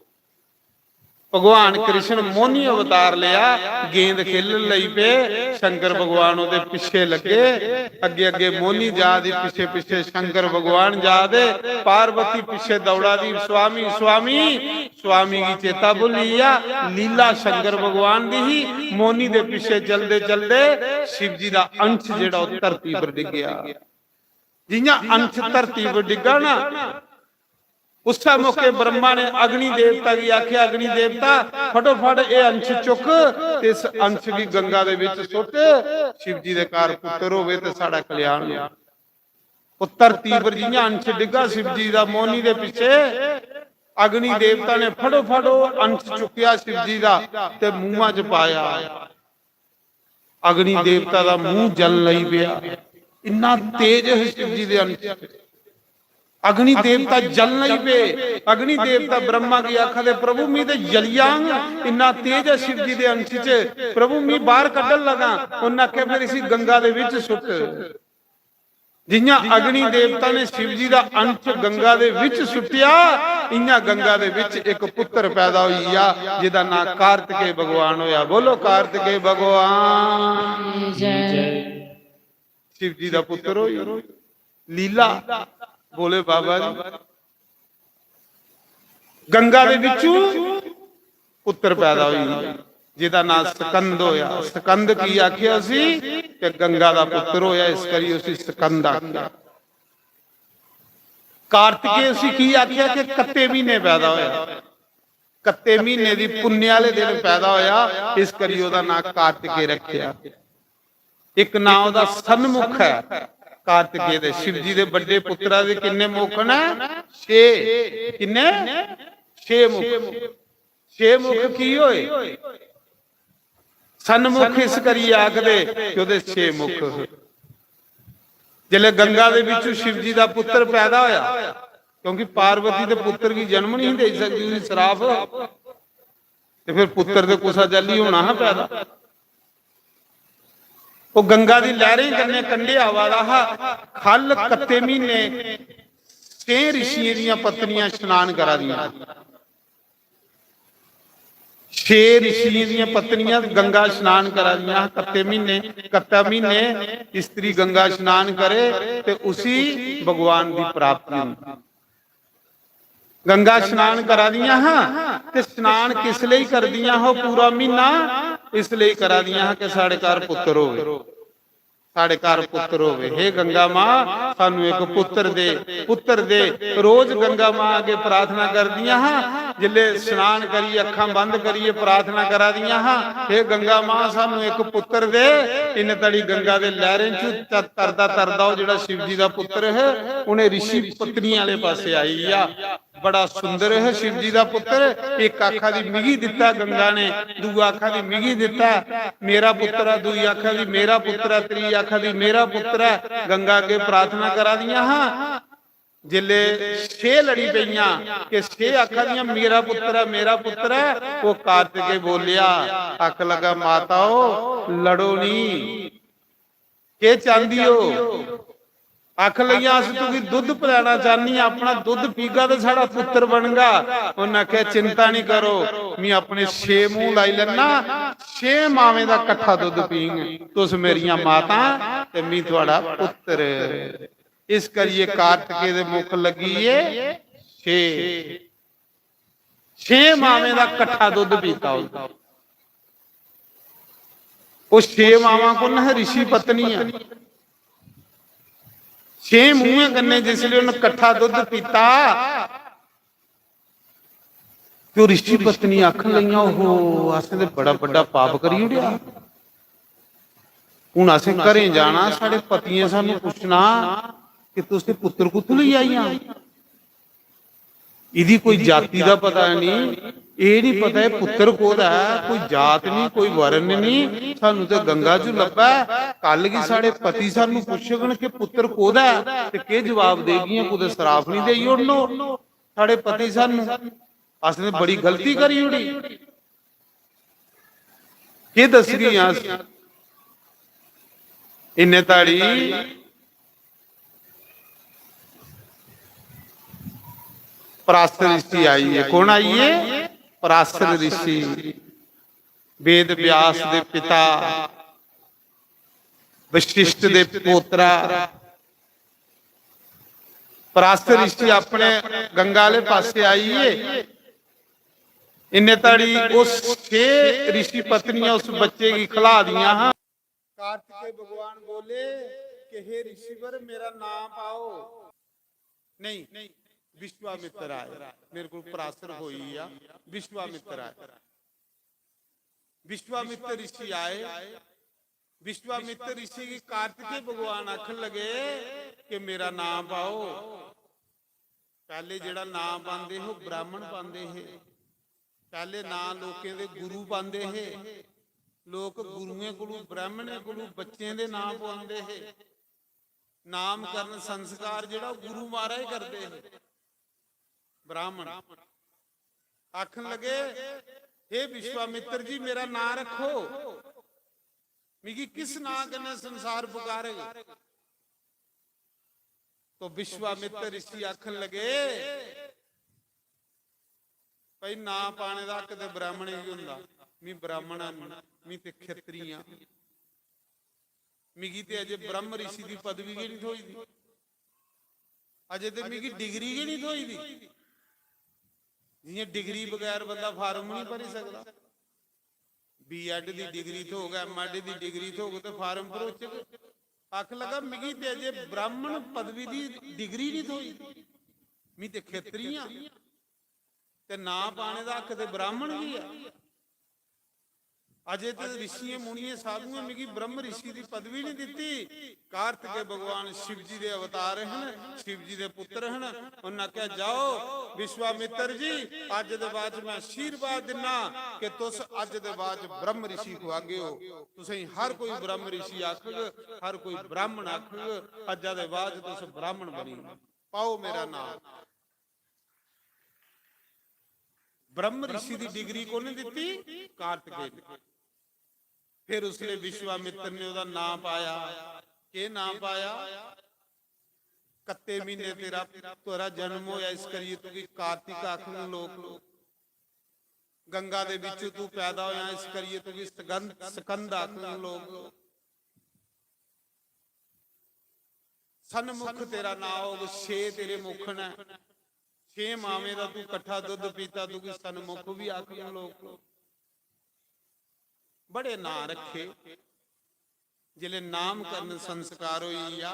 भगवान कृष्ण मोहनी अवतार लिया, गेंद खेलन लगी पे। शंकर भगवान ओदे पिछे लगे, अगे अगे मोहनी जा दी, पिछे पिछे शंकर भगवान जा दे। पार्वती पिछे दौड़ा दी, "स्वामी, स्वामी।" स्वामी गी चेता भुल्ली गया, लीला शंकर भगवान दी ही। मोहनी दे पिछे चलदे चलदे शिव जी दा अंश जेड़ा ओह धरती पर डिग गया। जियां अंश धरती पर डिग्गा ना, उस्सै मौके ब्रह्मा ने अग्नि देवता गी आखेआ, "अग्नि देवता, फटोफट एह अंश चुक ते इस अंश गी गंगा दे विच सुट्ट, शिव जी दे घर पुत्र होवे ते साढ़ा कल्याण होवे।" ओह धरती पर जियां अंश डिग्गा शिव जी दा मोहनी दे पिछे, अग्नि देवता ने फटोफट ओह अंश चुक्केआ शिव जी दा ते मुंहा च पाया। अग्नि देवता दा मुंह जलन लगी पेआ, इन्ना तेज है शिव जी दे अंश च। अग्नि देवता जलन लगी पे। अग्नि देवता ब्रह्मा गी आखा दे, "प्रभु, मी ते जली जांग, इन्ना तेज है शिव जी दे अंश च, प्रभु, मी बाहर कड्ढन लगा।" उन्नै आखेआ, "फिर इसी गंगा दे विच सुट्ट।" जियां अग्नि देवता ने शिव जी दा अंश गंगा दे विच सुट्टिया, इयां गंगा दे विच इक पुत्र पैदा होई गेआ, जिदा नां कार्तिकेय भगवान होया। बोलो, कार्तिकेय भगवान। जय। शिव जी दा पुत्र होई, लीला, बोले बाबा जी। गंगा दे विचू पुत्र पैदा होई, जिदा नां स्कंद होया। स्कंद की आखेआ उसी? कि गंगा दा पुत्र होया, इस करी उसी स्कंद आखेआ। कार्तिकेय उसी की आखेआ? कि कत्ते म्हीने पैदा होया, कत्ते म्हीने दी पुन्ने आह्ले दिन पैदा होया, इस करी ओह्दा नां कार्तिकेय रखेआ। इक नां ओह्दा सन्मुख ऐ कार्तिकेय दे। शिव जी दे बड्डे पुत्तरा दे किन्ने मुख न? छे। किन्ने? छे मुख। छे मुख की होए? सन्मुख इस करियै आखदे कि ओह्दे छे मुख। जिसलै गंगा दे बिच्चों शिव जी दा पुत्तर पैदा होया, क्योंकि पार्वती दे पुत्तर गी जन्म नहीं देई सकदी, उसी श्राप, ते फिर पुत्तर ते कुसा चाल्ली होना हा पैदा। ओह् गंगा दी लैह्रें कन्नै कंढे आवा दा हा। ख'ल्ल कत्ते म्हीने छे ऋषियें दियां पत्नियां स्नान करा दियां। छे ऋषियें दियां पत्नियां गंगा स्नान करा दियां हा। कत्ते म्हीने, कत्ता म्हीने स्त्री गंगा स्नान करे ते उसी भगवान दी प्राप्ति होंदी। गंगा स्नान करा दियां हा, ते स्नान किस लेई करदियां हा पूरा म्हीना? इस लेई करा दियां हा कि साढ़े घर पुत्तर होवे, साढ़े घर पुत्तर होवे। हे गंगा मां, सानू एक पुत्तर दे, पुत्तर दे। रोज गंगा मां अगे प्रार्थना करदियां हा। जिसले स्नान करियै, अखां बंद करियै प्रार्थना करा दियां हा, "हे गंगा मां, सानू एक पुत्तर दे।" इन्ने तड़ी गंगा दे लैह्रें च त-, तरदा तरदा ओह् जेह्ड़ा शिव जी दा पुत्तर है, उ'नें ऋषि पत्नी आह्ले पासै आई गेआ। बड़ा सुंदर है शिव जी दा पुत्तर। इक आखा दी, "मिगी दित्ता गंगा ने", दूआ आखा दी, "मिगी दित्ता, मेरा पुत्तर ऐ", दूई आखा दी, "मेरा पुत्तर ऐ", त्री आखा दी, "मेरा पुत्तर ऐ।" गंगा अगे प्रार्थना करा दियां हा। जिसले छे लड़ी पेइयां कि छे आखा दियां, "मेरा पुत्तर ऐ, मेरा पुत्तर ऐ", ओह् कार्तिकेय बोलेआ, आख लगा, "माता ओ, लड़ो नी, केह् चांहदी ओ?" आखन लगियां, "अस तुगी दुद्ध पलैना चाहनियां, अपना दुद्ध पीगा ते साढ़ा पुत्तर बनगा।" उन्नै आखेआ, "चिंता निं करो, में अपने छे मूंह लाई लैना, छे मावें दा कट्ठा दुद्ध पींग, तुस मेरियां मातां ते में थुआड़ा पुत्तर।" इस करियै कार्तिकेय दे मुख लग्गी गे छे, छे मावें दा कट्ठा दुद्ध पीता उस। ओह् छे मावां कु'न है? रिशी पत्नियां। छे मूहें कन्नै जिसलै उन्न कट्ठा दुद्ध पीता, ते ओह् रिशी पत्नी आखन लगियां, "ओहो, असें ते बड़ा बड्डा पाप करी ओड़ेआ। हून असें घरें जाना, साढ़े पतियें सानू पुच्छना कि तुस एह् पुत्तर कुत्थूं लेई आइयां?" इदी कोई जाति दा पता नहीं, एह् नहीं पता एह् पुत्तर कोह्दा ऐ, कोई जात नहीं, कोई वर्ण नहीं। सानू ते गंगा च लब्भा ऐ। कल गी साढ़े पति सानू पुच्छगन कि पुत्तर कोह्दा ऐ, ते केह् जवाब देगियां? कुतै सराफ नहीं देई ओड़नो साढ़े पति सानू, असें ते बड़ी गलती करी ओड़ी। केह् दसगी अस? इन्ने ताड़ी पराशर ऋषि आई गे। कौन आई गे? पराशर ऋषि, वेद व्यास दे पिता, वशिष्ठ दे पोतरा। पराशर ऋषि अपने गंगा आह्ले पासे आई गे। इन्ने ताड़ी ओह् छे ऋषि पत्नियां उस बच्चे गी खला दियां हां। कार्तिकेय भगवान बोले कि हे ऋषिवर, मेरा नां पाओ। नहीं, विश्वामित्र आए। मेरे को पराशर होई आ, विश्वामित्र आए। विश्वामित्र ऋषि आए। विश्वामित्र ऋषि गी कार्तिकेय भगवान आखन लगे कि मेरा नां पाओ। पैह्ले जेह्ड़ा नां पांदे हे, ओह् ब्राह्मण पांदे हे। पैह्ले नां लोकें दे गुरु पांदे हे। लोक गुरुएं कोलू, ब्राह्मणें कोलू बच्चें दे नां पुआंदे हे। नामकरण संस्कार जेह्ड़ा, ओह् गुरु महाराज करदे हे। ब्राह्मण आखन लगे, "हे विश्वामित्र जी, मेरा नां रखो, मिगी किस नां कन्नै संसार पुकारग?" तो विश्वामित्र ऋषि आखन लगे, "भाई, नां पाने दा हक ते ब्राह्मणें गी होंदा, मी ब्राह्मण आं, मी ते खेत्री आं, मिगी ते अजे ब्रह्म ऋषि दी पदवी गै निं थ्होई दी, अजे ते मिगी डिग्री गै निं थ्होई दी।" जि'यां डिग्री बगैर बंदा फार्म निं भरी सकदा। बीएड दी डिग्री थ्होग, एमएड दी डिग्री थ्होग ते फार्म भरोचग। आखन लगा, "मिगी ते अजे ब्राह्मण पदवी दी डिग्री निं थ्होई, मी ते खेत्री आं, ते नां पाने दा हक ते ब्राह्मण गी ऐ। अजे ते ऋषियें मुनियें साधुएं मिगी ब्रह्म ऋषि दी पदवी निं दित्ती।" कार्तिकेय भगवान शिव जी दे अवतार हन, शिव जी दे पुत्र हन। उन्नै आखेआ, "जाओ विश्वामित्र जी, अज्ज दे बाद च मैं आशीर्वाद दिन्ना कि तुस अज्ज दे बाद च ब्रह्म ऋषि खुआगे ओ। तुसें हर कोई ब्रह्म ऋषि आखग, हर कोई ब्राह्मण आखग। अज्जा दे बाद च तुस ब्राह्मण बनी पाओ मेरा नाम।" ब्रह्म ऋषि दी डिग्री कु'न दित्ती? कार्तिकेय ने। फिर उसले विश्वामित्र ने ओह्दा नां पाया। केह् नां पाया? "कत्ते म्हीने तेरा, तेरा जन्म होया, इस करियै तुगी कार्तिक आखङन लोक। गंगा दे बिच्चों तू पैदा होया, इस करियै तुगी स्कंद, स्कंद आखङन लोक। सन्मुख तेरा नां होग, छे तेरे मुख न, छे मावें दा तू कट्ठा दुद्ध पीता, तुगी सन्मुख भी आखङन लोक।" बड़े नां रखे। जिसले नामकरण संस्कार होई गेआ,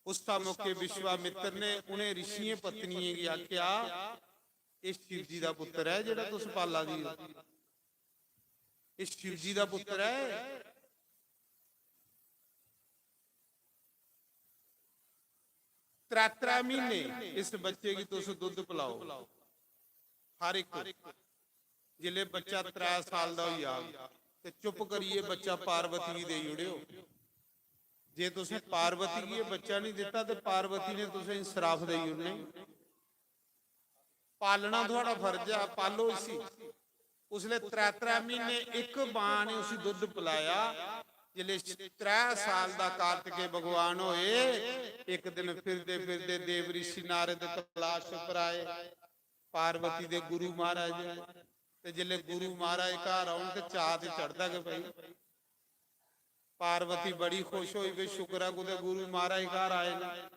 उस मौके विश्वामित्र ने उ'नें ऋषियें पत्नियें गी आखेआ, "एह् शिव जी दा पुत्तर ऐ जेह्ड़ा तुस पाला दी ओ, एह् शिव जी दा पुत्तर ऐ।" त्रै त्रै म्हीने इस बच्चे गी तुस दुद्ध पलाओ, हर इक। जिसलै बच्चा त्रै साल दा होई जाग ते चुप करियै बच्चा पार्वती गी देई ओड़ेओ। जे तुसें पार्वती गी एह् बच्चा निं दित्ता ते पार्वती ने तुसें गी श्राप देई ओड़ने। पालना थुआढ़ा फर्ज ऐ, पालो इसी। उसलै त्रै त्रै म्हीने इक मां ने उसी दुद्ध पलाया, जिसले त्रै साल दा कार्तिकेय भगवान होए, इक दिन फिरदे फिरदे देव ऋषि नारद कैलाश उप्पर आए, पार्वती दे गुरु महाराज। ते जिसले गुरु महाराज घर औन ते चाऽ ते चढ़दा गै भाई। पार्वती बड़ी खुश होई, "वे शुक्र ऐ कुतै गुरु महाराज घर आए न।"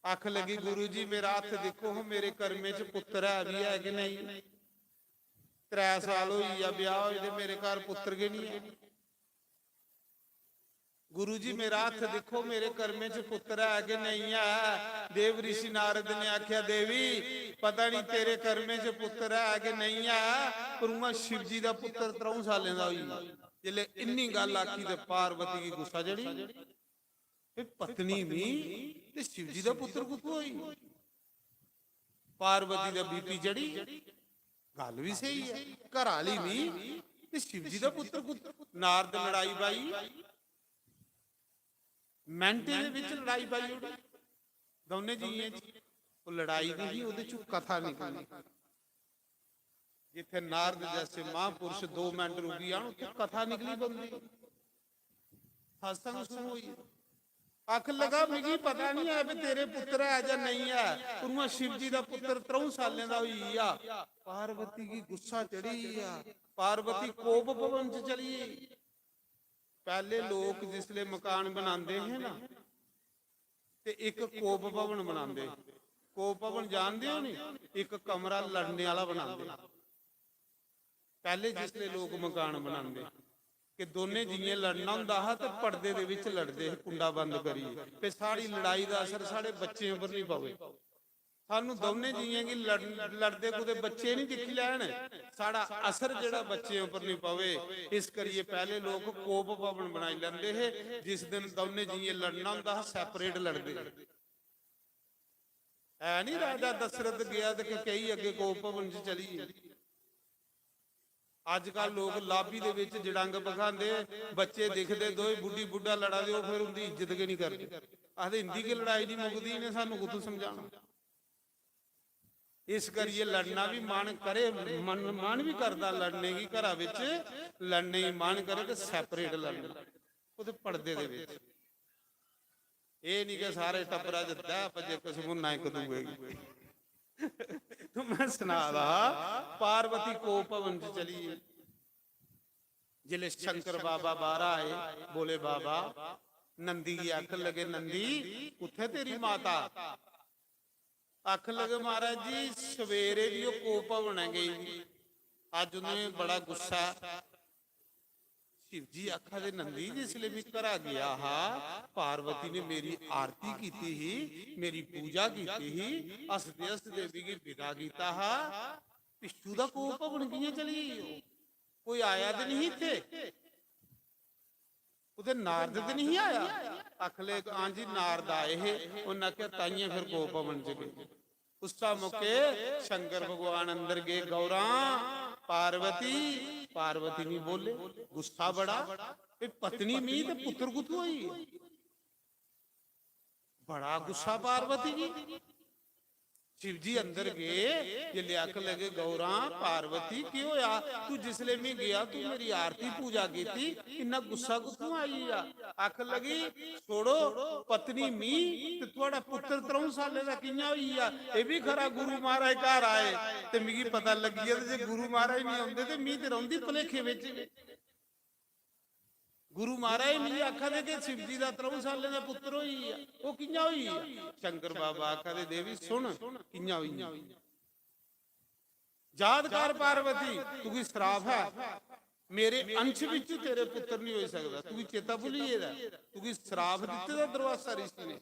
आख लगी, "गुरु जी, मेरा हत्थ दिक्खो, मेरे कर्में च पुत्तर है भी है कि नेईं? त्रै साल होई गेआ ब्याह होए ते मेरे घर पुत्तर गै नेईं ऐ। गुरु जी, मेरा हत्थ दिक्खो, मेरे कर्में च पुत्तर है कि नेईं ऐ?" देव ऋषि नारद ने आख्या, "देवी, पता नहीं तेरे कर्में च पुत्तर है कि नेईं ऐ, पर उ'आं शिव जी दा पुत्तर त्र'ऊं सालें दा होई गेआ।" जिसलै इन्नी गल्ल आखी ते पार्वती गी गुस्सा चढ़ी। "ए पत्नी मी ते शिव जी दा पुत्तर कुत्थों होई?" पार्वती दा बीपी चढ़ी। गल्ल भी सही ऐ, घर आह्ली मी ते शिव जी दा पुत्तर कुत्तर। नारद लड़ाई पाई, मैंटें दे बिच लड़ाई पाई ओड़ी दौनें जियें च। ओह् लड़ाई नहीं ही, ओह्दे च कथा निकली। जित्थे नारद जैसे महापुरुष दो मिनट रुकी जान, उत्थे कथा निकली बनदी। सत्संग शुरू होई। आख लगा, "मिगी पता नहीं है भी तेरे पुत्र है या नहीं है।" उनुआ शिव जी दा पुत्र त्र'ऊं सालें दा होई गेआ। पार्वती गी गुस्सा चढ़ी गेआ। पार्वती कोप भवन च चली गेई। पैह्ले लोक जिसले मकान बनांदे हे ना, ते इक कोप भवन बनांदे। कोप भवन जानदे हो नी? इक कमरा लड़ने आह्ला बनांदे। पैह्ले जिसले लोक मकान बनांदे, कि दोनें जियें लड़ना होंदा हा, ते पर्दे दे बिच लड़दे हे, कुंडा बंद करियै। ते साढ़ी लड़ाई दा असर साढ़े बच्चें उप्पर निं पवे। सानू दौनें जियें गी लड़-, लड़दे कुतै बच्चे निं दिक्खी लैन, साढ़ा असर जेह्ड़ा बच्चें उप्पर निं पवे। इस करियै पैह्ले लोक कोप भवन बनाई लैंदे हे। जिस दिन दौनें जियें लड़ना होंदा हा, separate लड़दे हे। है नी, राजा दशरथ गेआ ते कैकेयी अग्गे कोप भवन च चली गेई। अजकल लोक lobby दे विच जड़ंग भखांदे, बच्चे दिखदे, दोए बुड्ढी बुड्ढा लड़ा दे, ओह् फिर उंदी इज्जत गै निं करदे। आखदे, "इंदी गै लड़ाई निं मुकदी, इ'नें सानू कुत्थों समझाना?" इस करियै लड़ना बी मन करे, मन, मन बी करदा लड़ने गी, घरा विच लड़ने गी मन करे ते separate लड़ना, ओह्दे पर्दे दे विच। एह् निं कि सारे टब्बरा च दै बजे किश मुन्ना इक दूए गी। ते में सना दा हा, पार्वती कोप भवन च चली गेई। जिसलै शंकर बाबा बाह्र आए, बोले, "बाबा," नंदी गी आखन लगे, "नंदी, कुत्थै तेरी माता?" आखन लगे, "महाराज जी, सवेरे दी ओह् कोप भवन ऐ गेई, अज्ज उ'नें बड़ा गुस्सा ऐ।" शिव जी आखा दे, "नंदी, जिसलै में घरा गेआ हा, पार्वती ने मेरी आरती कीती ही, मेरी पूजा कीती ही, हसदे हसदे मिगी विदा कीता हा, पिच्छू दा कोप भवन कि'यां चली गेई ओह्? कोई आया ते नहीं इत्थे? कुतै नारद ते नहीं आया?" आखन लगे, "हां जी, नारद आए हे, उन्हें आखेआ, ताइयें फिर कोप भवन च गए।" उस्सा मौके शंकर भगवान अंदर गए, "गौरां, पार्वती।" पार्वती नहीं बोले, गुस्सा बड़ा, "ए पत्नी मी ते पुत्र कुत्थों होई?" बड़ा गुस्सा पार्वती गी। शिव जी अंदर गए, जिसलै आखन लगे, "गौरां, पार्वती, केह् होया? तू जिसलै में गया, तू मेरी आरती पूजा कीती, इन्ना गुस्सा कुत्थों आई गेआ?" आखन लगी, "छोड़ो, पत्नी मी ते थुआढ़ा पुत्र त्र'ऊं सालें दा कि'यां होई गेआ? एह् बी खरा गुरु महाराज घर आए ते मिगी पता लग्गी गेआ, ते जे गुरु महाराज निं औंदे ते मी ते रौंह्दी भलेखे बिच गै।" गुरु महाराज मिगी आखा दे कि शिव जी दा त्र'ऊं सालें दा पुत्र होई गेआ, ओह् कि'यां होई गेआ? शंकर बाबा आखा दे, "देवी सुन, कि'यां होई गेआ। याद कर पार्वती, तुगी श्राप है, मेरे अंश बिच तेरे पुत्र नहीं होई सकदा, तुगी चेता भुल्ली गेदा ऐ, तुगी श्राप दित्ते दा दुर्वासा ऋषि ने,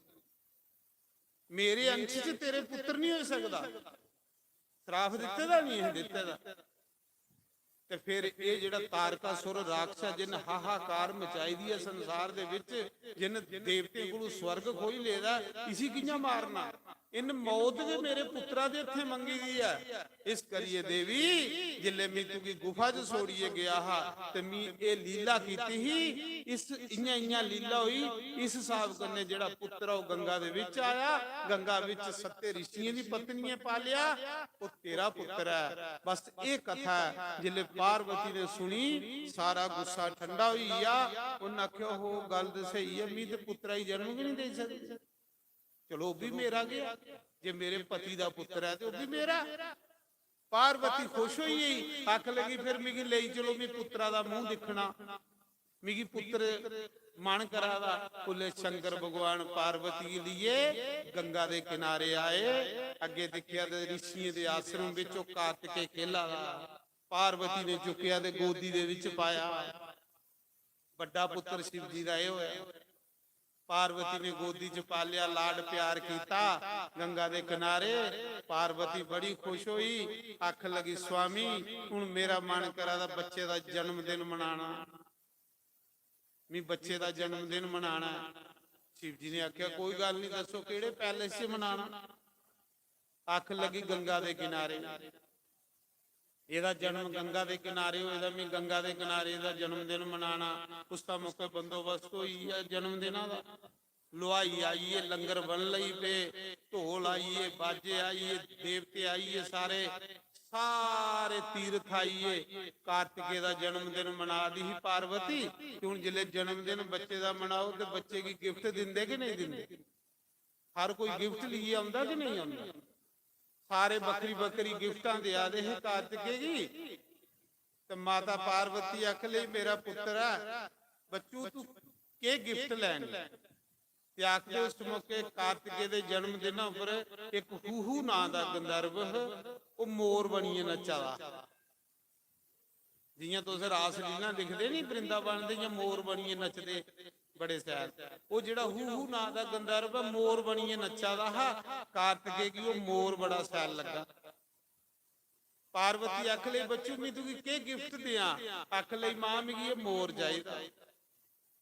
मेरे अंश च तेरे पुत्र नहीं होई सकदा।" श्राप दित्ते दा नहीं है, दित्ते दा। ते फिर एह् जेह्ड़ा तारकासुर राक्षस, जिन हाहाकार मचाई दी ऐ संसार दे विच, जिन देवतें कोलू स्वर्ग खोई लेदा, इसी कि'यां मारना? इन मौत गै मेरे पुत्रा दे हत्थें मंगी दी ऐ। इस करियै देवी, जिल्लै में तुगी गुफा च छोड़ियै गेआ हा ते में एह् लीला कीती ही, इस इ'यां इ'यां लीला होई, इस स्हाब कन्नै जेह्ड़ा पुत्तर ऐ ओह् गंगा दे बिच आया, गंगा बिच सत्ते रिशियें दी पत्नियें पालेआ, ओह् तेरा पुत्तर ऐ। बस एह् कथा ऐ। जिल्लै पार्वती ने सुनी, सारा गुस्सा ठंडा होई गेआ। उन्न आखेआ, "ओहो, गल्ल ते स्हेई ऐ, मी ते पुत्तरा गी जन्म गै निं देई सकदी। चलो, ओह् बी मेरा गै, जे मेरे पति दा पुत्तर ऐ ते ओह् बी मेरा।" पार्वती खुश होई गेई, आखन लगी, "फिर मिगी लेई चलो, मी पुत्तरा दा मूंह दिक्खना।" मिगी पुत्र मन करा दा। उसलै शंकर भगवान पार्वती गी लेइयै गंगा दे किनारे आए। अग्गें दिक्खेआ ते रिशियें दे आश्रम बिच ओह् कार्तिकेय खेला दा। पार्वती ने चुक्केआ ते गोदी दे बिच पाया। बड्डा पुत्र शिव जी दा एह् होया। पार्वती ने गोदी च पालेआ, लाड प्यार कीता। गंगा दे किनारे पार्वती बड़ी खुश होई, आखन लगी, "स्वामी, हुन मेरा मन करा दा बच्चे दा जन्मदिन मनाना।" मी बच्चे दा जन्मदिन मनाना ऐ। शिव जी ने आखेआ, "कोई गल्ल निं, दस्सो केह्ड़े पैलेस च मनाना?" आखन लगी, "गंगा दे किनारे। एह्दा जन्म गंगा दे किनारे होए दा, मी गंगा दे किनारे एह्दा जन्मदिन मनाना।" उस दा मौके बंदोबस्त होई गेआ जन्मदिना दा। लुहाई आई गे, लंगर बन लगी पे, ढोल आई गे, बाजे आई गे, देवते आई गे, सारे, सारे तीर्थ आई गे। कार्तिकेय दा जन्मदिन मना दी ही पार्वती, ते हुन जिसलै जन्मदिन बच्चे दा मनाओ ते बच्चे गी gift दिंदे कि नेईं दिंदे? हर कोई gift लेइयै औंदा कि नेईं औंदा? सारे बक्खरी बक्खरी गिफ्टां देआ दे हे कार्तिकेय गी। ते माता पार्वती आखन लगी, "मेरा पुत्तर ऐ, बच्चू, तू केह् gift लैनी?" ते आखदे, उस मौके कार्तिकेय दे जन्म दिन उप्पर इक हूहू नां दा गंधर्व ह, ओह् मोर बनियै नच्चा दा हा। जियां तुस रासलीला दिखदे नी वृंदावन दे, इयां मोर बनियै नचदे, बड़े शैल। ओह् जेह्ड़ा हूहू नां दा गंधर्व ऐ, मोर बनियै नच्चा दा हा। कार्तिकेय गी ओह् मोर बड़ा शैल लग्गा। पार्वती आखन लगी, "बच्चू, में तुगी केह् gift देआं?" आखन लगी, "मां, मिगी एह् मोर चाहिदा,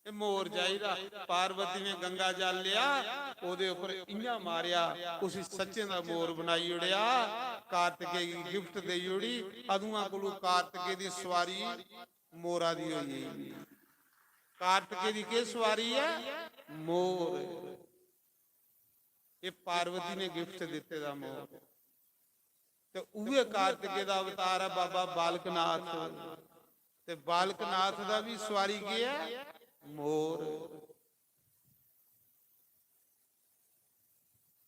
एह् मोर चाहिदा।" पार्वती ने गंगा जल लेआ, ओह्दे उप्पर इ'यां मारेआ, उसी सच्चें दा मोर बनाई ओड़ेआ। कार्तिकेय गी gift देई ओड़ी। अदुआं कोलू कार्तिकेय दी सुआरी मोरा दी होई गेई। कार्तिकेय दी केह् सुआरी ऐ? मोर। एह् पार्वती ने gift दित्ते दा मोर। ते उ'ऐ कार्तिकेय दा अवतार ऐ बाबा बालकनाथ। ते बालकनाथ दा बी सुआरी केह् ऐ? मोर।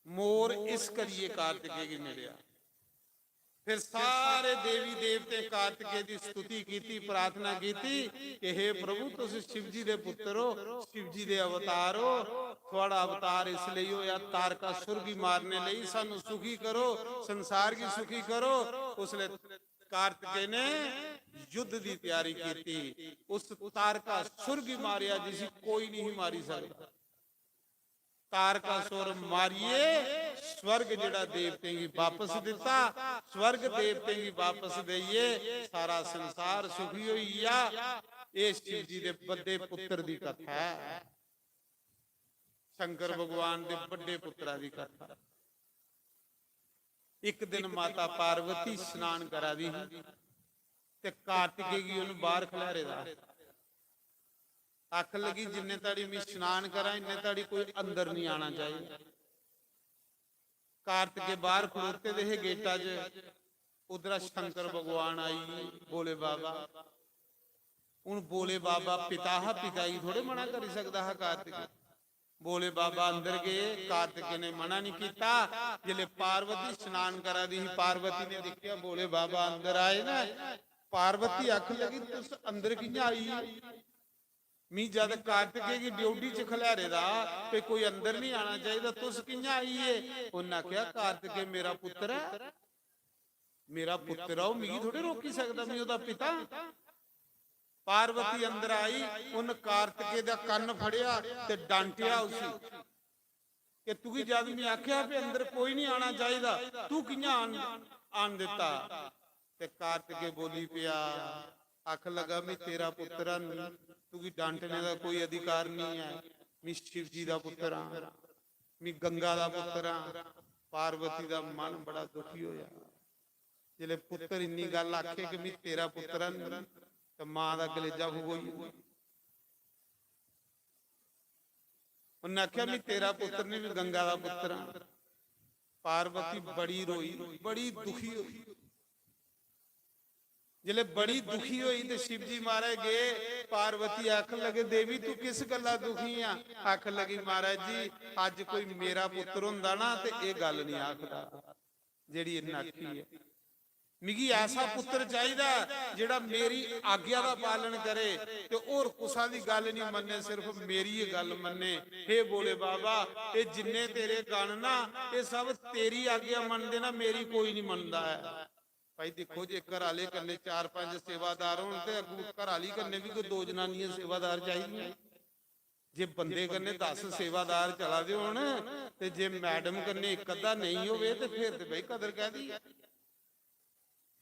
मोर इस करियै कार्तिकेय गी मिलेआ। फिर सारे देवी देवतें कार्तिकेय दी स्तुति कीती, प्रार्थना कीती कि हे प्रभु, तुस शिव जी दे पुत्र हो, शिव जी दे अवतार हो। थुआड़ा अवतार इस लेई होया, तारकासुर गी मारने लेई, सानू सुखी करो, संसार गी सुखी करो। उसले कार्तिकेय ने युद्ध दी तैयारी कीती, उस तारकासुर गी मारेआ जिसी कोई नहीं मारी सकदा। तारकासुर मारियै स्वर्ग जेह्ड़ा देवतें गी वापस दित्ता, स्वर्ग देवतें गी वापस देइयै सारा संसार सुखी होई गेआ। एह् शिव जी दे बड्डे पुत्र दी कथा ऐ, शंकर भगवान दे बड्डे पुत्रा दी कथा। इक दिन माता पार्वती स्नान करा दी ही ते कार्तिकेय गी उन्न बाहर खलारे दा। आखन लगी, "जिन्ने धड़ी मैं स्नान करां, इन्ने धड़ी कोई अंदर नहीं आना चाहिए।" कार्तिकेय बाहर खड़ोते दे हे गेटा च, उद्धरा शंकर भगवान आई गे, भोले बाबा। हुन भोले बाबा पिता हा, पिता गी थोड़े मना करी सकदा हा कार्तिकेय। भोले बाबा अंदर गए, कार्तिकेय ने मना नहीं किया। जिसले पार्वती स्नान करा दी ही, पार्वती ने देखा भोले बाबा अंदर आए ना, पार्वती आखन लगी, "तुस अंदर कियां आई?" मी जद कार्तिकेय गी ड्योढ़ी च खलैरे दा, ते कोई अंदर नहीं आना चाहिए, तुस कियां आई गे? उन्नै आखेआ, "कार्तिकेय मेरा पुत्र ऐ, मेरा पुत्र ऐ, ओह् मिगी थोड़े रोकी सकदा, में ओह्दा पिता।" पार्वती अंदर आई, उन्न कार्तिकेय दा कन्न फड़ेआ ते डांटेआ उसी। कि तुगी जद मैं आखेआ भी अंदर कोई नहीं आना चाहिदा, तू कियां आन, आन दित्ता? ते कार्तिकेय बोली पिया, आखन लगा, "मैं तेरा पुत्र हां, तुगी डांटने दा कोई अधिकार नहीं है। मैं शिव जी दा पुत्र हां, मैं गंगा दा पुत्र हां।" पार्वती दा मन बड़ा दुखी होया। जिसलै पुत्तर इन्नी गल्ल आखे कि "मी तेरा पुत्तर ऐ," ते मां दा कलेजा फकोई गेआ। उन्नै आखेआ, "मी तेरा पुत्तर नहीं, मैं गंगा दा पुत्तर हां।" पार्वती बड़ी रोई, बड़ी दुखी होई। जिसलै बड़ी दुखी होई ते शिव जी महाराज गए, पार्वती आखन लगे, "देवी, तू किस गल्ला दुखी आ?" आखन लगी, "महाराज जी, अज्ज कोई मेरा पुत्तर होंदा ना ते एह् गल्ल नहीं आखदा जेह्ड़ी इन्नै आखी ऐ। मिगी ऐसा पुत्तर चाहिदा जेह्ड़ा मेरी आज्ञा दा पालन करे ते होर कुसा दी गल्ल नहीं मन्ने, सिर्फ मेरी गै गल्ल मन्ने। हे भोले बाबा, एह् जिन्ने तेरे गण ना, एह् सब तेरी आज्ञा मनदे ना, मेरी कोई नहीं मनदा ऐ।" भाई दिक्खो, जे घर आह्ले कन्नै चार पंज सेवादार होन ते अग्गू घर आह्ली कन्नै बी कोई दो जनानियां सेवादार चाहिदियां। जे बंदे कन्नै दस सेवादार चला दे होन ते जे मैडम कन्नै इक अद्धा नेईं होवे ते फिर ते भाई कदर कैह्दी ऐ?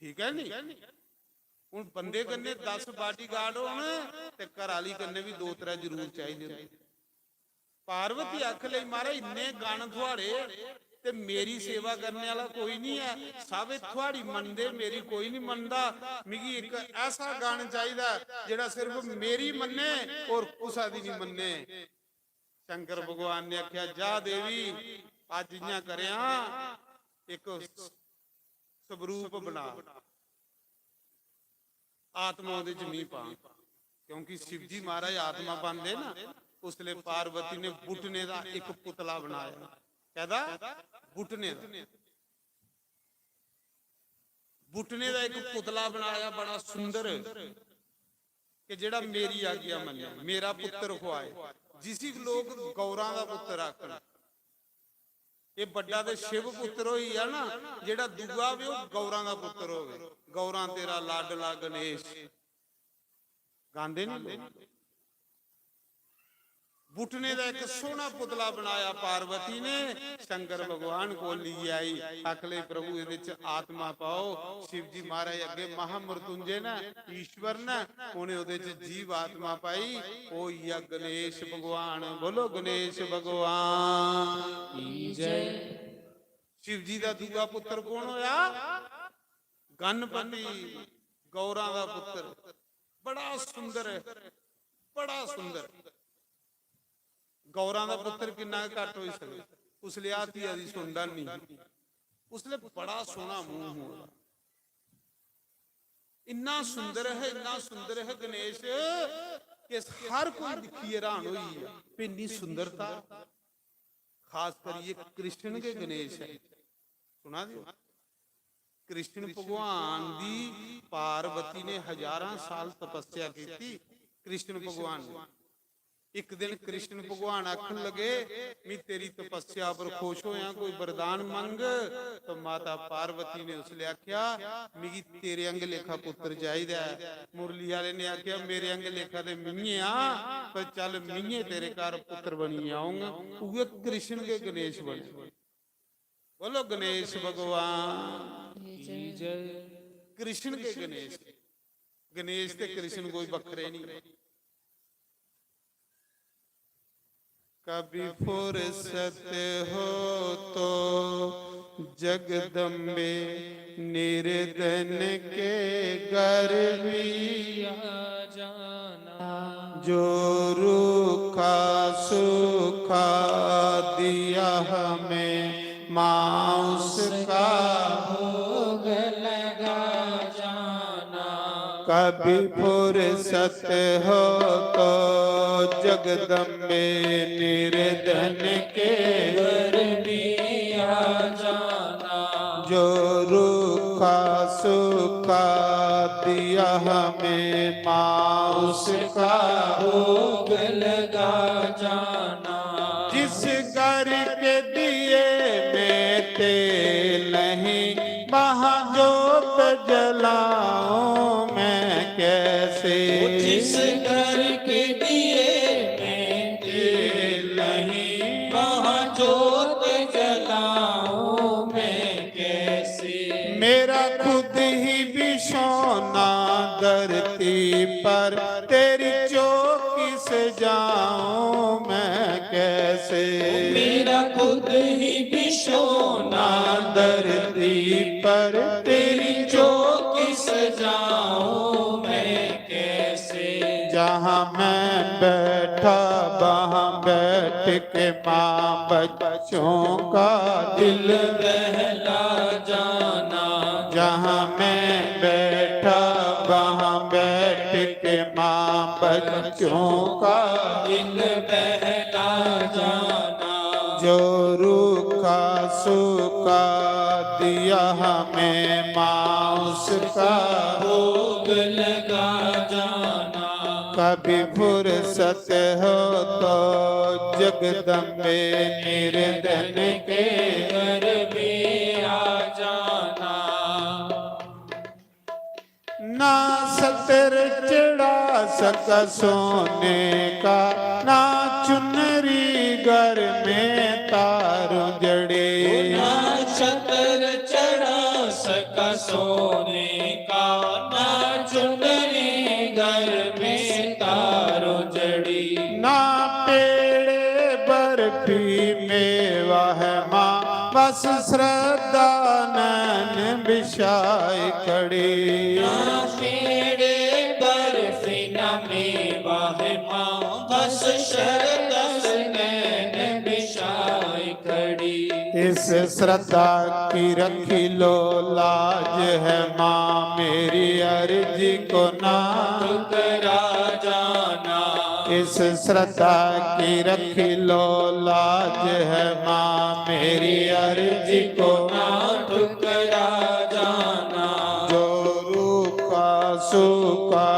ठीक ऐ नी? हून बंदे कन्नै दस बाडीगार्ड होन ते घर आह्ली कन्नै बी दो त्रै जरूर चाहिदे होंदे। पार्वती आख लई, "महाराज, इन्ने गण थुआड़े ते मेरी सेवा करने आह्ला कोई निं ऐ, सब थुआड़ी मनदे, मेरी कोई निं मनदा। मिगी इक ऐसा गण चाहिदा जेह्ड़ा सिर्फ मेरी मन्ने और कुसा दी निं मन्ने।" शंकर भगवान ने आखेआ, "जा देवी, अज्ज इ'यां करेआं, इक स्वरूप बना, आत्मा ओह्दे च मी पां।" क्योंकि शिव जी महाराज आत्मा पांदे ना, उसले पार्वती ने बुटने दा इक पुतला बनाया। कैदा? बुटने दा। बुटने दा इक पुतला बनाया, बड़ा सुंदर, कि जेह्ड़ा मेरी आज्ञा मन्ने, मेरा पुत्तर खुआए, जिसी लोक गौरां दा पुत्तर आखन। एह् बड्डा ते शिव पुत्तर होई गेआ ना, जेह्ड़ा दूआ होवे, ओह् गौरां दा पुत्तर होवे। गौरां तेरा लाडला गणेश। गांदे नी लोक। बुटने दा इक सोहना पुतला बनाया पार्वती ने, शंकर भगवान कोल लेइयै आई, आख लई, "प्रभु, एह्दे च आत्मा पाओ।" शिव जी महाराज अग्गे महामृत्युंजय न, ईश्वर न, उ'नें ओह्दे च जीव आत्मा पाई, ओह् होई गेआ गणेश भगवान। बोलो गणेश भगवान की जय। शिव जी दा दूआ पुत्तर कौन होया? गणपति, गौरां दा पुत्तर। बड़ा सुंदर, बड़ा सुंदर। गौरां दा पुत्तर किन्ना गै घट्ट होई सकदा। उसलै हाथिया दी सुंडा नेईं ही। उसलै बड़ा सोहना मूंह हा ओह्दा। इन्ना सुंदर है, इन्ना सुंदर है गणेश कि हर कोई दिक्खियै हैरान होई गेआ। भी इन्नी सुंदरता, खास करियै कृष्ण गै गणेश है। सुना दे ओ? कृष्ण भगवान दी पार्वती ने हजारां साल तपस्या कीती। कृष्ण भगवान ने इक दिन कृष्ण भगवान आखन लगे, "मैं तेरी तपस्या पर खुश होया, कोई वरदान मंग।" तो माता पार्वती ने उसले आख्या, "मिगी तेरे आंगे लेखा पुत्र चाहिदा है।" मुरली आले ने आख्या, "मेरे आंगे लेखा ते मिये आ, पर चल, मिये तेरे घर पुत्र बनियै आऊंगा।" उ'ऐ कृष्ण गै गणेश बने। बोलो गणेश भगवान की जय। कृष्ण के गणेश, गणेश ते कृष्ण कोई बखरे नहीं। कभी फुर्सत हो तो जगदम्बे निर्धन के घर भी आ जाना। जो रूखा सूखा दिया हमें माँ उसका भोग लगा जाना। कभी फुर्सत हो तो जगदम्बे निर्धन के घर भी आ जाना। जो रूखा सूखा दिया हमें माँ उसका भोग लगा जाना। जिस घर के दिए में तेल नहीं, वहाँ जोत जलाऊं मैं कैसे? जिस घर के दिए में तेल नहीं, वहाँ जोत जलाऊं मैं कैसे? मेरा खुद ही भी सोना धरती पर, तेरी चौकी से जाऊं मैं कैसे? मेरा खुद ही भी सोना पर तेरी चौकी सजाऊं मैं कैसे। जहाँ मैं बैठा वहाँ बैठ के माँ बच्चों का दिल बहला जाना। जहाँ मैं बैठा वहाँ बैठ के माँ बच्चों का दिल बहला जाना। जो रूखा सूखा दिया हमें माँ उसका भोग लगा जाना। कभी फुर्सत हो तो जगदम्बे निर्धन के घर भी आ जाना। ना सतर चढ़ा सका सोने का, ना चुनरी घर में तारों जड़ी। ना छतर चढ़ा सका सोने का, ना चुनरी घर में तारों जड़ी। ना पेड़े बर्फी मेवा है माँ, बस श्रद्धा नैन बिछाई खड़ी। ना पेड़े बर्फी ना मेवा है माँ, बस श्रद्धा नैन बिछाई खड़ी। इस श्रद्धा की रखी लो लाज है माँ, मेरी अर्जी को ना ठुकरा जाना। इस श्रद्धा की रखी लो लाज है माँ, मेरी अर्जी को ना ठुकरा जाना। जो रूखा सूखा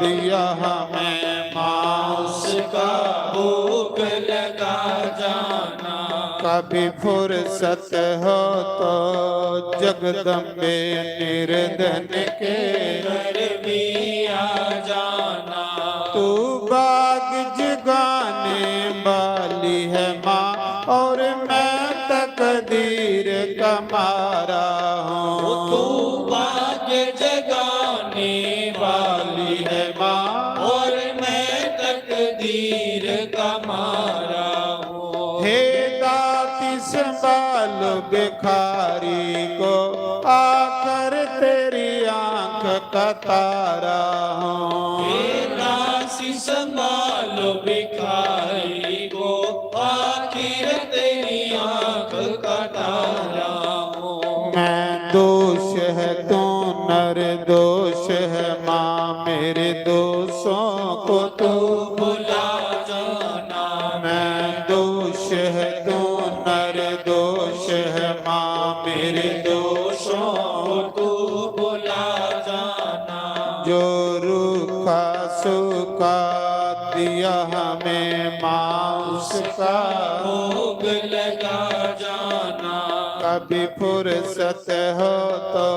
दिया हमें माँ, उसका भोग लगा जाना। कभी फुर्सत हो तो जगदम्बे निर्धन के घर भी आ जाना। तू बाग जगाने वाली है माँ, और मैं तकदीर का मारा हूँ। तू बाग जगाने वाली है माँ, और मैं तकदीर का मारा हूँ। हे दाती संभालो भिखारी को, आखिर तेरी आंख का तारा हूँ। हे दासी संभालो भिखारी को, आखिर तेरी आंख का तारा हूँ। मैं दोष है तू निर्दोष है माँ, मेरे दोषों को तू भुला जाना। मैं दोष है तू निर्दोष है माँ, मेरे दोषों को तू भुला जाना। जो रूखा सूखा दिया हमें माँ, उसका भोग लगा जाना। कभी फुर्सत हो तो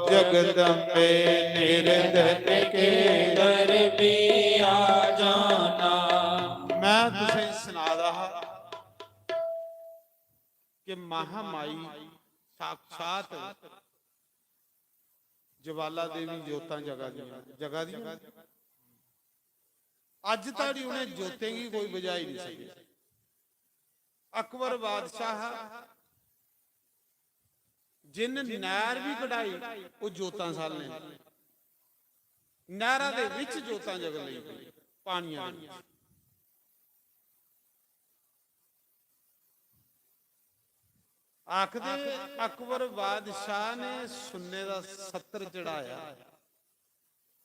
जगदम्बे निर्धन के घर भी आ जाना। मैं तुसें सना दा हा कि महामाई साक्षात ज्वाला देवी जोतां जगा दियां, जगा दियां। अज्ज धोड़ी उ'नें जोतें गी कोई बुझाई नहीं सकेआ। अकबर बादशाह हा, जिन्न नैह्र बी कढाई, ओह् जोतां सालने। नैह्रा दे बिच जोतां जगन लगी पेई, पानियां दे बिच। आखदे अकबर बादशाह ने सुन्ने दा सत्तर चढ़ाया,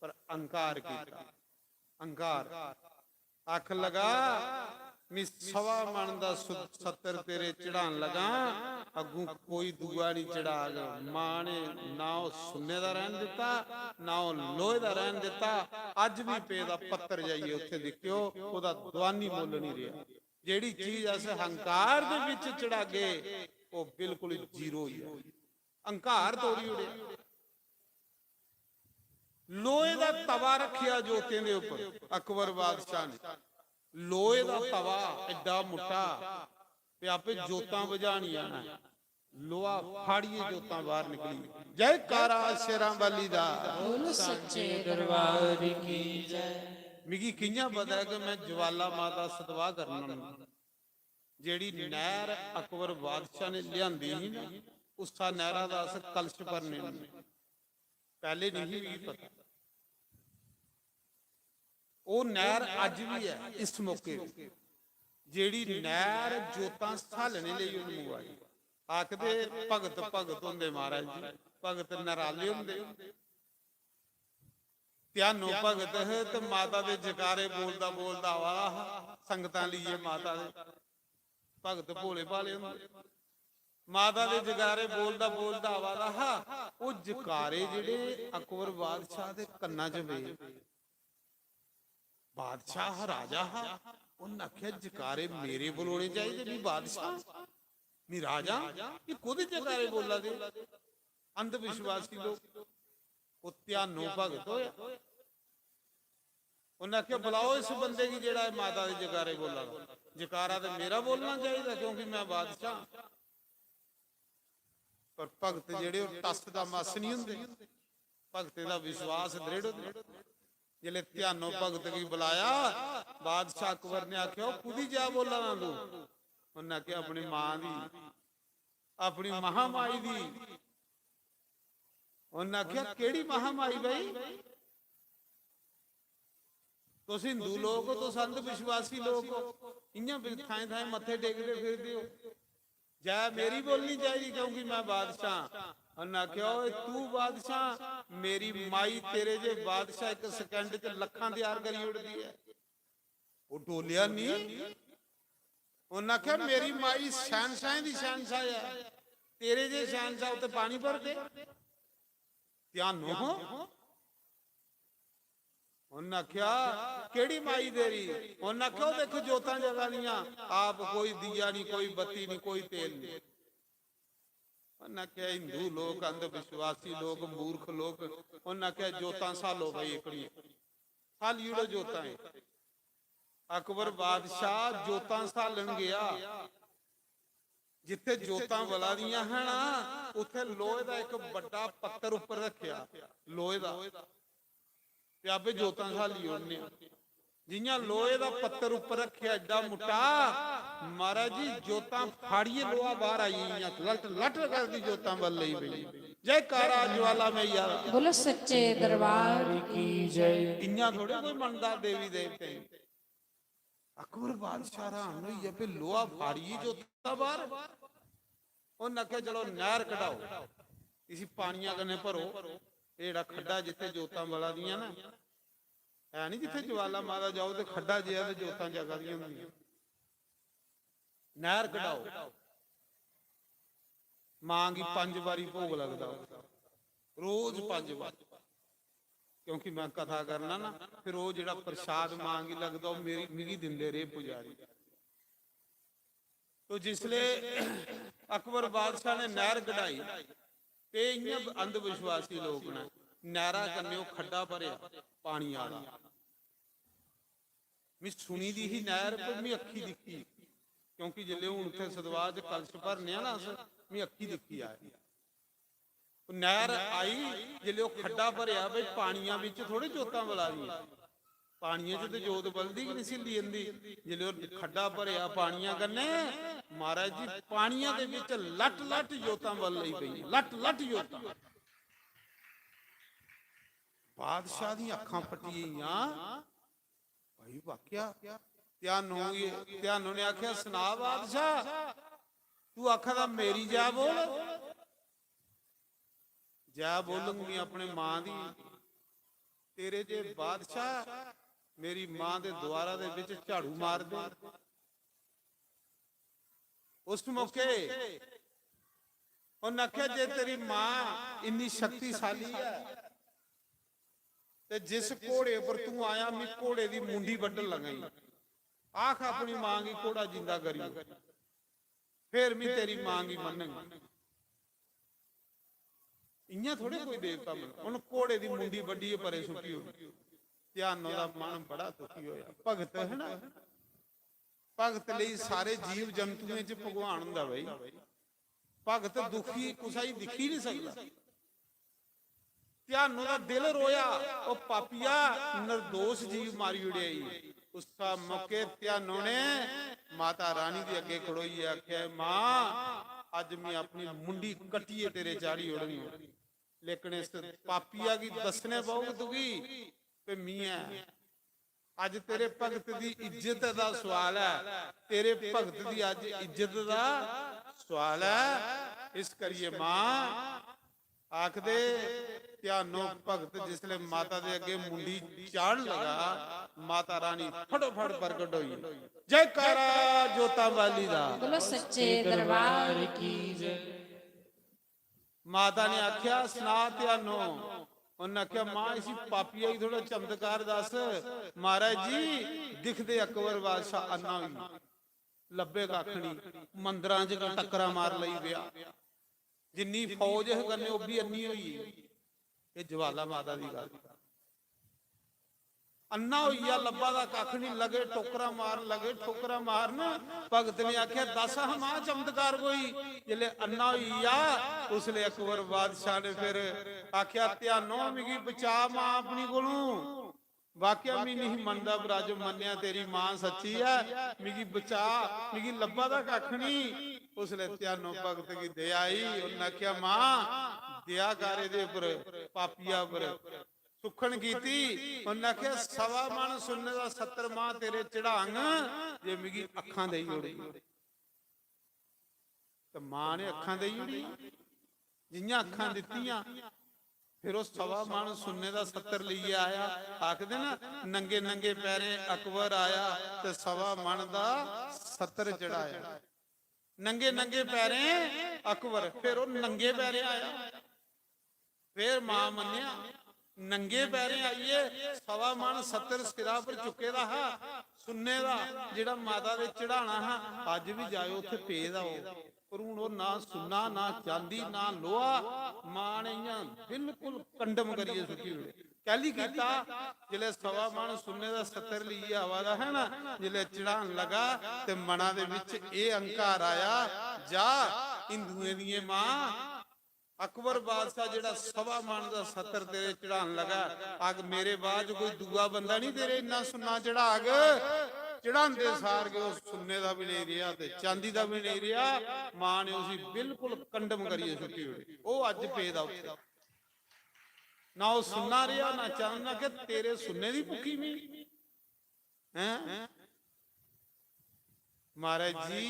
पर अहंकार कीता। अहंकार। आखन लगा, "मी सवा मन दा सु-, सत्तर तेरे चढ़ान लगा, अग्गूं कोई दूआ नहीं चढ़ाग।" मां ने ना ओह् सुन्ने दा रैह्न दित्ता, ना ओह् लोहे दा रैह्न दित्ता। अज्ज बी पेदा पत्तर, जाइयै उत्थै दिक्खेओ, ओह्दा दुआनी मुल्ल नहीं रेहा। जेह्ड़ी चीज अस अहंकार दे बिच चढ़ागे, ओह् बिल्कुल जीरो होई जाए। अहंकार तोड़ी ओड़ेआ। लोहे दा तवा रखेआ जोतें दे उप्पर अकबर बादशाह ने। लोहे दा तवा एड्डा मुट्टा, ते आपे जोतां बुझानियां न। लोहा फाड़ियै जोतां बाहर निकली। जयकारा शेरां वाली दा। बोल सच्चे दरबार की जय। मिगी कि'यां पता ऐ कि मैं ज्वाला माता सतवाह करना? जेह्ड़ी नैह्र अकबर बादशाह ने लेआंदी ही ना, उस्सा नैह्रा दा अस कलश भरने होन्ने। पैह्ले नेईं ही मिगी पता। ओह् नैह्र अज्ज बी ऐ, इस मौके बी, जेह्ड़ी नैह्र जोतां स्हालने लेई उन्न मंगवाई। आखदे भगत भगत होंदे महाराज जी, भगत नराले होंदे। ध्यानो भगत हे ते माता दे जकारे बोलदा बोलदा आवा दा हा, संगतां लेइयै माता दे। भगत भोले भाले होंदे। माता दे जकारे बोलदा बोलदा आवा दा हा। ओह् जकारे जेह्ड़े अकबर बादशाह दे कन्नां च पे। बादशाह हा, राजा हा, उन्न आखेआ, "जकारे मेरे बलोने चाहिदे, मी बादशाह, मी राजा, मी कोह्दे जकारे बोला दे?" अंधविश्वासी लोक। ओह् ध्यानो भगत होया। उन्नै आखेआ, "बुलाओ इस बंदे गी जेह्ड़ा एह् माता दे जकारे बोला दा। जकारा ते मेरा बोलना चाहिदा, क्योंकि मैं बादशाह आं।" पर भगत जेह्ड़े, ओह् टस दा मस निं होंदे। भगतें दा विश्वास दृढ़ होंदा। जिसलै ध्यानो भगत गी बुलाया, बादशाह अकबर ने आखेआ, "ओह् कुदी जा बोला ना तू?" उन्नै आखेआ, "अपनी मां दी, अपनी महामाई दी।" उन्नै आखेआ, "केह्ड़ी महामाई भाई? तुस हिंदू लोक ओ, तुस अंधविश्वासी लोक ओ, इ'यां फिर थाएं थाएं मत्थे टेकदे फिरदे ओ। जै मेरी बोलनी चाहिदी, क्योंकि मैं बादशाह आं।" उन्नै आखेआ, "ओए तू बादशाह, मेरी माई तेरे जे बादशाह इक second च लक्खां त्यार करी ओड़दी ऐ।" ओह् डोलेआ निं। उन्नै आखेआ, "मेरी माई शैहनशाहें दी शैहनशाह ऐ, तेरे जे शैहनशाह उत्ते पानी भरदे।" ध्यानो हो। उन्नै आखेआ, "केह्ड़ी माई तेरी?" उन्नै आखेआ, "ओह् दिक्ख जोतां जगा दियां, आप कोई दिया निं, कोई बत्ती निं, कोई तेल निं।" उन्नै आखेआ, "हिंदू लोक, अंधविश्वासी लोक, मूर्ख लोक।" उन्नै आखेआ, "जोतां स्हालो भाई, एह्कड़ियां स्हाली ओड़ो जोतां।" एह् अकबर बादशाह जोतां स्हालन गेआ। जित्थे जोतां बला दियां हां ना, उत्थे लोहे दा इक बड्डा पत्तर उप्पर रखेआ, लोहे दा। ते आपे जोतां स्हाली ओड़ने आं। जियां लोहे दा पत्तर उप्पर रखेआ एड्डा मुट्टा, महाराज जी, जोतां फाड़ियै लोहा बाहर आई गेइयां, लट लट करदी जोतां बल लई पेई। जयकारा ज्वाला मैया दा। बोलो सच्चे दरबार की जय। इयां थोड़े कोई मनदा देवी देवतें गी। अकबर बादशाह हैरान होई गेआ, "भी लोहा फाड़ियै जोतां बाहर?" उन्नै आखेआ, "चलो नैह्र कढाओ, इसी पानियां कन्नै भरो, एह् जेह्ड़ा खड्डा जित्थै जोतां बला दियां ना, है नी, जित्थै ज्वाला माता जाओ ते खड्डा जेहा ते जोतां जगा दियां होंदियां, नैह्र कढाओ।" मां गी पंज बारी भोग लगदा, रोज पंज बारी, क्योंकि मैं कथा करना ना, फिर ओह् जेह्ड़ा प्रसाद मां गी लगदा, ओह् मेरी, मिगी दिंदे रेह् पुजारी। तो जिसले अकबर बादशाह ने नैह्र कढाई, ते इ'यां अंधविश्वासी लोक न, नैह्रा कन्नै ओह् खड्डा भरेआ, पानी आया। में सुनी दी ही नैह्र, पर में अक्खी दिक्खी, क्योंकि जिसलै हून उत्थै सतवाह च कलश भरने आं ना अस, में अक्खी दिक्खी आए। ओह् नैह्र आई, जिसलै ओह् खड्डा भरेआ, भाई, पानियां बिच थोड़े जोतां बला दियां, पानियां च ते जोत बलदी गै निं, स्हिल्ली जंदी। जिसलै ओह् खड्डा भरेआ पानियां कन्नै, महाराज जी, पानियां दे बिच लट लट जोतां बलन लगी पेइयां, लट लट जोतां। बादशाह दियां अक्खां फटी गेइयां। भाई, वाकया। ध्यानो गी, ध्यानो ने आखेआ, "सना बादशाह, तू आखा दा मेरी जै बोल?" "जै बोलंग में अपने मां दी। तेरे जे बादशाह मेरी मां दे द्वारा दे बिच झाड़ू मार दे।" उस मौके उन्नै आखेआ, "जे तेरी मां इन्नी शक्तिशाली ऐ, ते जिस घोड़े पर तू आया, मी घोड़े दी मुंडी बड्ढन लगा ई। आख अपनी मां गी घोड़ा जिंदा करी, फिर मी तेरी मां गी मन्नङ।" इ'यां थोड़े कोई देवता मन, उन घोड़े दी मुंडी बड्ढियै परे सुट्टी ओड़ी। ध्यानो दा मन बड़ा दुखी होया। भगत है ना, भगत लेई सारे जीव जंतुएं च भगवान हुंदा भाई। भगत दुखी कुसै गी दिक्खी नहीं सकदा। ध्यानो दा दिल रोया, "ओ पापिया, निर्दोष जीव मारी ओड़ेआ ई।" उस मौके ध्यानो ने माता रानी दे अग्गे खड़ोइयै आखेआ, "मां, अज्ज में अपनी मुंडी कट्टियै तेरे चाढ़ी ओड़नी। लेकिन इस पापिया गी दस्सने पौग तुगी कि में ऐ। अज्ज तेरे भगत दी इज्जत दा सवाल ऐ, तेरे भगत दी अज्ज इज्जत दा सवाल ऐ। इस करियै मां आखदे, ध्यानो भगत जिसले माता दे अगे मुंडी चाढ़न लगा, माता रानी फटोफट प्रगट होई। जयकारा जोतां वाली दा। बोलो सच्चे दरबार की जय। माता ने आख्या, "सना ध्यानो।" उन्हें आख्या, "मां, इसी पापिया गी थोड़ा चमत्कार दस।" "महाराज जी, दिखदे अकबर बादशाह अन्ना होई, लब्भे कक्ख नहीं, मंदरां च टक्करा मार लई पेआ, जिन्नी फौज है कन्नै ओह् बी अन्नी होई।" ये ज्वाला माता दी गल्ल। अन्ना होई गेआ, लब्भा दा कक्ख नहीं, लगे ठोकरां मारन, लगे ठोकरां मारन। भगत ने आखेआ, "दस हां मां चमत्कार कोई।" जिसले अन्ना होई गेआ, उसले अकबर बादशाह ने फिर आखेआ, "ध्यानो, मिगी बचा मां अपनी कोलू। वाकया में नहीं मनदा, पर अज्ज मन्नेआ तेरी मां सच्ची ऐ, मिगी बचा, मिगी लब्भा दा कक्ख नहीं।" उसले ध्यानो भगत गी दया आई, उन्हें आखेआ, "मां, दया कर एदे उप्पर, पापिया उप्पर।" सुक्खन कीती, उन्नै आखेआ, "सवा मण सुन्ने दा सत्तर मां तेरे चढ़ांग, जे मिगी अक्खां देई ओड़ी।" ते मां ने अक्खां देई ओड़ी। जियां अक्खां दित्तियां, फिर ओह् सवा मण सुन्ने दा सत्तर लेइयै आया। आखदे ना, "नंगे नंगे पैरें अकबर आया ते सवा मण दा सत्तर चढ़ाया।" नंगे नंगे पैरें अकबर, फिर ओह् नंगे पैरें आया। फिर मां मन्नेआ, नंगे पैरें आइयै सवा मण सत्तर सिरा पर चुके दा हा, सुन्ने दा, जेह्ड़ा माता दे चढ़ाना हा। अज्ज बी जाओ, उत्थै पेदा ओह्, पर हून ओह् ना सुन्ना, ना चांदी, ना लोहा। मां ने इ'यां बिल्कुल कंडम करियै सुट्टी ओड़े। कैली कीता? जिसलै सवा मण सुन्ने दा सत्तर लेइयै आवा दा है ना, जिसलै चढ़ान लगा, ते मना दे बिच एह् अहंकार आया, "जा, हिंदुएं दियें मां, अकबर बादशाह जेह्ड़ा सवा मण दा सत्तर तेरे चढ़ान लगा, अग मेरे बाद च कोई दूआ बंदा नहीं तेरे इन्ना सुन्ना चढ़ाग।" चढ़ांदे सार गै ओह् सुन्ने दा बी नेईं रेहा ते चांदी दा बी नेईं रेहा। मां ने उसी बिल्कुल कंडम करियै सुट्टी ओड़ी। ओह् अज्ज पेदा उत्थै। ना ओह् सुन्ना रेहा, ना चांदी, ना। कि तेरे सुन्ने दी भुक्खी मी, हैं? महाराज जी,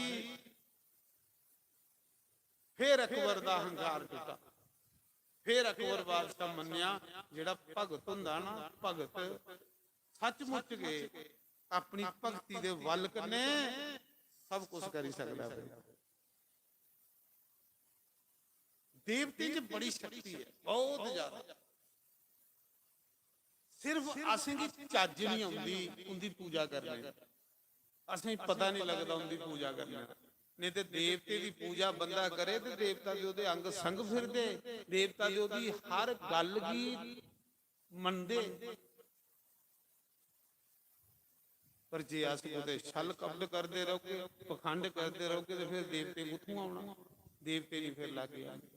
फिर अकबर दा अहंकार टुटा। फिर अकबर बादशाह मन्नेआ, जेह्ड़ा भगत हुंदा ना, भगत सचमुच गै अपनी भक्ति दे बल कन्नै सब कुछ करी सकदा है। देवतें च बड़ी शक्ति है, बहुत ज्यादा। सिर्फ असेंगी चज्ज नहीं आंदी उंदी पूजा करने दा, असेंगी पता नहीं लगदा उंदी पूजा करने दा। नहीं ते देवते दी पूजा बंदा करे ते देवता दे ओह्दे अंग संग फिरदे, देवता दे ओह्दी हर गल्ल गी मनदे। पर जे अस कुतै छल कपट करदे रौह्गे, पखंड करदे रौह्गे, ते फिर देवते कुत्थुआं औना? देवते नहीं फिर लाग्गे आने।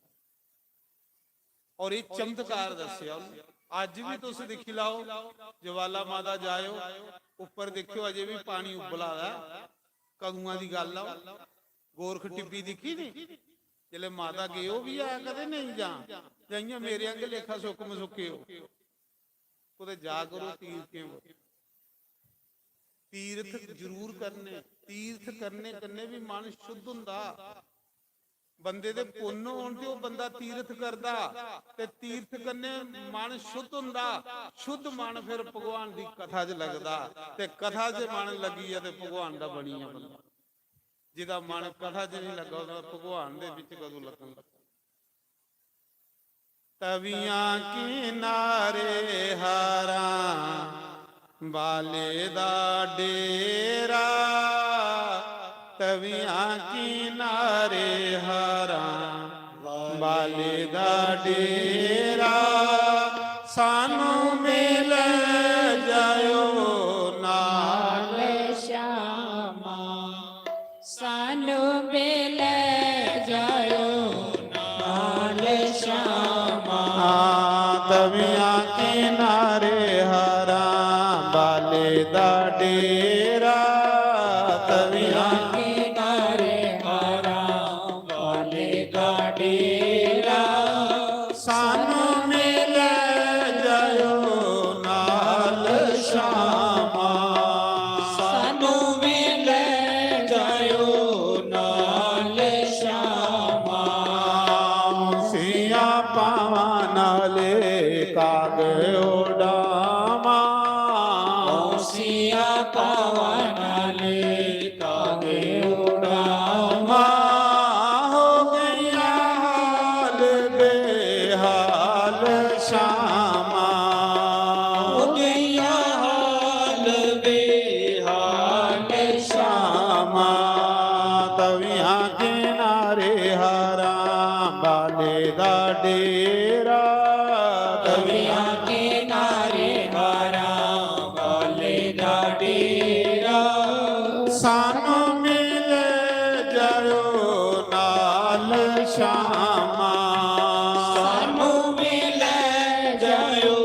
और एह् चमत्कार दस्सेआ उ'नें। अज्ज बी तुस दिक्खी लैओ, ज्वाला माता जाएओ, उप्पर दिक्खेओ, अजें बी पानी उब्बला दा ऐ। कदुआं दी गल्ल ऐ ओह्। गोरख टिब्बी दिक्खी नी? जिसलै माता गे, ओह् बी आया, कदें नेईं जां, जां इ'यां मेरे आंगे लेखा सुक्क मसुक्के ओ। कुतै जा करो तीर्थें पर। तीर्थ जरूर करने, तीर्थ करने कन्नै बी मन शुद्ध हुंदा। बंदे दे पुन्न होन ते ओह् बंदा तीर्थ करदा, ते तीर्थ कन्नै मन शुद्ध हुंदा। शुद्ध मन फिर भगवान दी कथा च लगदा, ते कथा च मन लग्गी जा ते भगवान दा बनी जा बंदा। जेह्दा मन कथा च नहीं लग्गा, ओह्दा भगवान दे बिच कदूं लग्गना? तवियां किनारे हारां बाले दा डेरा, तवियां किनारे हारां बाले दा डेरा, सानू मिल जायो नाल श्यामा। सानू मिल जायो नाल श्यामा। हाँ, तवियां किनारे हारां बाले दा डेरा, तवियां किनारे हारां बाले डेरा। सानू मिले जायो नाल शामा। सानू मिले जायो नाल शामा। सिया पावन ले काग उडामा। सिया पावन ले काग उडामा। हो गया हाल बेहाल शामा। हो गया हाल बेहाल शामा। तवियां किनारे हराम बाले दा डेरा। तवियां किनारे हराम बाले दा डेरा। सानू मिले जायो नाल शामा। सानू मिले जायो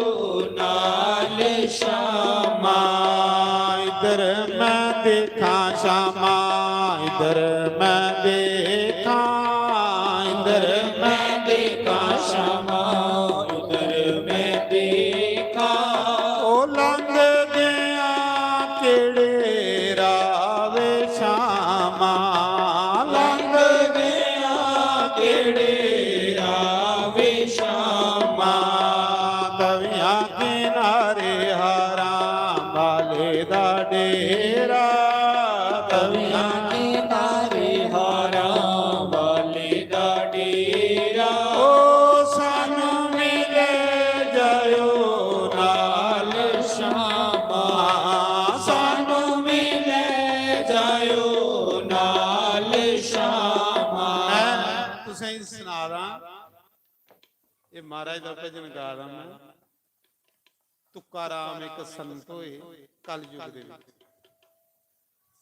नाल शामा। इधर मैं देखा शामा, इधर मैं देखा, इधर मैं देखा शामा, इधर मैं देखा। ओ लंघ गया केड़े रावे शामा, लंघ गया केड़े रावे शामा। तवियां किनारे हराम बाले दा डेरा। तवियां किनारे हराम बाले दा डेरा। ओ सानू मिले जायो नाल शामा। सानू मिले जायो नाल शामा। मैं तुसें गी सना दा, ये महाराज दा भजन गा दा मैं। तुकाराम इक संत होए कलयुग दे विच।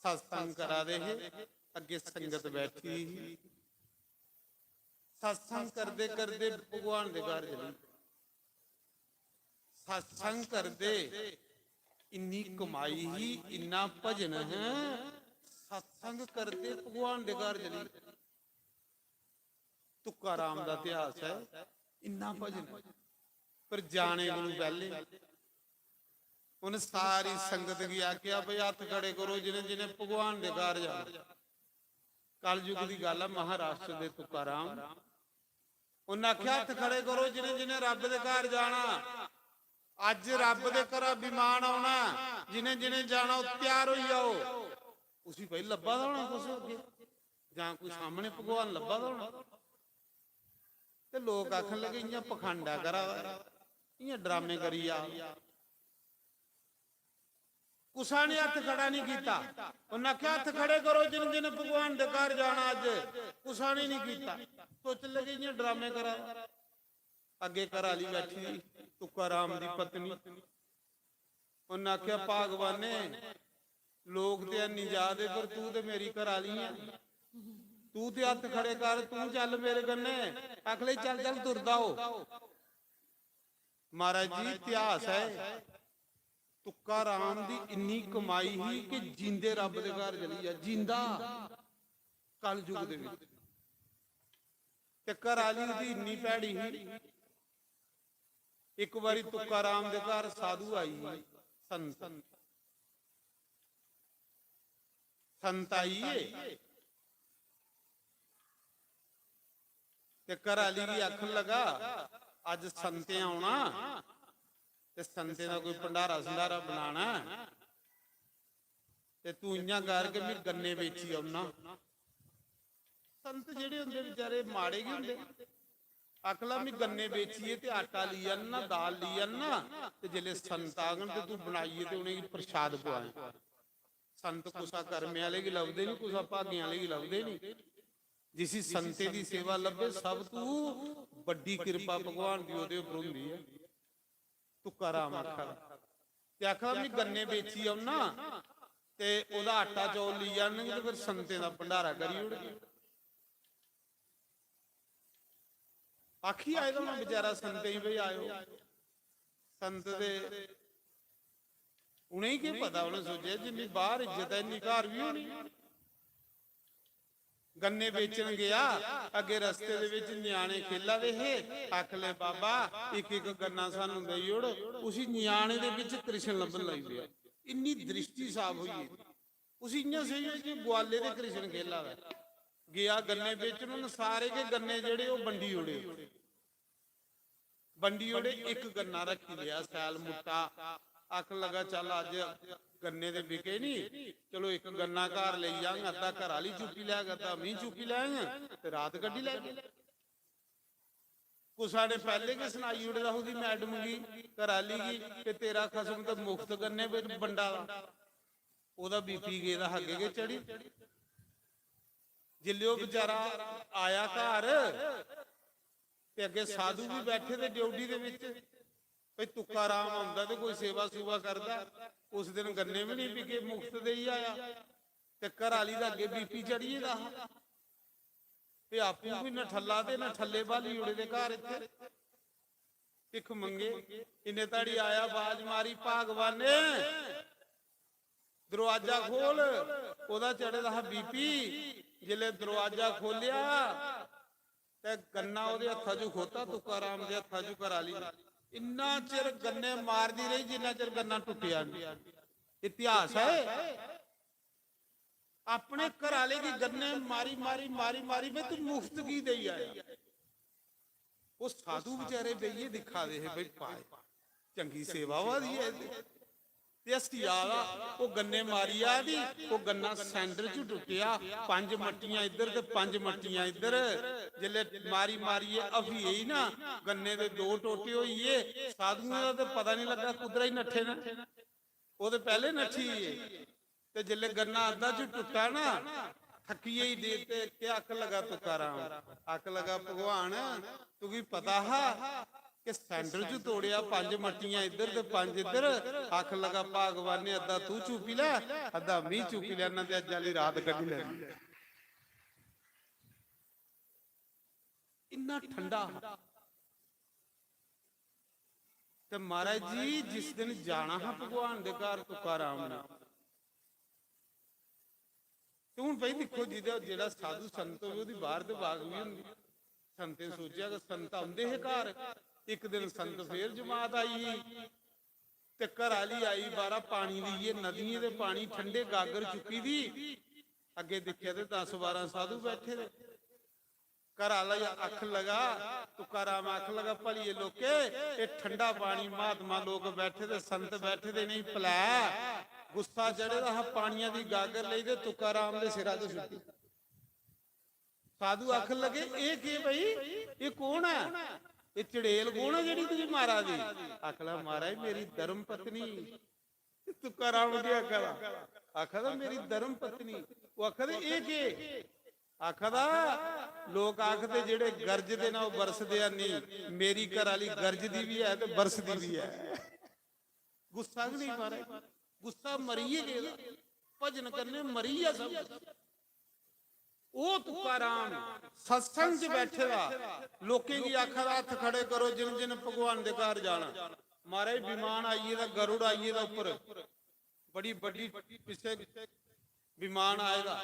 सत्संग करा दे हे, अग्गे संगत बैठी ही। सत्संग करदे करदे भगवान दे घर चली। सत्संग करदे इन्नी कमाई ही, इन्ना भजन है, सत्संग करदे भगवान दे घर चली। तुकाराम दा इतिहास है, इन्ना भजन है। पर जाने कोलू पैहले उन सारी संगत गी आखेआ, "भई हत्थ खड़े करो जिनें जिनें भगवान दे घर जाना।" कलयुग दी गल्ल है, महाराष्ट्र दे तुकाराम। उन आखेआ, "हत्थ खड़े करो जिनें जिनें रब दे घर जाना। अज्ज रब दे घरा विमान औना, जिनें जिनें जाना ओह् त्यार होई जाओ।" उसी भाई लब्भा दा होना कुछ अग्गे, जां कोई सामने भगवान लब्भा दा होना। ते लोक आखन लगे, "इयां पखंडा करा दा, इयां ड्रामे करी जा।" कुसा ने हत्थ खड़ा नहीं कीता। उन्हें आखेआ, "हत्थ खड़े करो जिन जिन भगवान दे घर जाना अज्ज।" कुसा ने नहीं कीता। सोचन लगे, "इयां ड्रामे करा दा।" अग्गे घर आली बैठी दी, तुकाराम दी पत्नी। उन्हें आखेआ, "भगवाने, लोक ते हैनी जा दे, पर तू ते मेरी घर आली ऐ। तू ते हत्थ खड़े कर, तू चल मेरे कन्नै।" आखले, "चल, चल, तुरदा हो।" महाराज जी, इतिहास है, तुकाराम दी इन्नी कमाई ही कि जींदे रब दे घर चली जा, जींदा, कलयुग दे विच। ते घर आली दी इन्नी भैड़ी ही, एक बारी तुकाराम दे घर साधु आई, संत, संत आई है। ते घर आली गी आखन लगा, "अज्ज संतें औना ते संतें दा कोई भंडारा संडारा बनाना, ते तू इयां कर के मैं गन्ने बेची औना।" संत जेह्ड़े होंदे बेचारे माड़े गै होंदे। आखला, "मैं गन्ने बेचियै ते आटा ली आनना, दाल ली आनना, ते जेल्लै संत आगन ते तू बनाइयै ते उ'नेंगी प्रसाद पवाएं।" संत कुसा कर्मे आह्ले गी लभदे नहीं, कुसा भागें आह्ले गी लभदे नहीं। जिसी संतें दी सेवा लब्भे, सब तू बड्डी किरपा भगवान दी ओह्दे उप्पर होंदी ऐ। तुकाराम आखा दा। ते आखा दा, "मैं गन्ने बेची औना ते ओह्दा आटा चौल ली आनगे ते फिर संतें दा भंडारा करी ओड़गे।" आखी आए दा होना बेचारा संतें गी, "भाई आयो।" संत दे उ'नेंगी केह् पता, उ'नें सोचेआ, "जिन्नी बाहर इज्जत ऐ, इन्नी घर बी होनी।" गन्ने बेचन गया, अग्गे रस्ते दे विच ञ्याणे खेला दे हे, आखले, "बाबा, इक इक गन्ना सानू देई ओड़।" उसी ञ्याणे दे विच कृष्ण लब्भन लगी पेआ। इन्नी दृष्टि साफ होई गेदी। उसी इ'यां सेही होई जि'यां ग्वाले दे कृष्ण खेला दा। गया गन्ने बेचन, उन्न सारे गै गन्ने जेह्ड़े ओह् बंडी ओड़े। बंडी ओड़े, इक गन्ना रखी लेआ सैल मुट्टा। आखन लगा, "चल अज्ज गन्ने ते बिके नी, चलो इक गन्ना घर लेई जांग, अद्धा घर आह्ली चुप्पी लैग, अद्धा मी चुप्पी लैंग, ते रात कड्ढी लैगे।" कुसा ने पैह्ले गै सनाई ओड़े दा ओह्दी मैडम गी, घर आह्ली गी, कि तेरा खसम ते मुफ्त गन्ने बिच बंडा दा। ओह्दा बीपी गेदा हा अग्गें गै चढ़ी। जिसलै ओह् बेचारा आया घर, ते अग्गें साधु बी बैठे दे ड्यूटी दे बिच। भई तुक्का राम औंदा ते कोई सेवा सूवा करदा। उस दिन गन्ने बी नेईं बिके, मुफ्त देई आया। ते घर आह्ली दा अग्गें बीपी चढ़ी गेदा हा। ते आपूं बी नठल्ला ते नठल्ले ब्हाली ओड़े दे घर इत्थै। भिक्ख मंगे, इन्ने धड़ी आया, बाज मारी, "भागवाने, दरोआजा खोल।" ओह्दा चढ़े दा हा बीपी। जिसलै दरोआजा खोलेआ ते गन्ना ओह्दे हत्था चू खोता, तुक्का राम दे हत्था चू, घर आह्ली ने। इन्ना चिर गन्ने मारदी रेही जिन्ना चिर गन्ना टुट्टेआ नेईं। इतिहास ऐ। अपने घर आह्ले गी गन्ने मारी मारी मारी मारी, "बे तू मुफ्त की देई आया?" ओह् साधु बेचारे बेहियै दिक्खा दे हे, "बे पाए, चंगी सेवा होआ दी ऐ एह्दी।" ते हस्सी आ दा, ओह् गन्ने मारी आ दी, ओह् गन्ना सैंटर च टुट्टेआ, पंज मट्टियां इद्धर ते पंज मट्टियां इद्धर। जिसलै मारी मारियै हफी गेई ना, गन्ने दे दो टोटे होई गे। साधुएं दा ते पता निं लग्गा कुद्धरा ही नट्ठे न, ओह् ते पैह्ले नट्ठी गे। ते जिसलै गन्ना अद्धा च टुट्टा ना, थक्की गेई दे-, ते केह् आखन लगा तुकाराम? आखन लगा, "भगवान, तुगी पता हा कि सैंटर च तोड़ेआ, पंज मट्टियां इद्धर ते पंज इद्धर।" आखन लगा, "भगवान ने अद्धा तू चुप्पी लै, अद्धा मी चुप्पी लैना ते अज्ज आह्ली रात कड्ढी लैनी।" इन्ना ठंडा हा। ते महाराज जी, जिस दिन जाना हा भगवान दे घर तुकाराम ने, ते हून भाई दिक्खो, जेह्दा, जेह्ड़ा साधु संत होवे, ओह्दी बाह्र ते बाग बी होंदी। संतें सोचेआ कि संत औंदे हे घर, इक दिन संत फेर जमात आई गेई, ते घर आह्ली आई बाह्रा पानी लेइयै, नदियें दे पानी, ठंडे गागर चुक्की दी। अग्गें दिक्खेआ ते दस बारां साधु बैठे दे। घर आह्ला आखन लगा, तुकाराम आखन लगा, "भलिये लोके, एह् ठंडा पानी, महात्मा लोक बैठे दे, संत बैठे दे, इ'नेंगी पलै।" गुस्सा चढ़े दा हा, पानिया दी गागर लेई ते तुकाराम दे सिरा ते सुट्टी। साधु आखन लगे, "एह् केह् भाई, एह् कौन ऐ? एह् चड़ेल कौन ऐ जेह्ड़ी तुगी मारा दी?" आखन लगा, "महाराज, मेरी धर्म पत्नी।" तुकाराम केह् आखा दा? आखा दा, "मेरी धर्म पत्नी।" ओह् आखा दे, "एह् केह्?" आखा दा, "लोक आखदे जेह्ड़े गरजदे न, ओह् बरसदे ऐ नेईं, मेरी घर आह्ली गरजदी बी ऐ ते बरसदी बी ऐ।" गुस्सा गै नेईं मारे, गुस्सा मरियै गेदा, भजन करने मरी गेआ सब। ओह् तुकाराम सत्संग च बैठे दा, लोकें गी आखा दा, "हत्थ खड़े करो, जिन जिन भगवान दे घर जाना।" महाराज, विमान आई गेदा, गरुड़ आई गेदा उप्पर, बड़ी बड्डी पिच्छे विमान आए दा।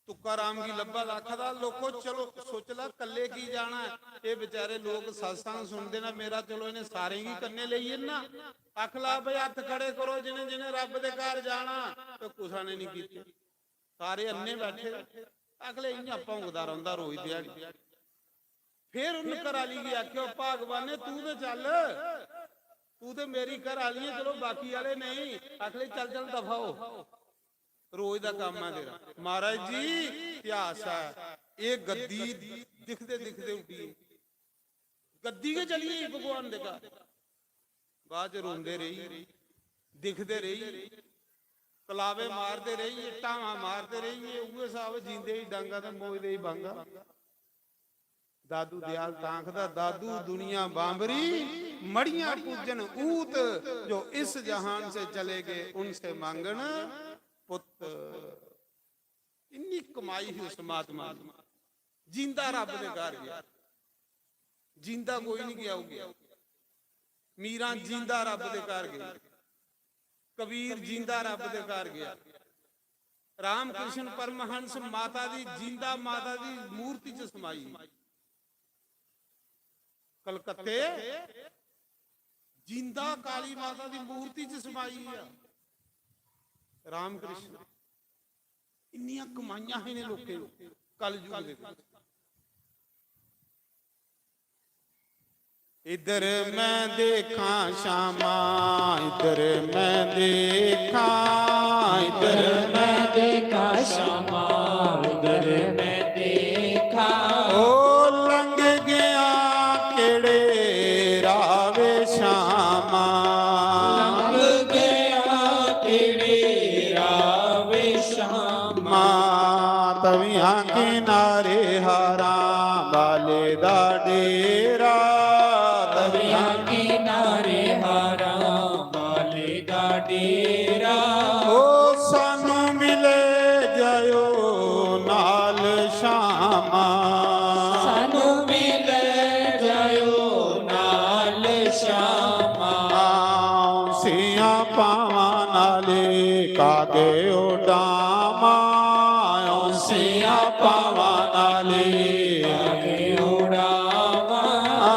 तुकाराम गी लब्भा दा, आखा दा, "लोको, चलो, सोच ला, कल्ले की जाना ऐ? एह् बेचारे लोक सत्संग सुनदे न, मेरा, चलो, इ'नें सारें गी कन्नै लेई जन्ना।" आख ला, "भाई, हत्थ खड़े करो, जिनें जिनें रब्ब दे घर जाना।" ते कुसा ने नहीं कीते। सारे अन्ने बैठे। अगले इ'यां भौंकदा रौंह्दा रोज ध्याड़ी। फिर उन्न घर आह्ली गी आखेआ, "भगवान ने तू ते चल, तू ते मेरी घर आह्ली ऐ, चलो बाकी आह्ले नेईं।" आखले, "चल चल दफा हो, रोज दा कम्म ऐ तेरा।" महाराज जी, इतिहास ऐ, एह् गद्दी दिखदे दिखदे उड्डी गेई। गद्दी गै चली गेई भगवान दे घर। बाद च रोंदे रेही, दिखदे रेही, कलावे मारदे रेही, ढावां मारदे रेही, उ'ऐ स्हाब जींदे ही डांगा ते मोए दे ही बांगा। दादू दयाल तां आखदा, "दादू दुनिया बांबरी, मड़ियां पूजन ऊत, जो इस जहान से चले गए उनसे मांगन पुत।" इन्नी कमाई ही उस महात्मा दी। जींदा रब दे घर गया, जींदा कोई नहीं गया, ओह् गया। मीरां जींदा रब दे घर गई, कबीर जींदा रब दे घर गया। रामकृष्ण परमहंस माता दी, जिंदा माता दी मूर्ति च समाई। कलकत्ते जिंदा काली माता दी मूर्ति च समाई ऐ। रामकृष्ण, इन्नियां कमाइयां हियां इ'नें लोकें कलयुग दे बिच। इधर मैं देखा श्यामा, इधर मैं देखा, इधर मैं देखा श्यामा, उधर मैं देखा। ओ लंघ गया केड़े राह वे श्यामा, लंघ गया केड़े राह वे श्यामा। मां तवियां किनारे हारां वाले दा डेरा, तवियां किनारे हारां वाले दा डेरा। ओ सानू मिले जायो नाल श्यामा, सानू मिले जायो नाल श्यामा। औंसियां पावां नाले कागे उडावां, औंसियां पावां नाले कागे उडावां। ओ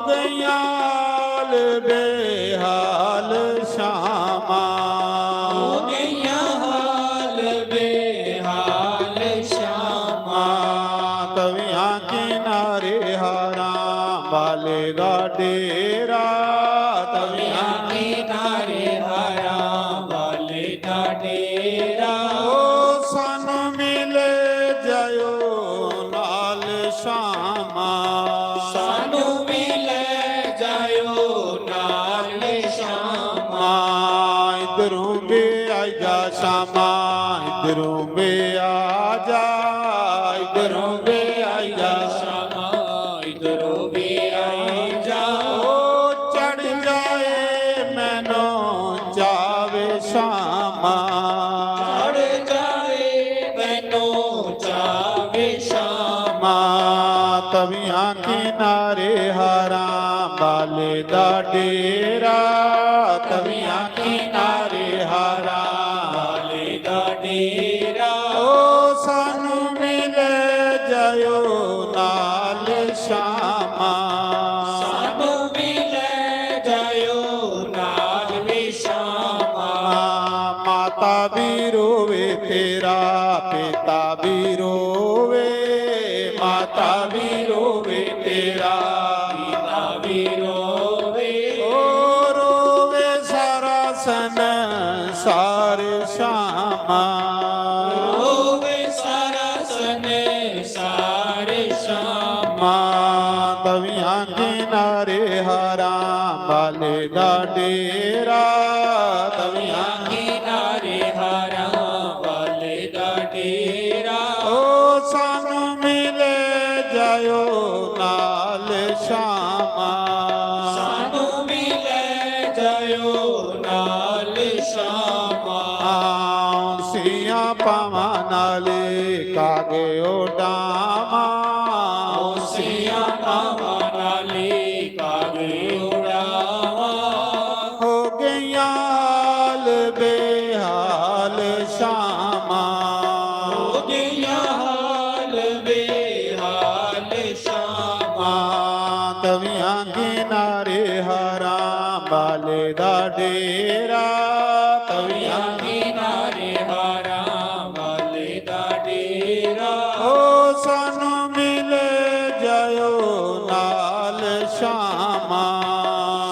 गइयां हाल बेहाल श्यामा, ओ गइयां हाल बेहाल श्यामा। तवियां किनारे हारां वाले दा डेरा, तवियां किनारे हारां वाले दा डेरा। ओ सानू मिले जायो नाल श्यामा, सानू मिले जायो नाल श्यामा। इधरों भी आई जा श्यामा, इधरों भी आ जा, इधरों भी आई जा श्यामा, इधरों भी आई जा। ओ चढ़ जाए मैनू चावे श्यामा, चढ़ जाए मैनू चावे श्यामा। तवियां किनारे हारां वाले दा डेरा, तवियां किनारे हारां वाले दा डेरा। ओ सानू मिले जायो नाल श्यामा, सानू मिले जायो नाल श्यामा। माता भी रोवे तेरा, पिता भी रोवे, माता भी रोवे तेरा, पिता भी रोवे। ओ रोवे सारा संसार श्यामा, रोवे सारा संसार श्यामा। तवियां किनारे हारां वाले दा डेरा, तवियां किनारे हारां वाले दा डेरा। ओ सानू मिले जायो नाल श्यामा, सानू मिले जायो नाल श्यामा। औंसियां पावां नाले कागे उडावां, औंसियां पावां नाले कागे उडावां। हो गइयां हाल बेहाल श्यामा, हो गइयां हाल बेहाल श्यामा। तवियां किनारे हारां वाले दा डेरा, तवियां किनारे हारां वाले दा डेरा। ओ सानू मिले जायो नाल श्यामा,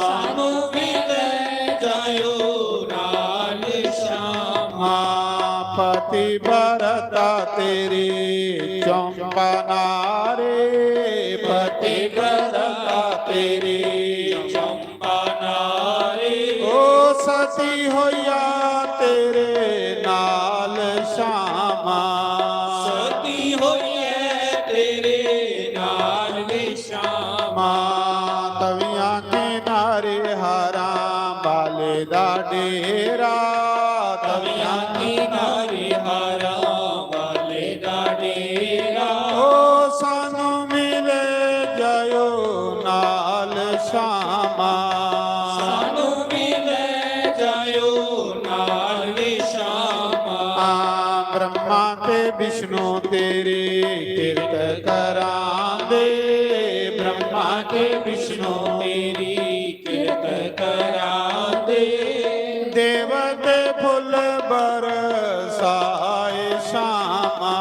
सानू मिले जायो नाल श्यामा। पतिव्रता तेरी चंपा नारी, पतिव्रता तेरी चंपा नारी। ओ सती होइया तेरे नाल श्यामा, सती होइया तेरे नाल श्यामा। तवियां किनारे हारां वाले दा डेरा, तवियां किनारे हारां वाले दा डेरा। ओ सानू मिले जायो नाल श्यामा, सानू मिले जायो नाल श्यामा। ते विष्णु तेरी किरत करां दे, ब्रह्मा ते विष्णु तेरी किरत करां दे। देवते फुल बरसाए श्यामा।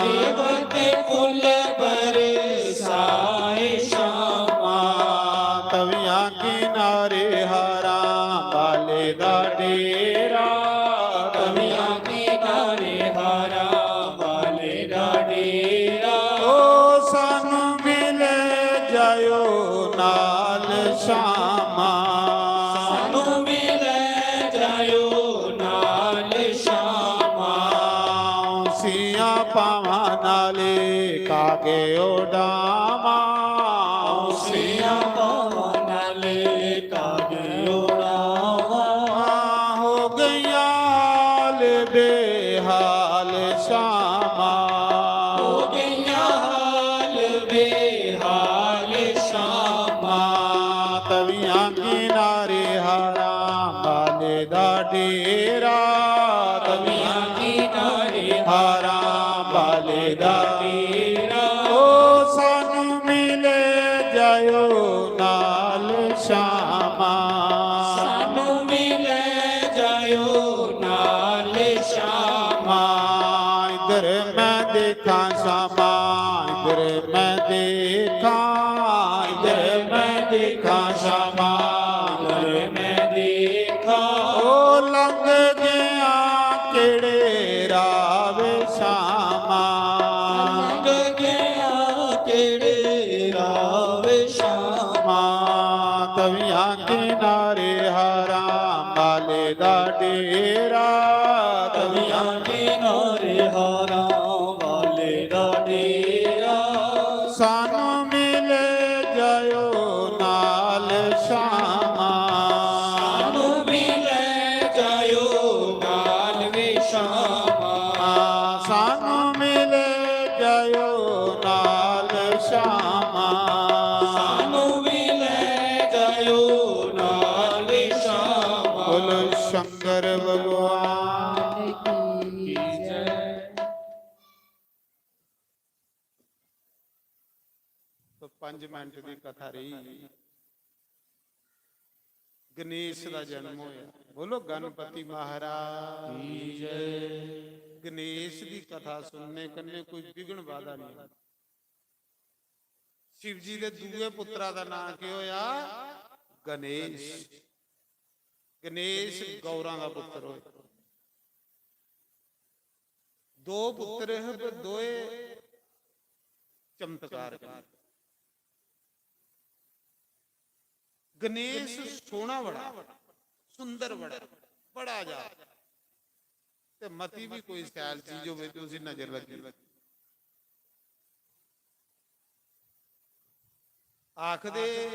देवते फुल बरसाए श्यामा। तवियां किनारे हारां वाले दा डेरा। तवियां किनारे हारां वाले दा डेरा। ओ सानू मिले जायो नाल श्यामा। सानू मिले जायो नाल श्यामा। सियां पावां नाले कागे उड़ावां। सियां पावां नाले कागे उड़ावां। हो गईयां हाल बेहाल श्यामा। हो गईयां हाल बेहाल श्यामा। तवियां किनारे हारां वाले दा डेरा। तवियां किनारे हारां वाले दा डेरा। ओ सानू मिले जायो नाल श्यामा। सानू मिले जायो नाल श्यामा। इधर मैं देखा श्यामा, इधर मैं देखा, इधर मैं देखा श्यामा, इधर मैं देखा। ओ लंघ गया केड़े राह वे श्यामा। लंघ गया केड़े राह वे श्यामा। तवियां किनारे हारां वाले दा डेरा। तवियां किनारे हारां वाले दा डेरा। सानू मिले जायो नाल श्यामा। सानू मिले जायो नाल वे श्यामा। सानू मिले जायो नाल श्यामा। सानू मिले जायो नाल श्यामा। बोलो शंकर भगवान की जय। तो पंज मिनट दी कथा रही। गणेश दा जन्म होया। बोलो गणपति महाराज की जय। गणेश दी कथा सुनने कन्ने कोई विघ्न बाधा नहीं। शिव जी दे दूए पुत्रा दा नां की होया? गणेश। गणेश गौरां दा पुत्र होया। दो पुत्र हे, पर दोए चमत्कार करन। गणेश सोहना बड़ा, सुंदर बड़ा, बड़ा जा, ते मती भी कोई सैल चीज होवे ते उसी नजर लगी। आखदे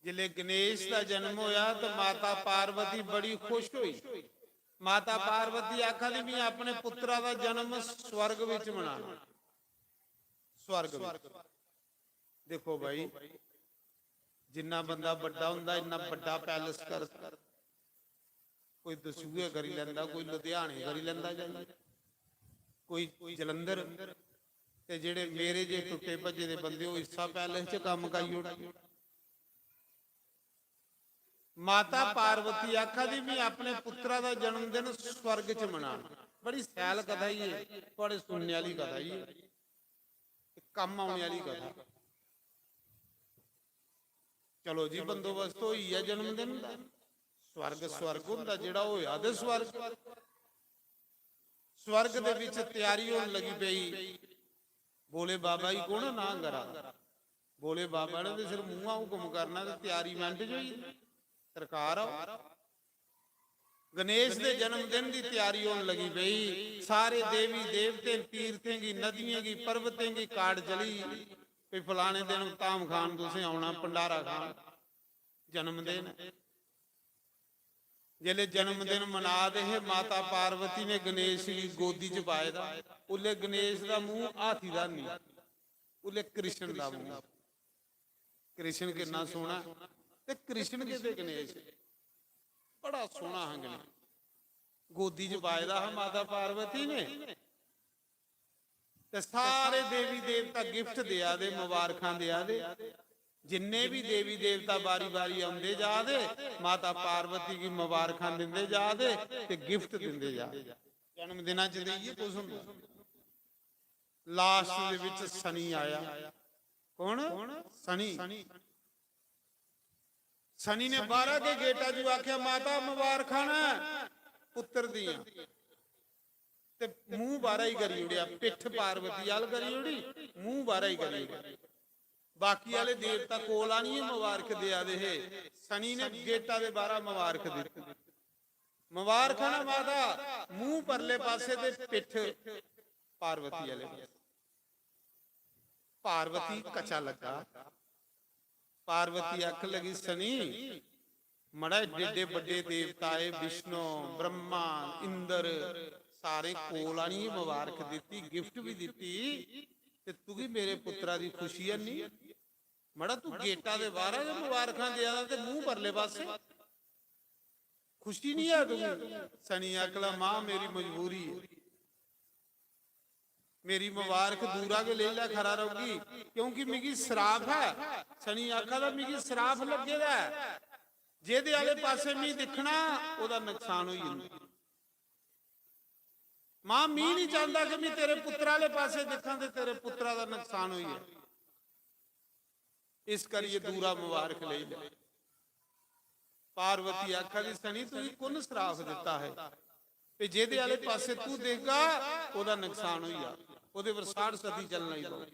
जिसले गणेश दा जन्म होया तो माता पार्वती बड़ी खुश होई। माता पार्वती आखा दी, "मैं अपने पुत्रा दा जन्म स्वर्ग विच मनाना।" स्वर्ग विच। देखो भाई, जिन्ना बंदा बड्डा हुंदा, इन्ना बड्डा पैलेस कर, कोई दसूहे करी लैंदा, कोई लुधियाने करी लैंदा जाइयै, कोई जलंधर। ते जेह्ड़े मेरे जे टुट्टे भज्जे दे बंदे, ओह् इस्सा पैलेस च कम्म करी ओड़दे। माता पार्वती आखा दी, "मैं अपने पुत्रा दा जन्मदिन स्वर्ग च मनाना।" बड़ी सैल कथा ही है, थुआड़े सुनने आह्ली कथा ही है, ते कम्म औने आह्ली कथा। चलो जी, बंदोबस्त होई गेआ जन्मदिन दा। स्वर्ग स्वर्ग होंदा, जेह्ड़ा होया ते स्वर्ग। स्वर्ग दे विच त्यारी होन लगी पई। भोले बाबा जी कौन ना करा? भोले बाबा ने ते सिर्फ मुंहा हुक्म करना ते त्यारी मिंट च होई जंदी। सरकार आओ। गणेश दे जन्मदिन दी त्यारी होन लगी पई। सारे देवी देवतें, तीर्थें गी, नदियें गी, पर्वतें गी card चली, "भई फलाने दिन धाम खान तुसें औना, भंडारा खान, जन्मदिन।" जिसलै जन्मदिन मना दे हे, माता पार्वती ने गणेश गी गोदी च पाए दा, उल्लै गणेश दा मूंह हाथी दा नहीं, उल्लै कृष्ण दा मूंह। कृष्ण किन्ना सोहना, ते कृष्ण किते गणेश, बड़ा सोहना हा गणेश। गोदी च पाए दा हा माता पार्वती ने। ते सारे देवी देवता गिफ्ट देआ दे, मुबारखां देआ दे। जिन्ने बी देवी देवता बारी बारी औंदे जा दे, माता पार्वती गी मुबारखां दिंदे जा दे ते गिफ्ट दिंदे जा दे। जन्म दिना च ते इ'यै कुछ होंदा। लास्ट दे विच शनि आया। कौन? शनि। शनि ने बाहरा के गेटा जो आख्या, "माता, मुबारखां न पुत्र दियां।" ते मूंह बाहरा ही करी उड़ेआ, पिट्ठ पार्वती आल करी उड़ी, मूंह बाहरा ही करी उड़ेआ। बाकी आले देवता कोल आनियै मुबारक देआ दे हे, शनि ने गेटा दे बाहरा मुबारक दित्ती। "मुबारखां न माता।" मूंह परले पासे ते पिट्ठ पार्वती आले पासे। पार्वती कचा लगा। पार्वती आख लगी, "शनि, मड़ा एड्डे एड्डे बड्डे देवता आए, विष्णु, ब्रह्मा, इंद्र, सारे कोल आनियै मुबारक दित्ती, गिफ्ट भी दित्ती, ते तुगी मेरे पुत्रा दी खुशी है नहीं? मड़ा तू गेटा दे बाहरा गै मुबारखां देआ दा ते मूंह परले पासे, खुशी नहीं है तुगी?" शनि आखला, "मां, मेरी मजबूरी है, मेरी मुबारक दूरा गै लेई लै, खरा रौहगी, क्योंकि मिगी श्राप है।" शनि आखा दा, "मिगी श्राप लग्गे दा है, जेदे आले पासे मी दिक्खना, ओदा नुकसान होई जंदा। मां, मी नहीं चाहता कि मैं तेरे पुत्रा आले पासे दिक्खां ते तेरे पुत्रा दा नुकसान होई जाए, इस करियै दूरा मुबारक लेई लै।" पार्वती आखा दी, "शनि, तुगी कुन श्राप दिता है? ते जेदे आले पासे तू देखगा, ओदा नुकसान होई जा, ओदे पर साढ़ सती चलना ही पौग,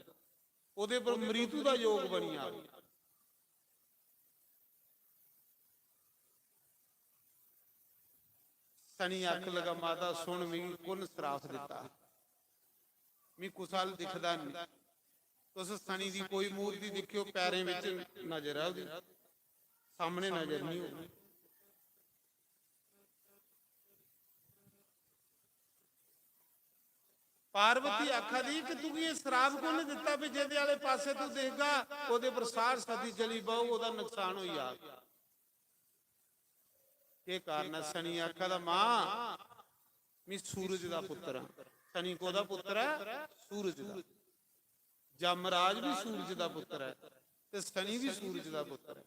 ओदे पर मृत्यु दा योग बनी जा।" शनि आख लगा, "माता सुन, मिगी कुन श्राप दिता? मी कुसै अल दिखदा नहीं। तुस शनि दी कोई मूर्ति दिक्खेओ, पैरें बिच नजर ऐ ओदी, सामने नजर नहीं होगी।" पार्वती आखा दी कि तुगी ये श्राप कुन दिता भी जेदे आले पासे तू देखगा, ओदे पर साढ़ सती चली पौग, ओदा नुकसान होई जाग। केह् कारण ऐ? शनि आखा दा, "मां, मी सूरज दा पुत्र आं।" शनि कोदा पुत्र ऐ? सूरज दा। जमराज भी सूरज दा पुत्र ऐ ते शनि भी सूरज दा पुत्र ऐ।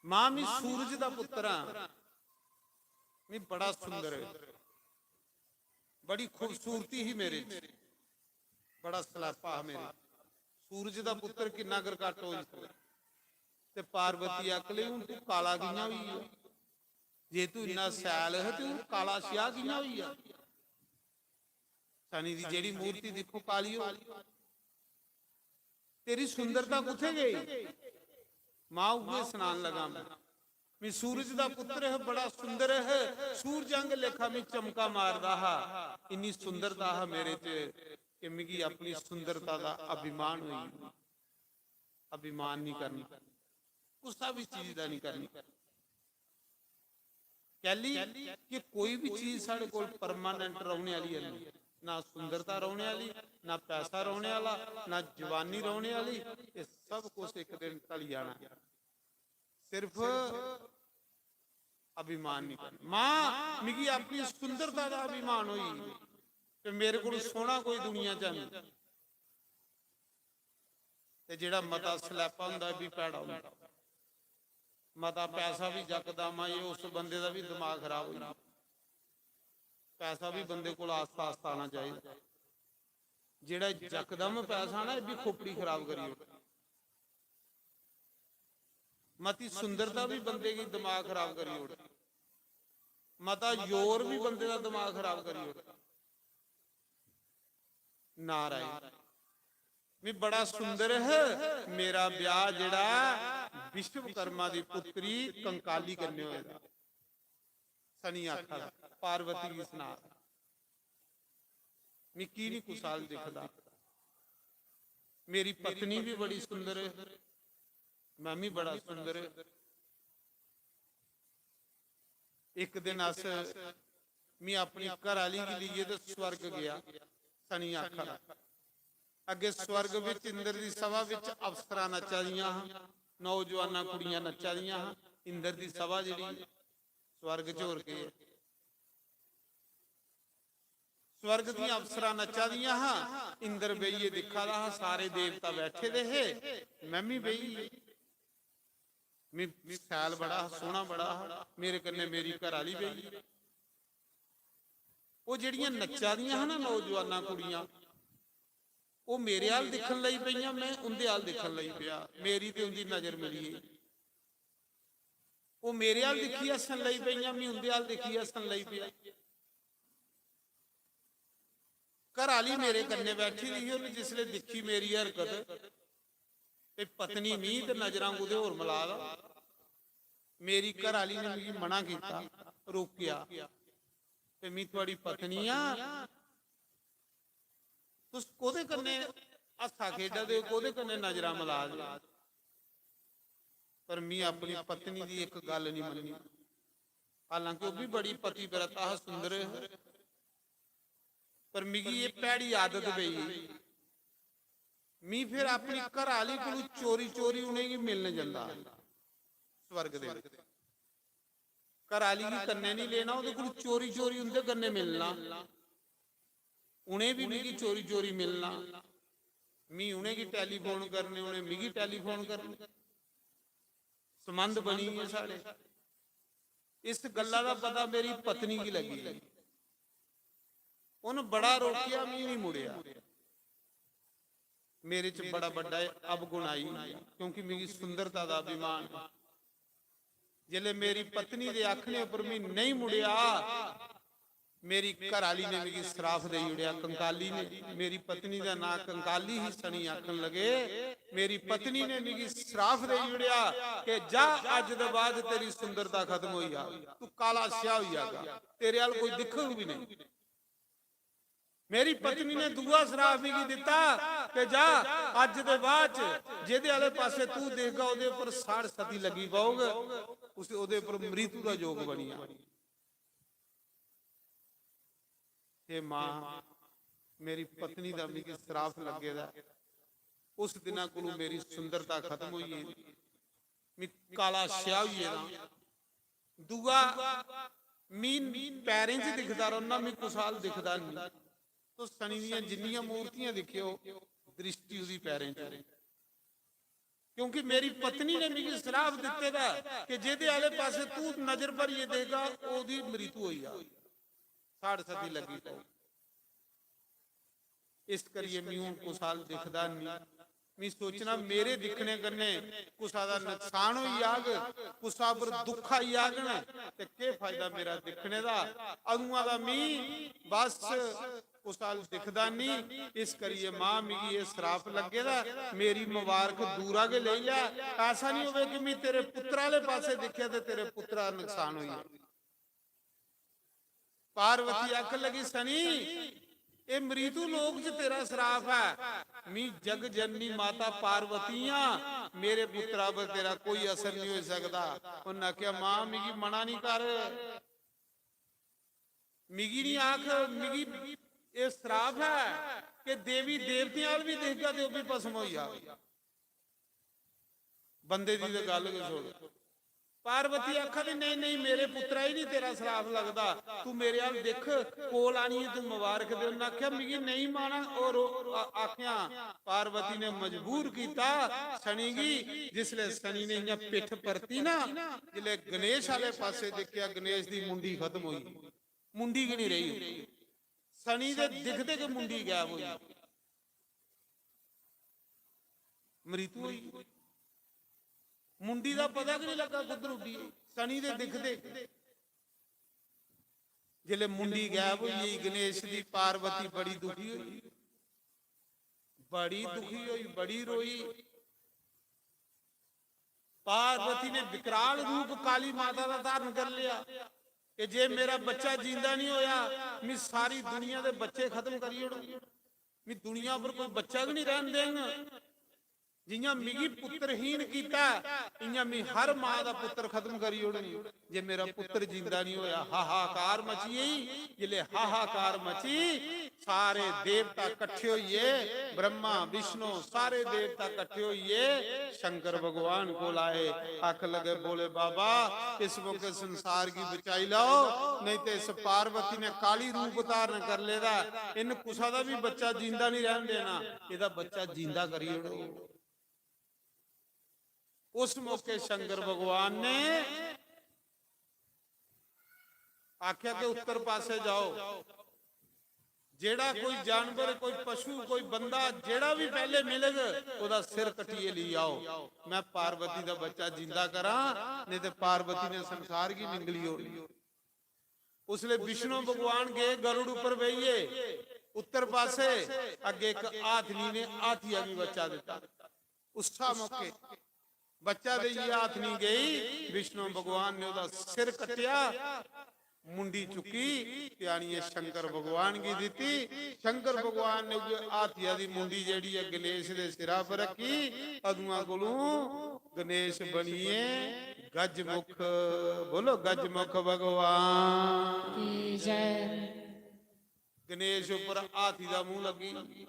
"मां, मी सूरज दा पुत्र आं, मी बड़ा सुंदर है, बड़ी खूबसूरती ही मेरे च, बड़ा सलैपा हा मेरे च। सूरज दा पुत्र किन्ना कर घट्ट होई सकदा?" ते पार्वती आखन लगी, "हून तू काला कि'यां होई गेआ? जे तू इन्ना सैल है ते हून काला स्याह कि'यां होई गेआ? शनि दी जेह्ड़ी मूर्ति दिक्खो, काली हो, तेरी सुंदरता कुत्थै गई?" मां उ'ऐ सनान लगा, "मैं, मैं सूरज दा पुत्र है, बड़ा सुंदर है, सूरज आंग लेखा मैं चमका मारदा हा, इन्नी सुंदरता हा मेरे च कि मिगी अपनी सुंदरता दा अभिमान होई।" अभिमान नहीं करना, कुसा भी चीज दा नहीं करना। कैली कि कोई भी चीज साढ़े कोल परमानेंट रौहने आह्ली है नहीं, ना सुंदरता रौहने आह्ली, ना पैसा रौहने आह्ला, ना जवानी रौहने आह्ली। ये सब कुछ एक दिन टली जाना है। सिर्फ अभिमान नहीं करना। मां, मिगी अपनी सुंदरता दा अभिमान होई कि मेरे कोल सोहना कोई दुनिया च नहीं। ते जेह्ड़ा मता सलैपा होंदा, एह् बी भैड़ा होंदा। मता पैसा बी जकदम आई, उस बंदे दा बी दमाग खराब होई जंदा। पैसा बी बंदे कोल आस्ता आस्ता आना चाहिदा। जेह्ड़ा जकदम पैसा ना, एह् बी खोपड़ी खराब करी ओड़दा। मती सुंदरता बी बंदे गी दमाग खराब करी ओड़दी। मता जोर बी बंदे दा दमाग खराब करी ओड़दा। नारायण, मैं बड़ा सुंदर है, मेरा ब्याह जेह्ड़ा विश्वकर्मा दी पुत्री कंकाली कन्नै होए दा। शनि आखा दा, पार्वती गी सना, "मिगी नहीं कुसै अल दिखदा, मेरी पत्नी भी बड़ी सुंदर है, मैं भी बड़ा सुंदर है।" एक दिन अस, मैं अपनी घर आह्ली गी लेइयै ते स्वर्ग गेआ, शनि आखा दा। अग्गे स्वर्ग बिच इंद्र दी सभा बिच अफसरां नच्चा दियां हां, नौजवानां कुड़ियां नच्चा दियां हां। इंद्र दी सभा जेह्ड़ी, स्वर्ग च होर केह् ऐ? स्वर्ग दियां अप्सरां नच्चा दियां हां, इंद्र बेहियै दिक्खा दा हा, सारे देवता बैठे दे हे, में बी बेही गेई। मी शैल बड़ा हा, सोहना बड़ा हा, मेरे कन्नै मेरी घर आह्ली बेही गेई। ओह् जेह्ड़ियां नच्चा दियां हां ना नौजवानां कुड़ियां, ओह् मेरे अल दिक्खन लगी पेइयां, में उं'दे अल दिक्खन लगी पेआ, मेरी ते उं'दी नजर मिली गेई। ओह् मेरे अल दिक्खी हस्सन लगी पेइयां, में उं'दे अल दिक्खी हस्सन लगी पेआ। घर आह्ली मेरे कन्नै बैठी दी ही, उन्नै जिसलै दिक्खी मेरी हरकत, ते पत्नी मी ते नजरां कुतै होर मला दा। मेरी घर आह्ली ने मिगी मना कीता, रोकेआ, ते मी थुआड़ी पत्नी आं, तुस कोह्दे कन्नै हस्सा खेढा दे ओ, कोह्दे कन्नै नजरां मला दे ओ? पर मी अपनी पत्नी दी इक गल्ल निं मन्नी। हालांकि ओह् बी बड़ी पतिव्रता हा, सुंदर हा, पर मिगी एह् भैड़ी आदत पेई। मी फिर अपनी घर आह्ली कोलू चोरी चोरी उ'नेंगी मिलन जंदा स्वर्ग दे बिच। घर आह्ली गी कन्नै निं लेना, ओह्दे कोलू चोरी चोरी उं'दे कन्नै मिलना। उ'नें बी मिगी चोरी चोरी मिलना। मी उ'नेंगी टेलीफोन करने, उ'नें मिगी टेलीफोन करने। संबंध बनी गे साढ़े। इस गल्ला दा पता मेरी पत्नी गी लग्गी। उन्न बड़ा रोकेआ, मी निं मुड़ेआ। मेरे च बड़ा बड्डा एह् अवगुण आई, क्योंकि मिगी सुंदरता दा अभिमान ऐ। जिसलै मेरी पत्नी दे आखने उप्पर मी नेईं मुड़ेआ, मेरी घर आह्ली ने मिगी श्राप देई ओड़ेआ, कंकाली ने। मेरी पत्नी दा नांऽ कंकाली ही। सनी आखन लगे, मेरी पत्नी ने मिगी श्राप देई ओड़ेआ कि जा, अज्ज दे बाद तेरी सुंदरता खत्म होई जाग, तू काला स्याह होई जागा, तेरे अल कोई दिक्खग भी नहीं। मेरी पत्नी ने दूआ श्राप मिगी दित्ता कि जा, अज्ज दे बाद च जेह्दे आह्ले पासै तू दिखगा, ओह्दे उप्पर साढ़ सती लग्गी पौग, उस, ओह्दे उप्पर मृत्यु दा योग बनी जा। हे मां, मेरी पत्नी दा मिगी श्राप लग्गे दा ऐ। उस दिना कोलू मेरी सुंदरता खत्म होई गेदी, मी काला स्याह होई गेदा। दूआ, मी पैरें च दिखदा रौह्ना, मी कुसै अल दिखदा निं। तुस सनी दियां जिन्नियां मूर्तियां दिक्खेओ, दृष्टि ओह्दी पैरें च। क्योंकि मेरी पत्नी ने मिगी श्राप दित्ते दा ऐ कि जेह्दे आह्ले पासै तू नजर भरियै देखगा, ओह्दी मृत्यु होई जा, साढ़ सती लग्गी पौग। इस करियै मी हून कुसै अल दिखदा निं। मी सोचना, मेरे दिक्खने कन्नै कुसै दा नुकसान होई जाग, कुसै पर दुख आई जाग ना, ते केह् फायदा मेरा दिक्खने दा? अदुआं दा मी बस कुसै अल दिखदा निं। इस करियै मां, मिगी एह् श्राप लग्गे दा, मेरी मुबारक दूरा गै लेई लै। ऐसा निं होवे कि मी तेरे पुत्तरा आह्ले पासै दिक्खेआ ते तेरे पुत्तरा दा नुकसान होई जाए। पार्वती आखन लगी, सनी, एह् मृत्यु लोक च तेरा श्राप ऐ। मी जग जननी माता पार्वती आं, मेरे पुत्तरा पर तेरा कोई असर निं होई सकदा। उन्नै आखेआ, मां, मिगी मना निं कर, मिगी निं आख, मिगी एह् श्राप ऐ कि देवी देवतें अल बी दिखगा ते ओह् बी भस्म होई जाग। बंदे दी ते गल्ल गै छोड़। पार्वती आखा दी, नेईं, नेईं, मेरे पुत्तरा गी निं तेरा श्राप लगदा, तू मेरे अल दिक्ख, कोल आनियै तू मुबारक दे। उन्नै आखेआ, मिगी नेईं माना। और ओह् आ-, आखेआ, पार्वती ने मजबूर कीता सनी गी। जिसलै सनी ने इ'यां पिट्ठ परती ना, जिसलै गणेश आह्ले पासै दिक्खेआ, गणेश दी मुंडी खत्म होई, मुंडी गै निं रेही। सनी दे दिखदे गै मुंडी गायब होई, मृत्यु होई। मुंडी दा पता गै निं लग्गा कुद्धर उड्डी गेई। सनी दे दिखदे जिसलै मुंडी गायब होई गेई गणेश दी, पार्वती बड़ी दुखी होई, बड़ी दुखी होई, बड़ी रोई। पार्वती ने विकराल रूप काली माता दा धारण कर लिया कि जे मेरा बच्चा जींदा निं होया, मी सारी दुनिया दे बच्चे खत्म करी ओड़ो, मी दुनिया पर कोई बच्चा गै निं रहन देंग। जि'यां मिगी पुत्तरहीन कीता, इ'यां मी हर मां दा पुत्तर खत्म करी ओड़नी। जे मेरा पुत्तर जींदा निं होया, हाहाकार मची गेई। जिसलै हाहाकार मची, सारे देवता कट्ठे होइए, ब्रह्मा, विष्णु, सारे देवता कट्ठे होइए शंकर भगवान कोल आए। आख लगे, "बोले बाबा, इस मौके संसार की बचाई लाओ, नहीं ते इस पार्वती ने काली रूप धारण कर लेदा, इन कुसा दा भी बच्चा जींदा नहीं रहन देना, एदा बच्चा जींदा करी ओड़ो।" उस मौके शंकर भगवान ने आख्या कि उत्तर पासे जाओ, जेड़ा कोई जानवर, कोई पशु, कोई बंदा, जेड़ा भी पहले मिलेगा, ओदा सिर कट्टिए ली आओ, मैं पार्वती दा बच्चा जिंदा करा, नहीं ते पार्वती ने संसार की निंगली होनी। उसले विष्णु भगवान गए गरुड़ उपर बेहिए उत्तर पासे, अगे एक हाथनी ने हाथिया भी बच्चा दिता। उसा मौके बच्चा देइयै हाथनी गई, विष्णु भगवान ने ओदा सिर कट्टिया, मुंडी चुकी ते आनियै शंकर भगवान गी दित्ती। शंकर भगवान ने उ'ऐ हाथिया दी मुंडी जेह्ड़ी ऐ गणेश दे सिरा पर रखी। अदुआं कोलूं गणेश बनियै गजमुख। बोलो, गजमुख भगवान की जय। गणेश उपर हाथी दा मूंह लग्गी,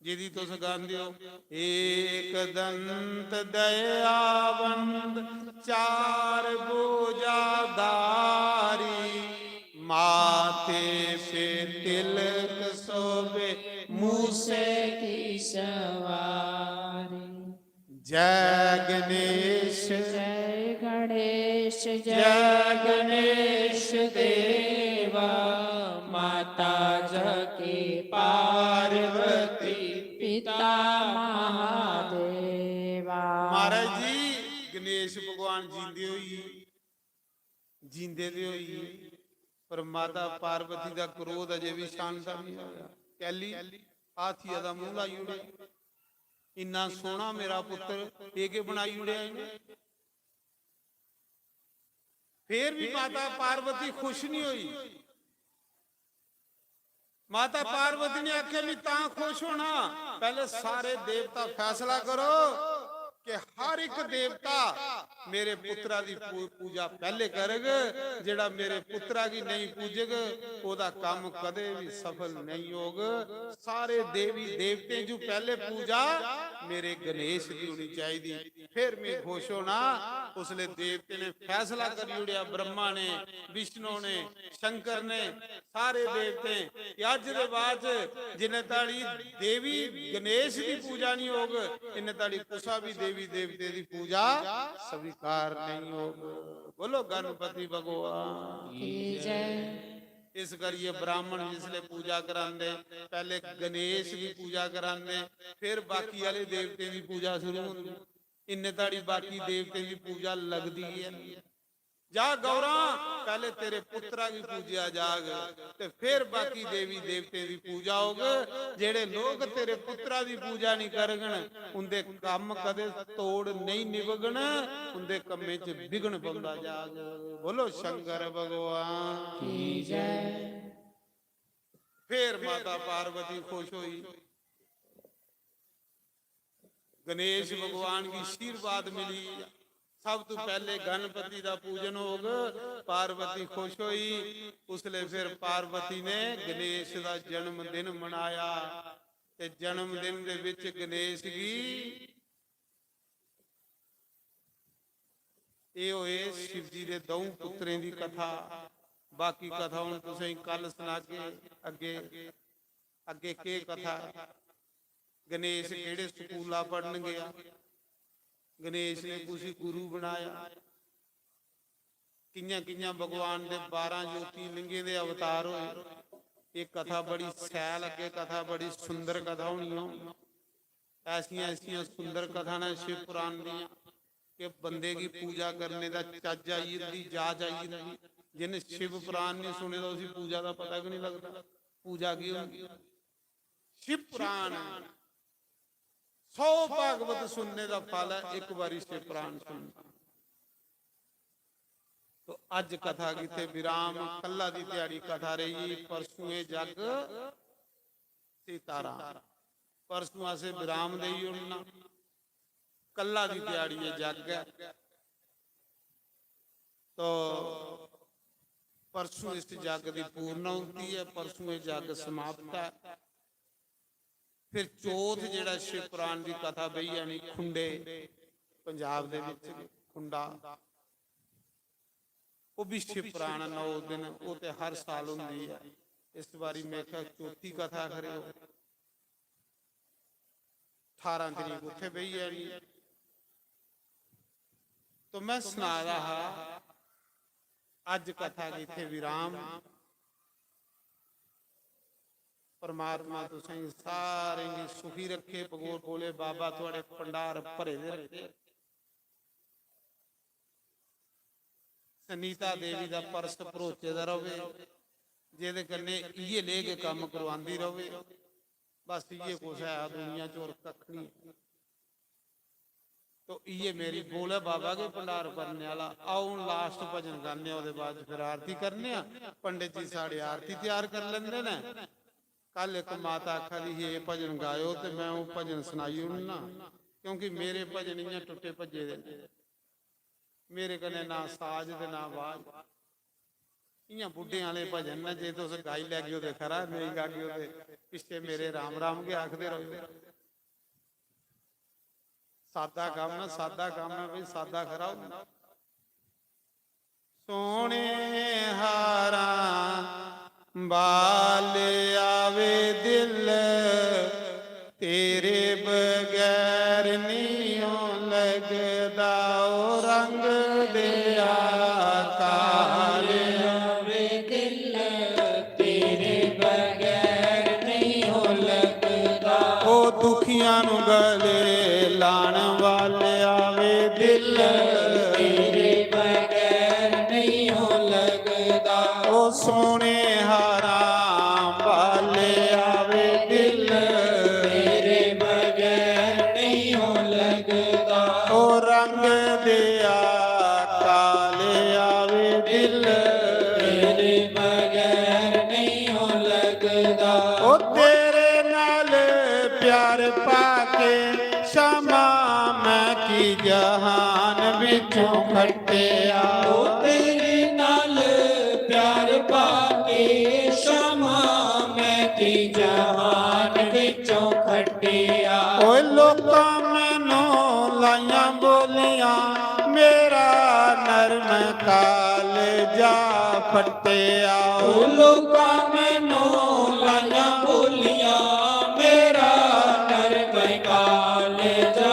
जेदी तुस गांदे हो, "एक दंत दयावंत चार भुजाधारी, माथे पे तिलक शोभे मूसे की सवारी।" जय गणेश, जय गणेश, जय जय गणेश देवा। माता जकी पार्वती, पिता महादेवा। महाराज जी, गणेश भगवान जींदे होई, जींदे ते होई, पर माता पार्वती दा क्रोध अजे भी शांत नहीं होया। कैली? हाथिया दा मूंह लाई ओड़े। इन्ना सोहना मेरा पुत्र, एह के बनाई ओड़ेआ इ'नें? फिर भी माता पार्वती खुश नहीं होई। माता पार्वती ने आख्या, "मैं तां खुश होना, पहले सारे देवता फैसला करो कि हर एक देवता मेरे पुत्रा दी पू-, पूजा पहले करग, जेड़ा मेरे पुत्रा गी नहीं पूजग, ओदा काम कदे भी सफल नहीं होग। सारे देवी देवतें जो पहले पूजा मेरे गणेश दी होनी चाहिदी।" फिर मैं खुश होना। उसले देवते ने फैसला करी ओड़ेआ, ब्रह्मा ने, विष्णु ने, शंकर ने, सारे देवते, कि अज्ज दे बाद च जिन्ने ताड़ी देवी गणेश दी पूजा नहीं होग, इन्ने ताड़ी कुसा भी देवी देवते दी पूजा स्वीकार नहीं होग। बोलो गणपति भगवान की जय। इस करिए ब्राह्मण जिसले पूजा करांदे, पहले गणेश दी पूजा करांदे, फिर बाकी आले देवते दी पूजा शुरू होंदी। इन्ने ताड़ी बाकी देवतें दी पूजा लगदी ऐ। जा गौरा, पहले तेरे पुत्रा गी पूजेआ जाग ते फिर बाकी देवी देवतें दी पूजा होग। जेड़े लोग तेरे पुत्रा दी पूजा नहीं करगन, उंदे कम्म कदे तोड़ नहीं निभगन, उंदे कम्में च विघ्न पौंदा जाग। बोलो शंकर भगवान की जय। फिर माता पार्वती खुश होई। गणेश भगवान गी आशीर्वाद मिली, सब तू पहले गणपति दा पूजन होग। पार्वती खुश होई, उसले फिर पार्वती ने गणेश दा जन्मदिन मनाया ते जन्मदिन दे विच गणेश गी एह होए शिव जी दे द'ऊं पुत्तरें दी कथा। बाकी कथा हुन तुसें कल सनागे। अग्गे, अग्गे केह कथा ऐ? गणेश केहड़े स्कूला पढ़न गया, गणेश ने कुसी गुरु बनाया, कियां कियां भगवान दे बारां ज्योतिर्लिंगें दे अवतार होए। एह कथा बड़ी सैल, अग्गे कथा बड़ी सुंदर कथा होनी ऐ। ऐसियां ऐसियां सुंदर कथा न शिव पुराण दियां कि बंदे गी पूजा करने दा चज्ज आई जंदी, जाच आई जंदी। जिन्ने शिव पुराण नहीं सुने दा उसी पूजा दा पता गै नहीं लगदा। पूजा की होंदी? शिव पुराण, सौ भागवत सुनने दा फल है एक बारी शिव पुराण सुनना। तो अज कथा किते विराम, कल्ला दी ध्याड़ी कथा रही, परसों ए जग सीताराम, परसों असें विराम देई ओड़ना, कल्ला दी ध्याड़ी ए जग है। तो परसों इस जग दी पूर्णाहुति ऐ, परसों एह् जग समाप्त ऐ। फिर चौथ जेह्ड़ा शिव पुराण दी कथा बेही जानी खुंडे, पंजाब दे बिच खुंडा, ओह् भी शिव पुराण नौ दिन, ओह् ते हर साल होंदी ऐ। इस बारी मेरे ख्याल चौथी कथा खरे हो, अठारां तरीक उत्थै बेही जानी। तो मैं सना दा हा, अज्ज कथा गी इत्थै विराम। परमात्मा तुसें सारें गी सुखी रखे, भगोर भोले बाबा थुआड़े भंडार भरे दे रखे। सनीता देवी दा पर्स भरोचे दा रवे, जेह्दे कन्नै इ'यै नेह् गै कम्म करवांदी रवे। बस इ'यै कुछ ऐ दुनिया च, होर कक्ख निं। तो इ'यै मेरी बोले बाबा गै भंडार भरने आह्ला। आओ, हून लास्ट भजन गाने आं, ओह्दे बाद फिर आरती करने आं। पंडित जी साढ़े आरती त्यार कर लेंदे न। कल इक माता आखा दी ही, "एह् भजन गायो," ते मैं ओह् भजन सनाई ओड़ना, क्योंकि मेरे भजन इ'यां टुट्टे भज्जे दे न। मेरे कन्नै ना साज ते ना बाज। इ'यां बुड्ढें आह्ले भजन न, जे तुस गाई लैगेओ ते खरा, नेईं गागेओ ते पिच्छे मेरे राम राम गै आखदे रहो। सादा कम्म ऐ, सादा कम्म ऐ भाई, सादा खरा होंदा। सोने हारा बाल आवे दिल, तेरे बगैर नहीं हो लगदा। ओ रंग दिया काले आवे दिल, तेरे बगैर नहीं हो लगदा। ओ दुखियां नू गले लाण वाले आवे दिल, तेरे बगैर नहीं हो लगदा। ओ सोने हारा वाले आवे दिल, तेरे बगैर नहीं हो लगदा। ओ रंग दिया काले आवे दिल, तेरे बगैर नहीं हो लगदा। ओ तेरे नाल प्यार पाके शामा मैं की जहान विचों खट्टिया। ओ तेरे नाल प्यार पाके शामा मैं की जहान विचों खट्टिया। ओए लोकां मैनू लाइयां बोलियां, मेरा नरम कालजा फट्टिया। ओ लोकां मैनू लाइयां बोलियां, मेरा नरम कालजा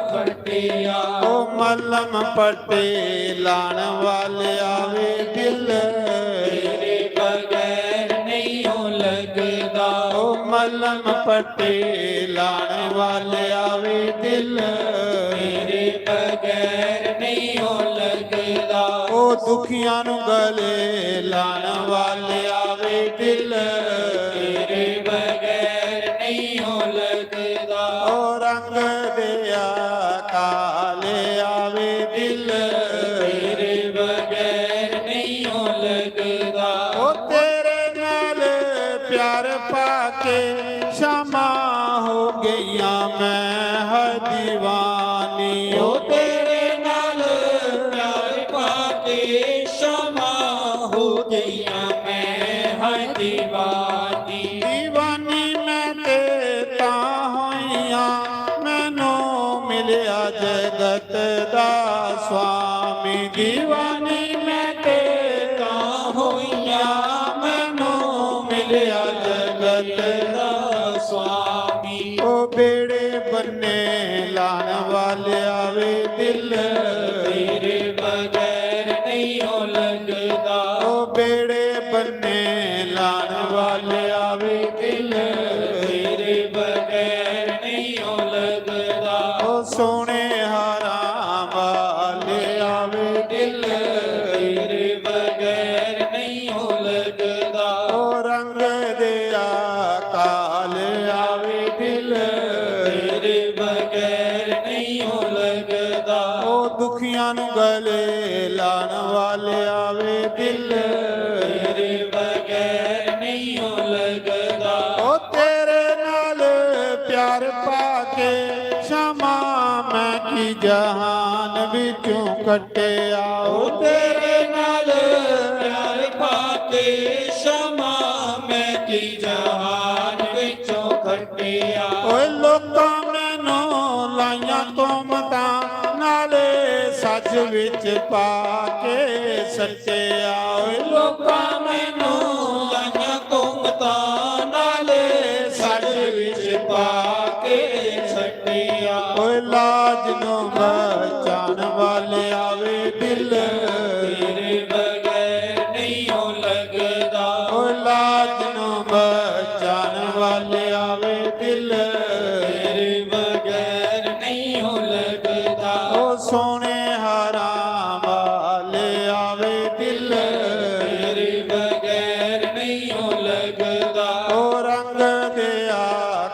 फट्टिया। ओ मलम पट्टी लाण वाले आवे दिल, तेरे बगैर नहीं हो लगदा। ओ मलम पट्टी लाण वाले आवे दिल, तेरे बगैर नहीं हो लगदा। ओ दुखियां नू गले लाण वाले आवे दिल, तेरे बगैर नहीं हो लगदा। ओ रंग दिया काले आवे दिल, तेरे बगैर नहीं हो लगदा। ओ तेरे नाल प्यार पाके शामा हो गईयां मैं है दीवानी। ओ तेरे नाल प्यार पाके शामा हो गईयां मैं है दीवानी। दीवानी मैं ते तां होईयां, मैनू मिलिया जगत दा स्वामी। दीवानी मैं ते तां होईयां, मैनू मिलिया जगत दा स्वामी। ओ बेड़े बन्ने लाण वाले आवे दिल, तेरे बगैर नहीं हो लगदा। ओ बेड़े बन्ने लाण वाले आवे दिल, तेरे बगैर नहीं हो लगदा। ओ सोने हारा वाले आवे दिल, तेरे बगैर नहीं हो लगदा। ओ रंग दिया काले आवे दिल, तेरे बगैर नहीं हो लगदा। ओ दुखियां नू गले लाण वाले आवे दिल, तेरे बगैर नहीं हो लगदा। ओ तेरे नाल प्यार पाके शामा मैं की जहान विचों कट्टिया। ओ तेरे नाल प्यार पा तुमतां नाले सच विच पा के सट्टेआ। ओए लोकां मैनू लाइयां तुमतां नाले सच विच पा के सट्टेआ। ओए लाज नू बचान वाले आवे दिल तेरे बगैर नहीं हो लगदा। ओए लाज नू बचान वाले आवे दिल तेरे बगैर नहीं हो लगदा। ओ सोने हराम वाले आवे दिल तेरे बगैर नहीं हो लगदा। ओ रंग दिया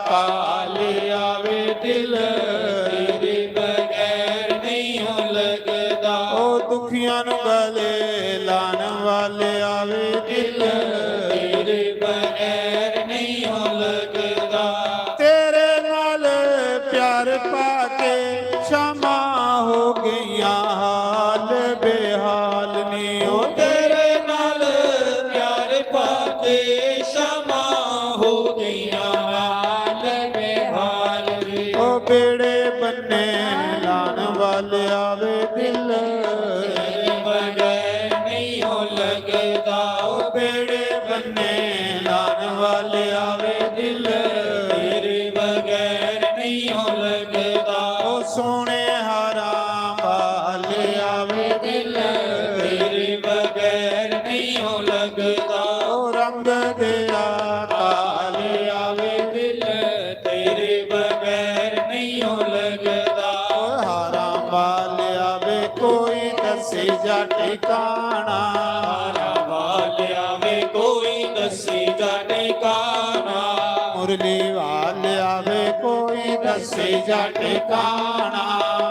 काले आवे दिल तेरे बगैर नहीं हो लगदा। ओ दुखियां नू गले लान वाले आवे दिल तेरे बगैर नहीं हो लगदा। तेरे नाल प्यार पाके शामां हो गईयां हाल बेहाल नी। ओ तेरे नाल प्यार पाके शामां हो गईयां हाल बेहाल नी। ओ बेड़े बन्ने लान वाले आवे दिल तेरे बगैर नहीं हो लगदा। ओ बेड़े बन्ने लान वाले आवे दिल तेरे बगैर नहीं हो लगदा। ओ सोने हराम वाले आवे दिल तेरे बगैर नहीं हो लगदा। ओ रंग दिया काले आवे दिल तेरे बगैर नहीं हो लगदा। ओ हराम वाले आवे कोई दसी जा ठिकाना। हराम वाले आवे कोई दसी जा ठिकाना। मुरली वाले आवे कोई दसी जा ठिकाना।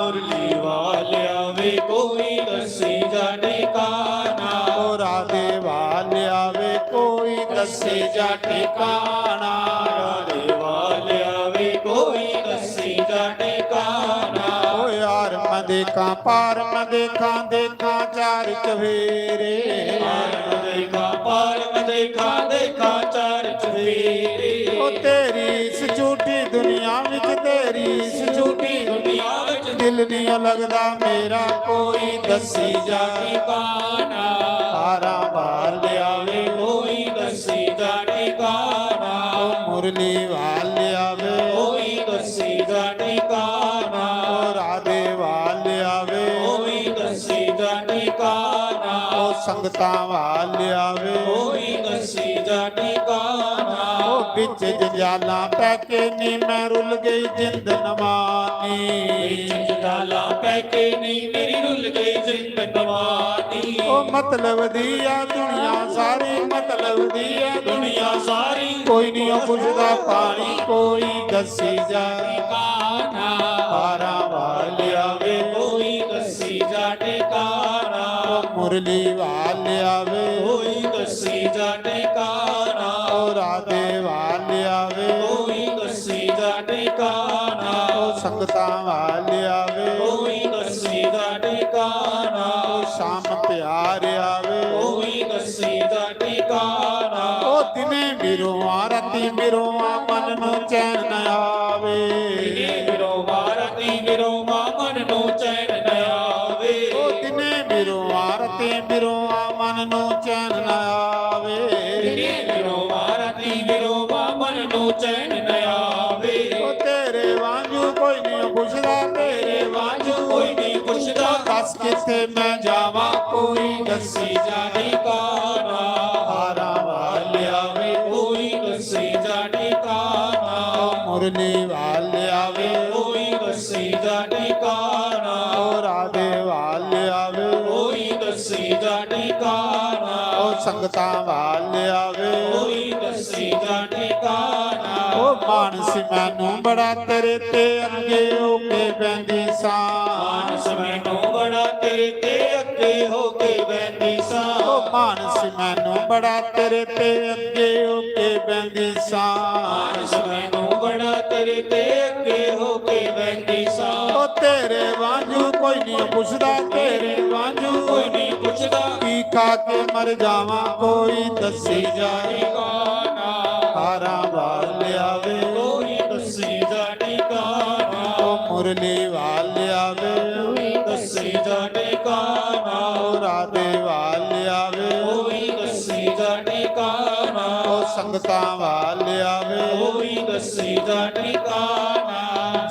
मुरली वाले आवे कोई दसी जा ठिकाना। ओ राधे वाले आवे कोई दसी जा ठिकाना। राधे वाले आवे कोई दसी जा ठिकाना। ओ यार मैं देखा पार मैं देखा देखा चार चफेरे। पार मैं देखा पार मैं देखा देखा चार चफेरे। ओ तेरी इस झूठी दुनिया विच तेरी इस झूठी दुनिया विच दिल नहीं लगदा मेरा कोई दसी जा ठिकाना। हारा मार लिया वे कोई दसी जा ठिकाना। ओ मुरली वाल लिया वे कोई दसी जा ठिकाना। ओ राधे वाल लिया वे कोई दसी जा ठिकाना। ओ संगतां वाल लिया वे कोई दसी जा ठिकाना। ओ बिच जंजालां पै के नी मैं रुल गई जिंद नमानी। बिच जंजालां पै के नी मेरी रुल गई जिंद नमानी। ओ मतलब दी ऐ दुनिया सारी, मतलब दी ऐ दुनिया सारी। कोई नहीं ओ पुछदा पानी, कोई दसी जा ठिकाना। हारा वाल लिया वे कोई दसी जा ठिकाना। ओ मुरली वाल लिया वे कोई दसी जा ठिकाना। ओ राधे वाल लिया वे कोई दसी जा ठिकाना। ओ संगतां वाल लिया वे कोई दसी जा ठिकाना। ओ शाम प्यार आवे कोई दसी जा ठिकाना। ओ दिने भी रोवां राती भी रोवां मन नू चैन न आवे। दिने भी रोवां राती भी रोवां मन नू चैन न आवे। ओ दिने भी रोवां राती भी रोवां मन नू चैन न आवे। दिने भी रोवां राती भी रोवां मन नू चैन न आवे। ओ तेरे वांझू कोई नहीं पुछदा, तेरे वांझू कोई नहीं पुछदा। दस किथे मैं जावां कोई दसी जा ठिकाना। हारा वाल लिया वे कोई दसी जा ठिकाना। ओ मुरली वाल लिया वे कोई दसी जा ठिकाना। ओ राधे वाल लिया वे कोई दसी जा ठिकाना। ओ संगतां वाल लिया वे कोई दसी जा ठिकाना। ओ मानस मैनू बड़ा तेरे ते अगे होके बहंदी सां। मानस मैनू बड़ा तेरे ते अगे होके बहंदी सां। ओ मानस मैनू बड़ा तेरे ते अगे होके बहंदी सां। मानस मैनू बड़ा तेरे ते अगे होके बहंदी सां। ओ तेरे वांझू कोई नहीं पुछदा, तेरे वांझू कोई नहीं पुछदा। की खा के मर जावां कोई दसी जा ठिकाना। हारा वाल लिया वे कोई दसी जा ठिकाना। ओ मुरली वालिया वे, कोई दसी जा ठिकाना। ओ राधे वालिया वे, कोई दसी जा ठिकाना। ओ संगतां वालिया वे, कोई दसी जा ठिकाना।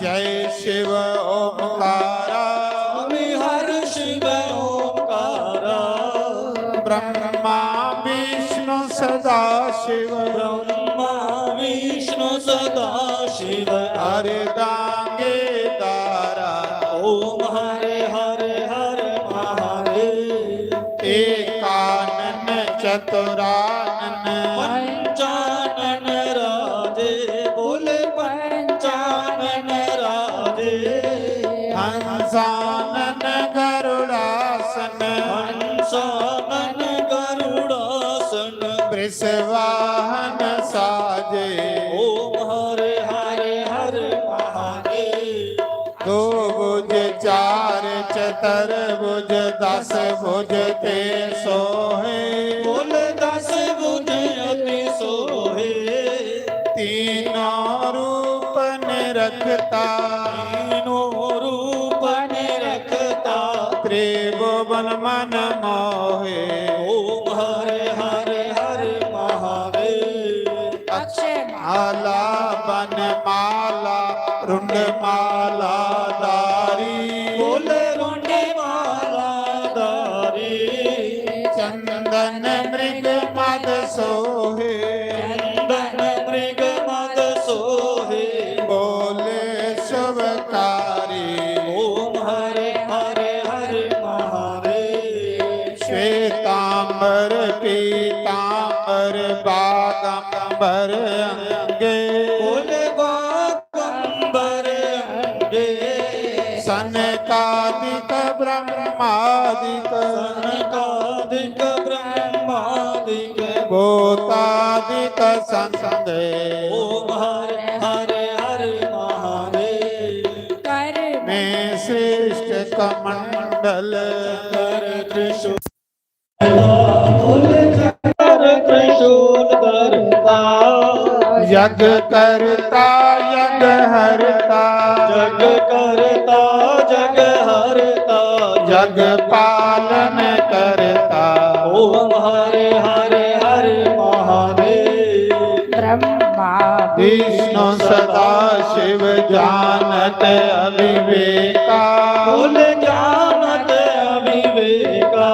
जय शिव ओंकारा। स्वामी हर शिव ओंकारा। ब्रह्मा विष्णु सदा शिव। ब्रह्मा विष्णु सदा शिव। हर दांगे दारा। ओम हरे हरे हरे महादेव। एकानन चतुरानन। पंचानन राजे। बोले पंचानन राजे। हंसानन गरुड़ासन। हंसानन गरुड़ासन। वृषवाहन साजे। ओम हरे हरे हरे महादेव। दो भुज चार चतुर्भुज दस भुज ते सोहे। बोले दस भुज अति सोहे। तीनों रूप निरखता। तीनों रूप निरखता। त्रिभुवन मन मोहे। ओम हरे हरे हरे महादेव। अक्षय माला बन माला रुंड माला धारी। बोले रुंड माला धारी। चंदन मृग मद सोहे। चंदन मृग मद सोहे। बोले शुभकारी। ओम हरे हरे हरे महादेव। श्वेतांबर पीतांबर बागंबर अंगे। बोले बागंबर अंगे। सनकादिक ब्रह्मादिक। सनकादिक ब्रह्मादिक। भूतादिक संगे। ओम हरे हरे हरे महादेव। कर में सृष्ट कमंडल। कर त्रिशूल। बोले चक्र त्रिशूल करता। यज्ञ करता यज्ञ हरता। यज्ञ करता जग हरता। यज्ञ पालन करता। ओम हरे हरे हरे महादेव। ब्रह्मा विष्णु सदा शिव जानत अविवेका। बोले जानत अविवेका।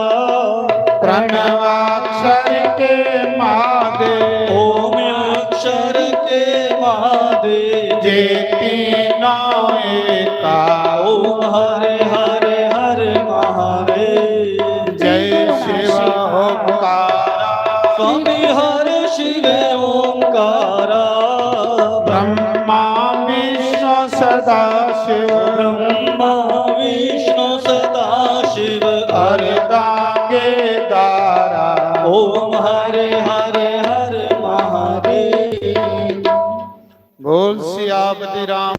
प्रणवाक्षर के महादेव। ओम अक्षर के महादेव। जे तीनों एका। ओम हरे हरे हरे महादेव। जय शिव ओंकारा। स्वामी हर शिव ओंकारा। ब्रह्मा विष्णु सदा शिव। ब्रह्मा विष्णु सदा शिव। अर्धांगे दारा। ओम हरे हरे हरे महादेव। बोल सियापति राम।